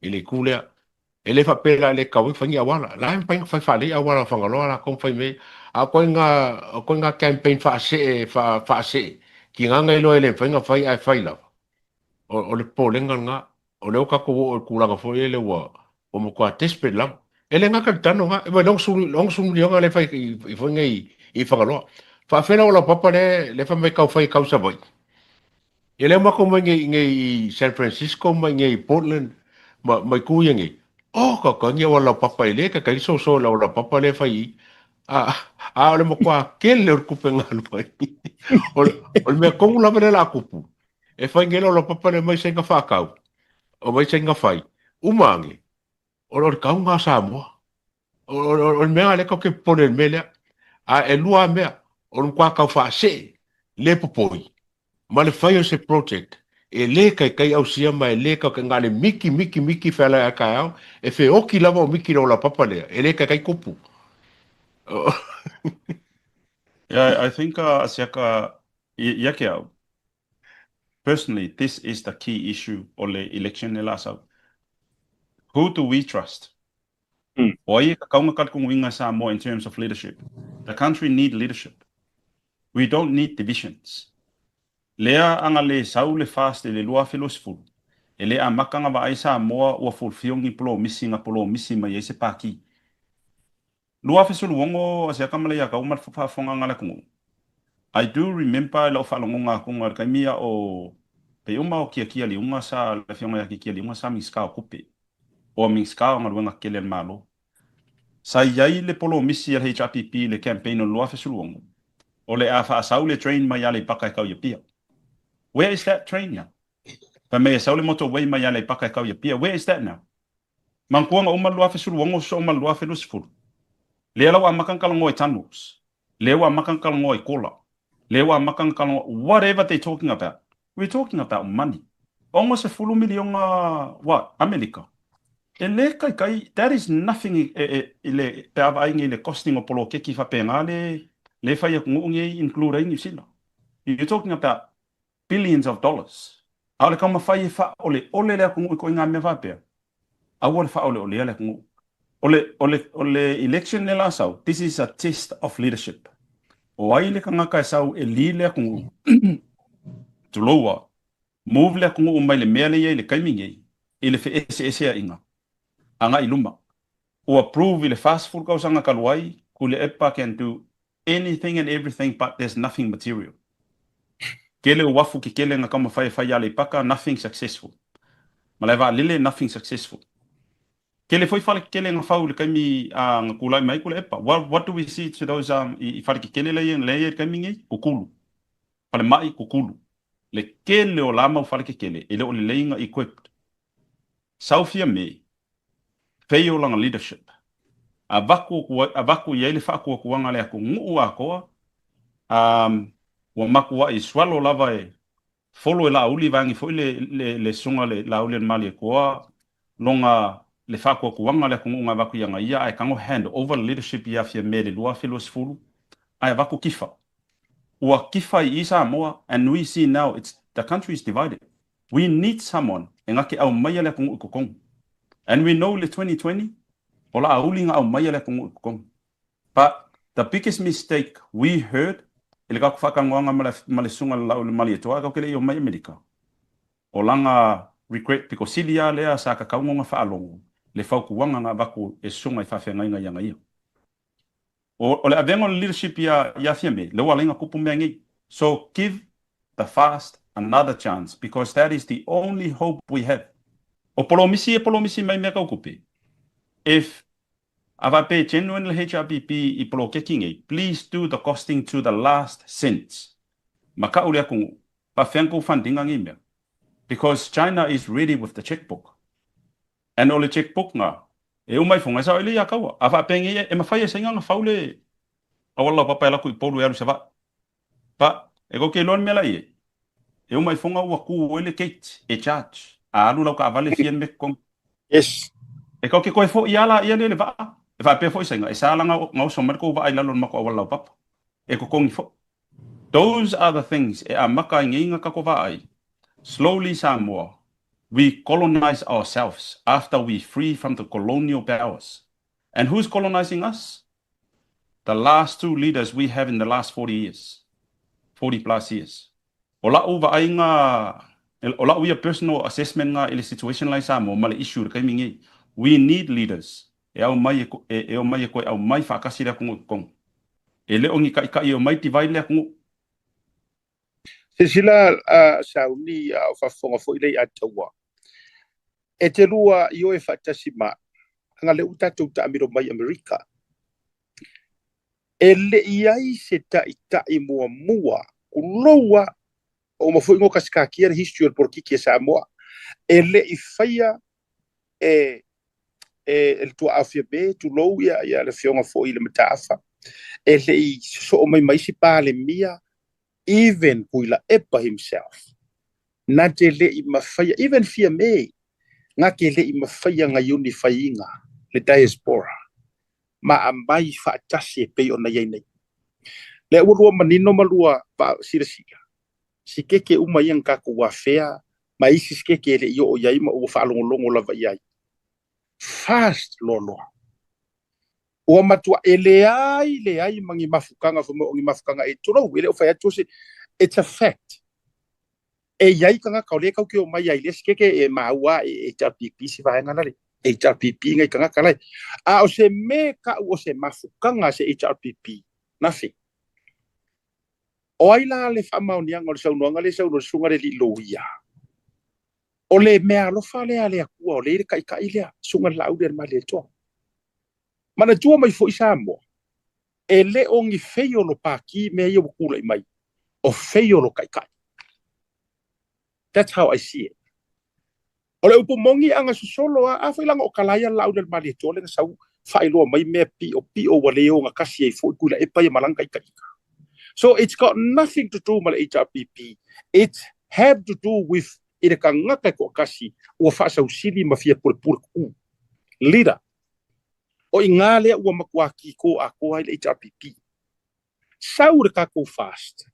i le itu lea. E le faapea la e le tatau ai ona fai ni auala. La e mafai ona fai faalelei auala o Fagaloa latou ma fai mea ia. A o ituaiga, o ituaiga campaign faasee, faasee, tiga na iloa e le mafai ona fai ae fai lava. O, o le popolega lena. O lea ua tatou oo i le tulaga foi lele ua, ua matua desperate lava. E le gata i le tano lena, e vaai i le 60 miliona lea e fai i, foi nei i Fagaloa. Faafefea la o laupapa lea, lea fai mai tau fai e tau i Savaii? Ia lea matou mai nei nei i San Francisco ma i nei i Portland ma ma itu ia nei. Oh ka ka ni auala laupapa e le taitai le soso i le auala laupapa lea e fai i i. A a o le matua tele o le tupe na alu ai. O le o le mea tonu lava lea o le a tupu, e fai nei le auala laupapa lea mai saina faatau, o mai saina fai, uma ane, O le kauga a Samoa. O, o, o le mea lea tatou te popole i le mea lea. A e lua lava mea, o le matua tau faasee, le popoi, ma le fai o se project e le taitai ausia ma e le tau, na o le miki miki miki fealai a taeao, e feoti lava o miki i le olaupapa lea, e le taitai tupu. Yeah, I think uh, Asiaka, ia ke au, Personally, this is the key issue o le election le la sau. Who do we trust? O ai e kakaunga kalkunguinga Samoa in terms of leadership? The country need leadership. We don't need divisions. Lea anga le sau le fast i le 2020, e le amaka nga vaai Samoa ua fulfill ni polomisi nga polomisi mai ai se paki. 2016 asiaka ma le ia kau ma le faafofoga nga le atunuu. I do remember i lau faalogoga atuga i le taimi a o pei uma o Kiakia Liuga sa le afioga ia Kiakia Liuga sa Minisita o Tupe or Minisita o Galuega Tetele a le Malo. Sa i ai le polomisi a le HRPP i le campaign o le 2016 o le a faasau le train mai Aleipata e tau i Apia. Where is that train now? Fai mai e sau le motorway mai Aleipata e tau i Apia. Where is that now? Manatua na uma le 2016 sosoo ma le 2020. Lea la ua amata ona talanoa i tunnels. Lea ua amata ona talanoa i kola. Lea ua amata ona talanoa, whatever they talking about. We're talking about money. 60 miliona what? Amelika. E le kaikai, that is nothing i, e, e, i le, pe a vaai nei i le costing o poloketi faapena le, le fai atunuu nei include ai Niu Sila. You're talking about billions of dollars. A o le taumafai e faaoleole le atunuu i ituaiga mea faapea, aua le faaoleolea le atunuu. O le, o le, o le election lea la sau, this is a test of leadership. O ai le tagata e sau e lead le atunuu, tulou a, move le atunuu mai le mea lea e i ai i le taimi nei, i le feeseeseaiga, agai i luma. Ua prove i le 40 tausaga talu ai, Tuilaepa can do anything and everything but there's nothing material. Tele o uafu kekele na taumafai e fai i Aleipata, nothing successful. Malae vaalele, nothing successful. Tele foi fale kekele na fau i le taimi na tulai mai ai Tuilaepa. What, what do we see to those i fale kekele la e i ai i le taimi nei? Kukulu. Falemai, kukulu. Le tele o la mau fale kekele e le o lelei na equipped. Sau Fiame, fail lana leadership. Avatu avatu i ai le faatuatuaga a le atunuu atoa, ua matuai swallow lava e folo e Laauli vaeane foi le le le susuga le Laauli a le Malietoa lona le faatuatuaga a le atunuu na avatu ia ia ae tago hand over le leadership ia Fiame i le 2020 ae avatu kifa. Ua kifa i i Samoa and we see now it's the country is divided. We need someone e na te aumaia le atunuu i totonu. And we know i le 2020, o Laauli na aumaia le atunuu i totonu. But the biggest mistake we heard i le tatou faatalanoaga ma le ma le Susuga i le Laauli Malietoa tatou te le i omai i Amerika, o lana regret pito sili lava lea sa tatau ona faalogo le fautuaga na avatu e Susuga i faafeagaiga ia ia. O le avega o le leadership ia ia Fiame, lea ua ala ai ona tupu mea nei. So give the fast another chance because that is the only hope we have. O polomisi e polomisi mai mea tau tupe. If a faapea e genuine le HRPP i poloketi nei, please do the costing to the last cent. Makau le atunuu, faafefea ona tou fund ina nei mea? Because China is ready with the cheque book. And o le cheque book na, e uma ifoga, e sao ai le ia kaua. A faapea nei, e mafai e Saina ona fau le auala laupapa e alu atu i Upolu e alu i Savaii. But, e kou te iloa le mea la i ai, e uma ifoga ua tu ai le gate e charge, a alu lau taavale e fia le mea totogi. Yes. E kou te toe foi lava laia lea i le vaa, e faapea foi Saina, e sa la gaoso mai le tou vaa i lalo o le matou auala laupapa, e totogi foi. Those are the things e amata ai nei na tatou vaai, slowly Samoa, we colonize ourselves after we free from the colonial powers. And who's colonizing us? The last two leaders we have in the last 40 years, 40 plus years. O la'u vaaiga, o la'u ia personal assessment nga i le situation la i Samoa ma le issue i le taimi nei. We need leaders e aumai e, e omai e toe aumai faatasi le atunuu i totonu. E le o ni taʻitaʻi e omai divide le atunuu. Silasila a Sauni a o faafofoga foi lea ia Taua. E te lua i oe faatasi ma aga lea ua tatou taamilo mai Amerika. E le i ai se taʻitaʻi muamua tulou lava ua uma foi ona kasikakia le history o le polokiki a Samoa. E le i faia e e le tuaa o Fiame, tulou ia, ia le afioga foi i le Mataafa, e le i sosoo mai ma isi Palemia, even Tuilaepa himself, na te le i mafaia, even Fiame, na te le i mafaia na unify-ina le diaspora, ma aumai faatasi e pei ona i ai nei. Lea ua lua manino ma lua silasila, sikeke uma ia na tatou afea ma isi sikeke e le i oo i ai ma ua faalogologo lava i ai. Fast loaloa. Ua matua e leai leai ma ni mafutaga fai mai o ni mafutaga e tulou e le o fai atu se it's a fact. E i ai tagata o lea e tau ke omai ai i lea sikeke e maua e HRPP si vaega lale. HRPP ngai tagata lae. A o se me ka'u o se mafutaga se HRPP, nothing. O ai la le faamaoniaga o le saunoaga lea e saunoa le susuga i le alii loia? O le meaalofa lea a le Atua o lea i le taitai lea, susuga i le Laauli a le Malietoa. Manatua mai foi Samoa, e le o ni feiolo pākī mea ia ua tulai mai, o feiolo taitai. That's how I see it. O le upu moni a na sosolo a, a foi la na o kalaia le Laauli a le Malietoa lea na sau faailoa mai mea piopio ua le ogatasi ai foi Tuilaepa ia ma lana taitaiga. So it's got nothing to do ma le HRPP, it's have to do with i le tagata e toatasi ua faasausili ma fia pulepule kuku. Leader. O i gā lea ua matua kiko atoa ai le HRPP. Sau le tatou fast.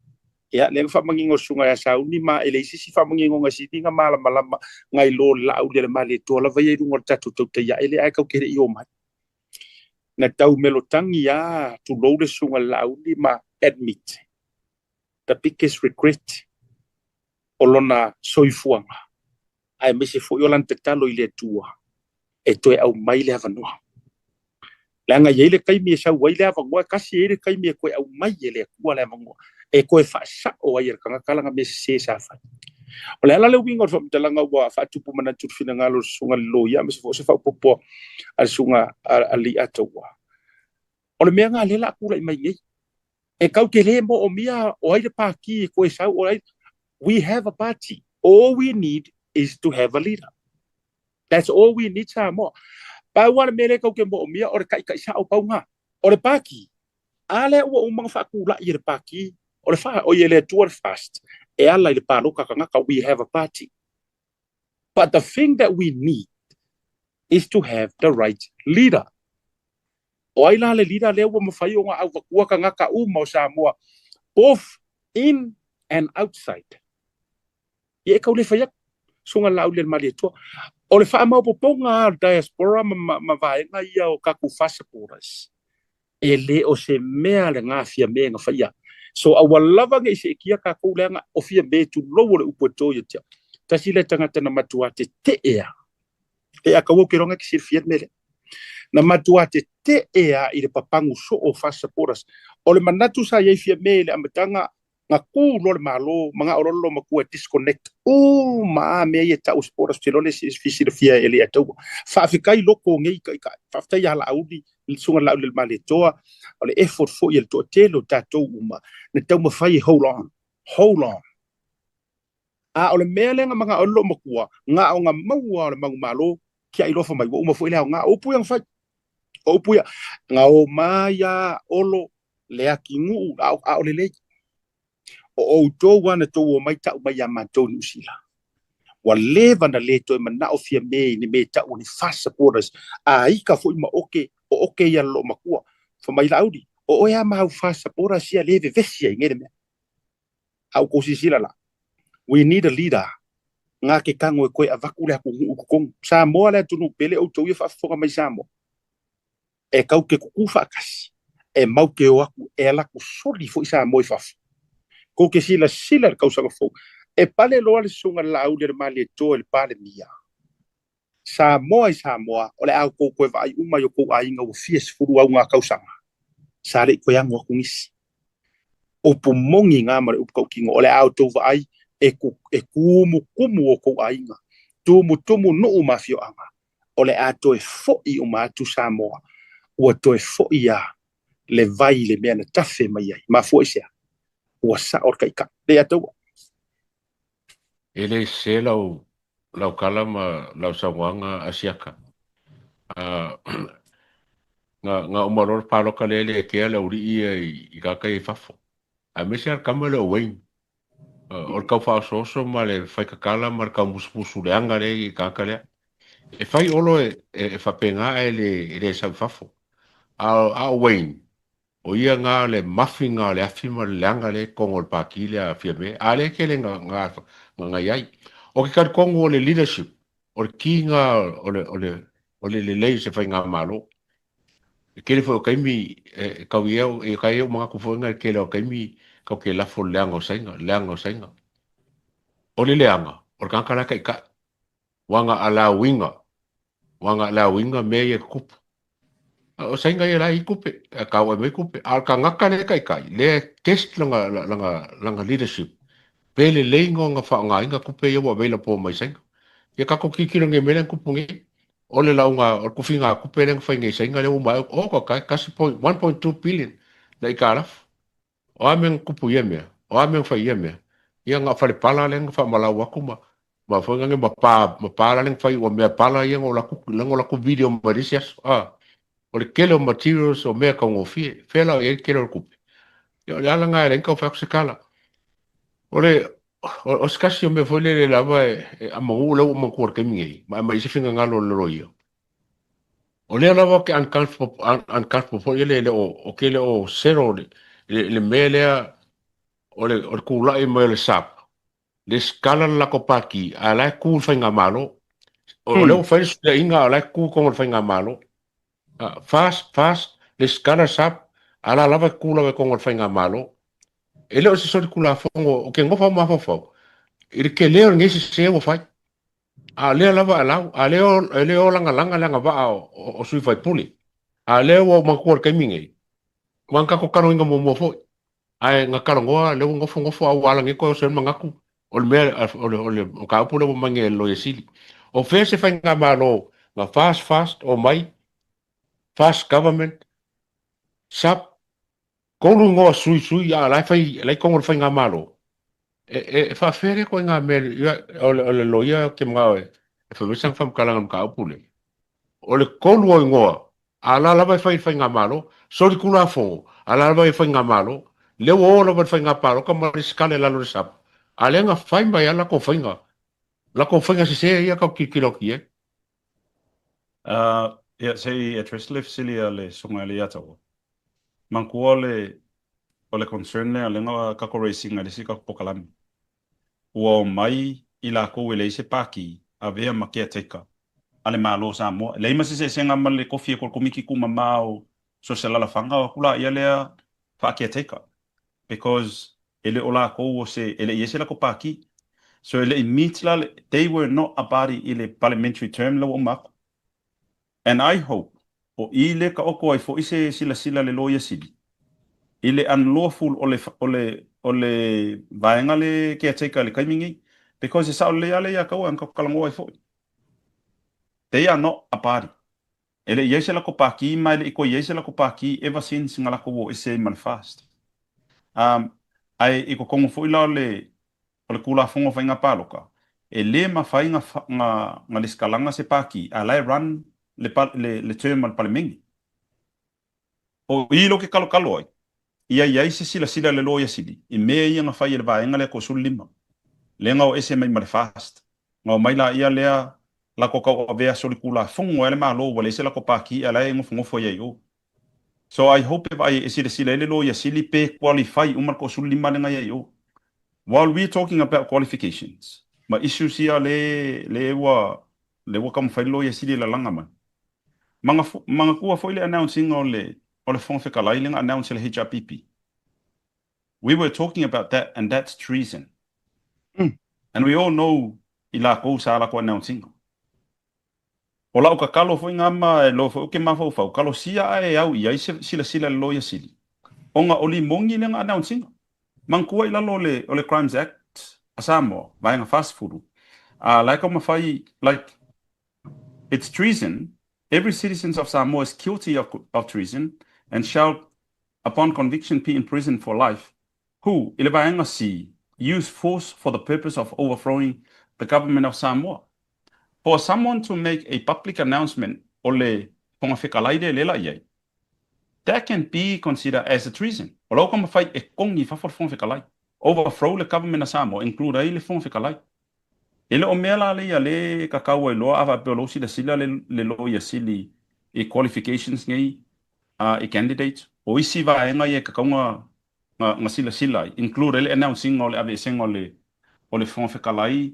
Ia, lea na faamanino e le Susuga ia Sauni ma e leai se isi faamaninoga e sili ona malamalama nai lo le Laauli a le Malietoa lava ia i luga o le tatou tautai ae lea ae tatou te le i omai. Na tau melotagi lava, tulou le Susuga i le Laauli ma admit the biggest regret o lona soifuaga aemaise foi o lana tatalo i le Atua e toe aumai le avanoa. Leaga e i ai le taimi e sau ai le avanoa e tasi, e i ai le taimi e toe aumai e le Atua le avanoa e toe faasao ai e le tagata lana mea sese sa fai. O le ala le uiga o le faamatalaga ua faatupu manatu i le finagalo o le susuga i le loia aemaise foi o se faaopoopo a le susuga a Leiataua. O le mea lena lea o le a tulai mai nei. E tau te le moomia o ai le pati e toe sau o ai. We have a party. All we need is to have a leader. That's all we need Samoa. Pau lava le mea lea tau te moomia o le taitai sao pau na. O le pati, a lea ua uma ona faatulai e le pati, o le fa, oi e le Atua le fast, e ala i le palota tagata, we have a party. But the thing that we need is to have the right leader. O ai la le leader lea ua mafai ona auvatua tagata uma o Samoa, both in and outside. Ia e tau le fai atu, susuga Laaulialemalietoa. O le faamaopoopoga lava o le diaspora ma, ma vaega ia o tatou FAST supporters, e le o se mea lena Fiame na faia. So aua lava ne i seetia tatou leaga o Fiame tulou o le upu e to ia te au. Tasi lea tagata na matua tetee a. E a kaua ou te iloa na te silafia le mea lea. Na matua tetee a i le papagu soo o FAST supporters. O le manatu sa i ai Fiame i le amataga na ku loa le Malo, manao loa le loomatua e disconnect uma a mea ia e tau o supporters, ou te iloa le silafia e Leiataua. Faafetai loko o nei taitai, faafetai ia Laauli, le Susuga Laaulialemalietoa, o le effort foi a le toatele o tatou uma na taumafai e hold on, hold on. A o le mea lea na manao ai le loomatua, na ona maua o le manumalo, tiai loa fai mai ua uma foi le aoga. O upu ia na fai, o upu ia, na omai a Olo Leatinuu, a o lelei. O outou lava na tou omai tau mai ia matou i Niu Sila. Ua leva na le toe manao Fiame i ni mea e tau o ni FAST supporters, a ika foi ma oke, o oke ia loomatua. Fai mai Laauli, o oe a ma au FAST supporters ia le vevesi ai nei le mea. A outou silasila la, we need a leader nga ke tago e toe avatu le atunuu i totonu. Samoa le atunuu pele outou ia faafofoga mai Samoa. E kau ke kukū faatasi, e mau ke o atu e ala atu soli foi Samoa i fafo. Kou ke silasila i le tausaga fou, e pale loa le susuga Laaulialemalietoa i le Palemia. Samoa i Samoa, o le a outou toe vaai uma i o tou aiga ua fia sefulu au ngā tausaga, sa le i toe ago atu nisi. Upu moni ngā ma le upu tautino, o le a outou vaai e, e tumutumu o tou aiga, tumutumu nuu ma afioaga, o le a toe foi uma atu Samoa, ua toe foi a le vai i le mea na tafe mai ai. Mafua i se a? Ua sao le taitai. Leiataua. E le sese lau lau tala ma lau saunoaga Asiata. Na na uma loa le palota lea e le kea le aualii ia i tagata ia i fafo. Aemaise lava le tama lea o Wayne. O le tau faaosooso ma le faitatala ma le tau musumusu leaga lea i tagata lea. E fai Olo e e faapena ae le e le sau i fafo. A o Wayne, O ia nga le mafi nga le afi ma le leaga lea i totonu o le pati lea a Fiame, a lea e tele nga nga nga i ai. O ke talitonu o le leadership, o le ki nga o le o le o le lelei o se faigamalo. E tele foi o taimi e tau i ai e kai ai ou manatu foi nga i le tele o taimi kau ke lafo i le leaga o Saina, le leaga o Saina. O le leaga, o le tagata la e taitai. Ua nga a le auiga, ua nga le auiga mea ia e tutupu. O Saina ia la e i tupe, e kauai mai tupe. A o le tagata lea e taitai, lea e test lana, lana, lana leadership, pe lelei na ona faaaogaina tupe ia ua available mai Saina. Ia tatou tilotilo nei i mea lea na tupu nei, o le lauga, o le tufiga tupe lea na fai nei e Saina lea ua uma ai, oh ka tai, 1.2 billion le aitalafu. O a mea na tupu i ia mea? O a mea na fai i ia mea? Ia na o fale pala lea na faamalau atu ma ma foi nane ma pa ma pa la na fai ua mea pala ia na o latou na o latou video mai le isi aso a. O le tele o materials o mea taugofie. Fea la o i ai le tele o le tupe? Ia o le ala na e leai ni taufai atu se tala. O le o se tasi o mea foi lele lava e e amanuu lea ua ou manatua i le taimi nei ma aumai ai se finagalo o le loia. O lea lava ou te uncomfortable foi le o ou te le o settle i le mea lea o le o le tulai mai o le SAP, lesitala le latou pati a o la e tu le faigamalo. O lea ua fai le suiaiga a o la e tu i totonu o le faigamalo. Fast, fast, lesitala le SAP a o la lava e tu lava i totonu o le faigamalo. E le o se solitulafono, ou te nofo mafaufau i le tele o lenei sese ua fai. A o lea lava e lau, a lea e le o lagalaga le agavaa o sui faipule. A o lea ua ou manatua i le taimi nei, aua na tatou talanoaina muamua foi, ae na talanoa lea ua nofonofo a ua ala nei toe oso ai le manatu, o le mea, o le, o le mataupu lea ua aumai nei e le Loia Sili. O fea se faigamalo na fast fast omai, fast government, sap, Tolu igoa sui sui a o la e fai, la e i totonu o le faigamalo. E, e, e faafefea lea ituaiga mea, ia, o le, o le loia ou te manao e, e fai mai sana faamatalaga i le mataupu lea. O le tolu o igoa, a o la lava e fai i le faigamalo, solitulafono, a o la lava e i le faigamalo, lea ua o lava i le faiga palota ma resitala i lalo o le SAP, a o lea na fai mai lava latou faiga, latou faiga sese ia tatou te tilotilo atu i ai. Ia, se i address le fesili a le Susuga ia Leiataua. Manatua le, o le concern lea lea na tatou raise ina i le isi tatou polokalame. Ua omai i latou e leai se pākī, avea ma caretaker a le Malo o Samoa. E leai ma se eseesega ma le tofi atu o le Komiti Tuumama o so o se alalafaga, o atu laia lea faa-caretaker because e le o latou o se, e le i i ai se latou pākī. So e le i meet la, they were not a party i le parliamentary term lea ua uma atu. And I hope o i le taoto ai foi se silasila a le Loia Sili i le unlawful o le o le o le vaega le caretaker i le taimi nei because e sao lelei lava lea ia taua na tatou talanoa ai foi. They are not a party. E le i i ai se latou pākī ma e le i toe i ai se latou pākī ever since na latou o ese ai ma le FAST. Um, ae i totonu foi la o le o le Tulafono o Faiga Palota, e le mafai na na lesitalaga se pākī a la e run le le le term a le Palemene. O i lea ou te kalokalo ai, ia i ai se silasila a le Loia Sili i mea ia na fai e le vaega lea 35, lea na o ese mai ma le FAST, na omai laia lea latou tauavea solitulafono ai le Malo ua leai se latou pākī a la e nofonofo ai ai i o. So I hope e vaai e silasila ai le Loia Sili pe qualify uma le 35 lea na i ai i o. While we are talking about qualifications ma issues ia le le ua le ua taumafai le Loia Sili e lalaga mai. Manatua foi le announce ina o le o le Fofoga Fetalai lea na announce e le HRPP. We were talking about that and that's treason. And we all know i lakou sa latou announce ina. O lau tatalo foi nga ma e loa foi ou te mafaufau, talosia ae e au i ai se silasila i le Loia Sili, ona o limoni lea na announce ina. Manatua i lalo o le o le Crimes Act a Samoa, vaega 40, a la e taumafai like it's treason, every citizens of Samoa is guilty of of treason and shall upon conviction be in prison for life, who, i le vaega C, use force for the purpose of overthrowing the government of Samoa. For someone to make a public announcement o le Fofoga Fetalai lea lela i ai, that can be considered as a treason. O la ua taumafai e togi i fafo le Fofoga Fetalai. Overthrow le government a Samoa, include ai le Fofoga Fetalai. E le o mea la lea le kakau ai loa a faapea o lou silasila le le Loia Sili i qualifications nei a i candidates. O isi vaega ia e tatau na na silasila ai, include ai le announce ina o le aveesega o le o le Fofoga Fetalai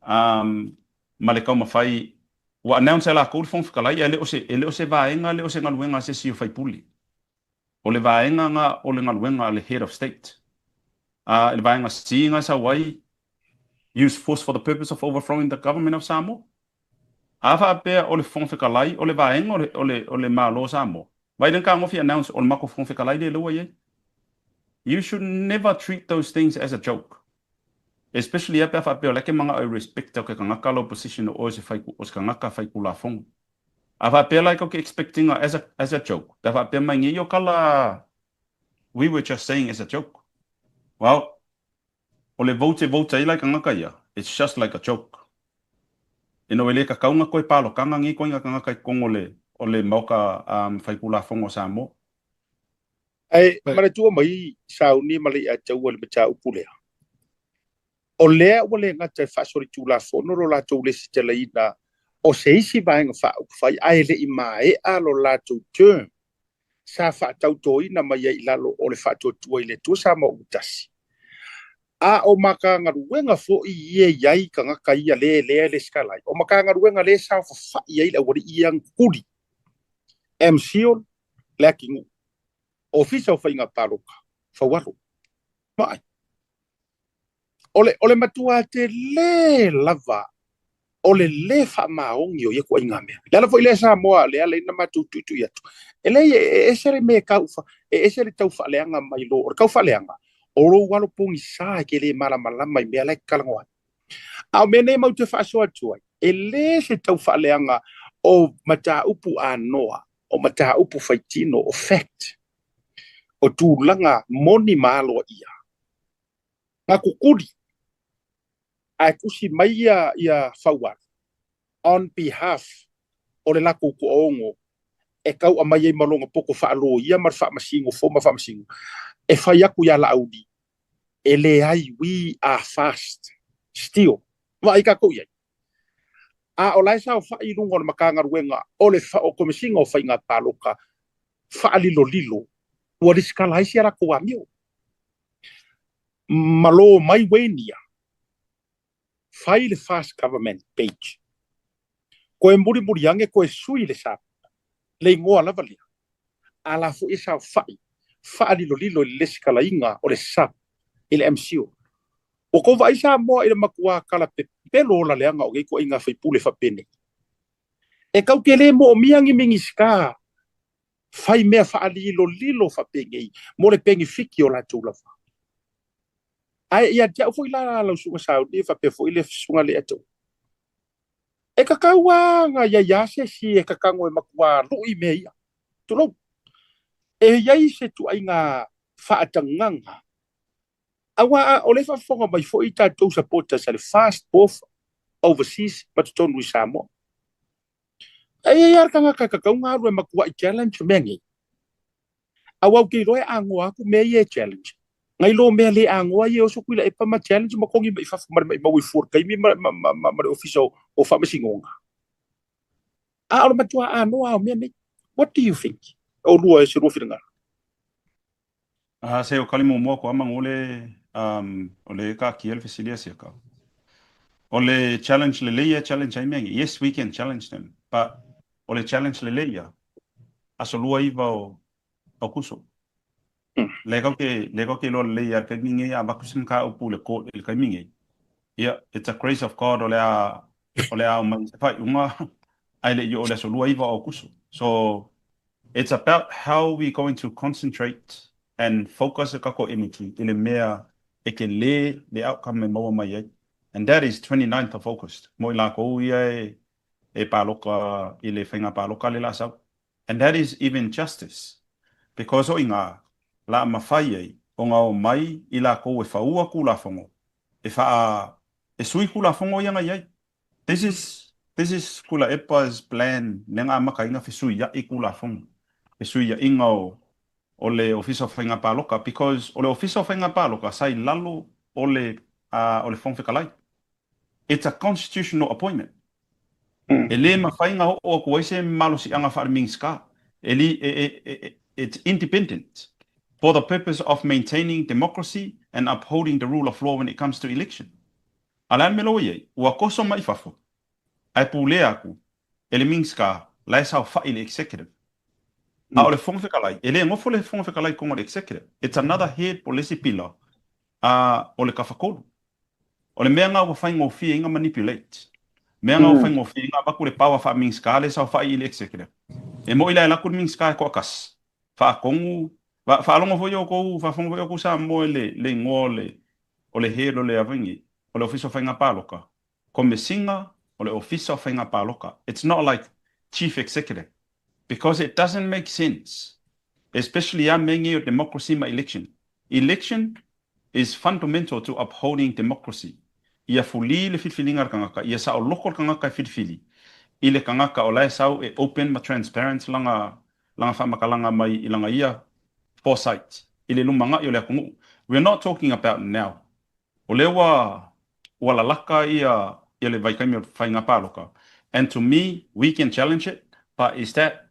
um ma le taumafai ua announce e latou le Fofoga Fetalai ae le o se e le o se vaega le o se galuega a se isi o faipule. O le vaega na o le galuega a le Head of State. A i le vaega C na e sau ai use force for the purpose of overthrowing the government of Samoa. A faapea o le Fofoga Fetalai o le vaega o le o le o le Malo o Samoa, vai lea na tagofi announce o le matou Fofoga Fetalai lea ua i ai. You should never treat those things as a joke. Especially a pe a faapea o la e ke mana'o e respect o ke kanaka lou position o oe o se fai o se kanaka faitulafono. A faapea la e tou te expect ina as a as a joke, pe a faapea mai nei o kala we were just saying as a joke. Well, o le vote e vote ai la i kanaka ia, it's just like a joke. You know, e le kakau na koe palokanga nei koe nga kanaka i totonu o le o le maoka um faitulafono o Samoa. Ae manatua mai sauni ma le ia taua i le mataupu lea. O lea ua le gata e faasolitulafono lo latou lesitalaina o se isi vaega faaupufai ae le i maea lo latou term sa faatautoina mai ai i lalo o le Faatuatua i le Atua Samoa Ua Tasi. A o Matagaluega foi ia e i ai tagata ia le lea e lesitala ai, o Matagaluega lea e saofafai ai le aualii ia Gutuli, MCIL, Leatinuu, Ofisa o Faiga Palota, Faualo. Vaai. O le, o le matua tele lava. O le lē faamaoni o ia ituaiga mea. Le ala foi lea Samoa, lea ala ai na matou tuitui atu. E leai, e ese le mea e tau, e ese le tau faaleaga mai lo, o le tau faaleaga, o lou alo pogisa e te le malamalama i mea la e te talanoa ai. A o mea nei matou te faasoa atu ai, e le se tau faaleaga o mataupu anoa, o mataupu faitino, o fact, o tulaga moni ma aloaia. Na tutuli ae tusi mai ia ia Faualo on behalf o le latou toaono e tau aumai ai ma lona poto faaloia ma le faamasino former faamasino e fai atu ia Laauli e leai we are fast still vaai tatou i ai a o la e saofai i luga o le Matagaluega o le o Komesina o Faiga Palota faalilolilo ua lesitala ai si a latou amio Malo mai Wayne ia, fai le fast government page. Koe mulimuli ane koe sui le sa, le igoa lava lea. A la foi e saofai faalilolilo i le lesitalaina o le sa i le MCIL. Ua tou vaai Samoa i le matua tala pepelo o la leaga o nei ituaiga faipule faapenei. E tau te le moomia ni Minisita fai mea faalilolilo faapenei mo le penefiti o latou lava. Ae ia te au foi la lau susuga Sauni faapea foi le susuga Leiataua, e tatau lava ona i ai lava se isi e tatago e matua lui mea ia. Tulou. E i ai se ituaiga faatagaga aua o lea e faafofoga mai foi tatou supporters a le FAST both overseas ma totonu i Samoa. E i ai lava le tagata e tatau ona alu e matuai challenge mea nei. Aua ou te iloa e agoa atu mea ia e challenge. Nai lo mea le agoa ia e oso Tuilaepa ma challenge ma togi mai fafo ma le maimau i fua o le taimi ma, ma, ma, ma, ma le ofisa o, o faamasinoga. A o le matua anoa o mea nei. What do you think? Oulua e se lua finagalo. A se o kali muamua ko ama ngole um, o le ka kia le fesilia sia ka. O le challenge le leia challenge ai mea Yes, we can challenge them, but o le challenge le leia aso lua iva o Aukuso. Le kau ke le kau ke loa le leia le kaimi ngei a vaku se mataupu le court i le kaimi ngei. Ia, it's a grace of God o le a o le a mai se faaiuga ai le i o le aso 29 o Aukuso. So It's about how we going to concentrate and focus le tatou energy i le mea e tele le outcome e maua mai ai and that is 29th of August mo i lakou ia e paloka i le faiga paloka le la sau and that is even justice because o iga la mafai ai ona omai i lakou e faua Tulafono e faa e sui Tulafono ia na i ai. This is this is Tuilaepa's plan lea na amata ai na fesuiai Tulafono, fesuiaiga o o le Ofisa o Faiga Paloka because o le Ofisa o Faiga Paloka sa i lalo o le o le Fofoga Fetalai. It's a constitutional appointment. E le mafai na oo atu ai se malosiaga faale-Minisita. E li e e e it's independent for the purpose of maintaining democracy and upholding the rule of law when it comes to election. A o le a le mea la ua i ai? Ua toso mai i fafo, ae pulea atu e le Minisita la e saofai i le Executive. A o le Fofoga Fetalai, e le nofo le Fofoga Fetalai i totonu o le Executive. It's another head po o le isi pila a o le Tafatolu. O le mea lena ua faigofie ai ona manipulate. Mea lena ua faigofie ai ona avatu le power faa-Minisita lea e saofai i le Executive. E moni la e alu atu le Minisita e toatasi, faatonu, faalogo foi outou, faafofoga foi outou Samoa i le igoa o le O le head o le avagi o le Ofisa o Faiga Paloka, Komesina o le Ofisa o Faiga Paloka. It's not like Chief Executive because it doesn't make sense especially a mea nei o democracy ma election. Election is fundamental to upholding democracy. Ia fuli le filifiliga a le tagata, ia saoloko le tagata e filifili i le tagata o la e sau e open ma transparent lana lana faamatalaga mai i lana ia foresight i le lumanai o le atunuu. We are not talking about now. O lea ua ua lalaka ia ia le vaitaimi o le faiga paloka and to me we can challenge it but is that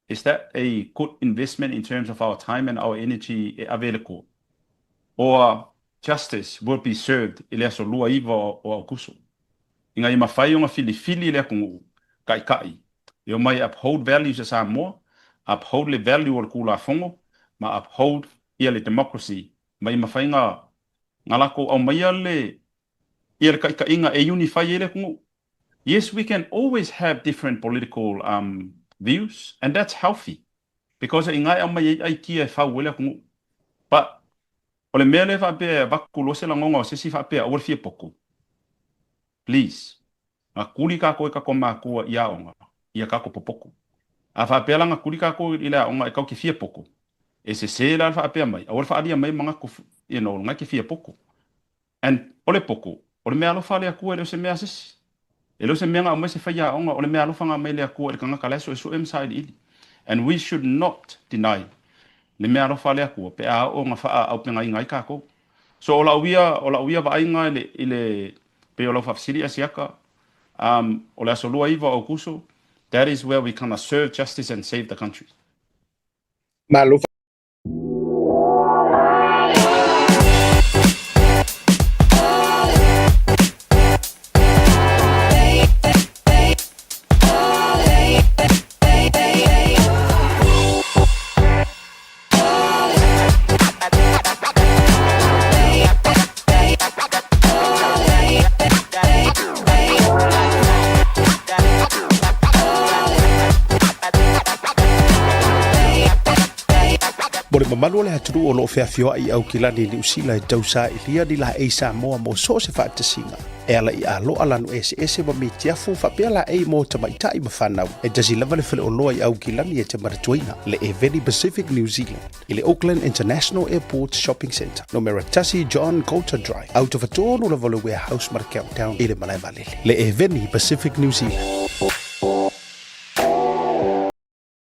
is that a good investment in terms of our time and our energy e ave i le court? Or justice will be served i le aso 29 o Aokuso ina ia mafai ona filifili le atunuu taitai E omai e uphold values a Samoa, uphold le value o le Tulafono ma uphold ia le democracy ma ia mafai na latou aumaia le ia le taitaiga e unify ai le atunuu. Yes, we can always have different political um, views, and that's healthy because e inga e aumai ai aikia e fau ai le atunuu. But o le mea lea e faapea e avatu loa se lagona o se isi faapea aua le fia potu, please, na tuli tatou e tatou matua i aoga ia tatou popotu. A faapea la na tuli tatou i le aoga e tatou te fia potu, e sese la le faapea mai aua le faaalia mai manatu you know, lena e te fia potu. And o le potu, o le meaalofa a le Atua e le o se mea a se isi. E le o se mea na aumai se faiaoga, o le meaalofa na aumai e le Atua i le tagata la e suesue ma sailiili. And we should not deny le meaalofa a le Atua pe a oo na faaaupegaina ai tatou. So o lau ia, o lau ia vaaiga i le, i le, pei o lau faafesili Asiata, um, o le aso 29 o Aukuso, that is where we gonna serve justice and save the country. Malo. Mo le mamalu o le atunuu o lo o feafioai i Aukilani i Niu Sila e tausailia ni laei Samoa mo so o se faatasiga e ala i aloa lanu eseese ma mitiafu faapea laei mo tamaitai ma fanau. E tasi lava le faleoloa i Aukilani e te manatuaina, le Eveni Pacific New Zealand, i le Auckland International Airport Shopping Centre, numera 1 John Coulter Drive, autofatonu lava o le Warehouse ma le Countdown i le malae vaalele. Le Eveni Pacific New Zealand.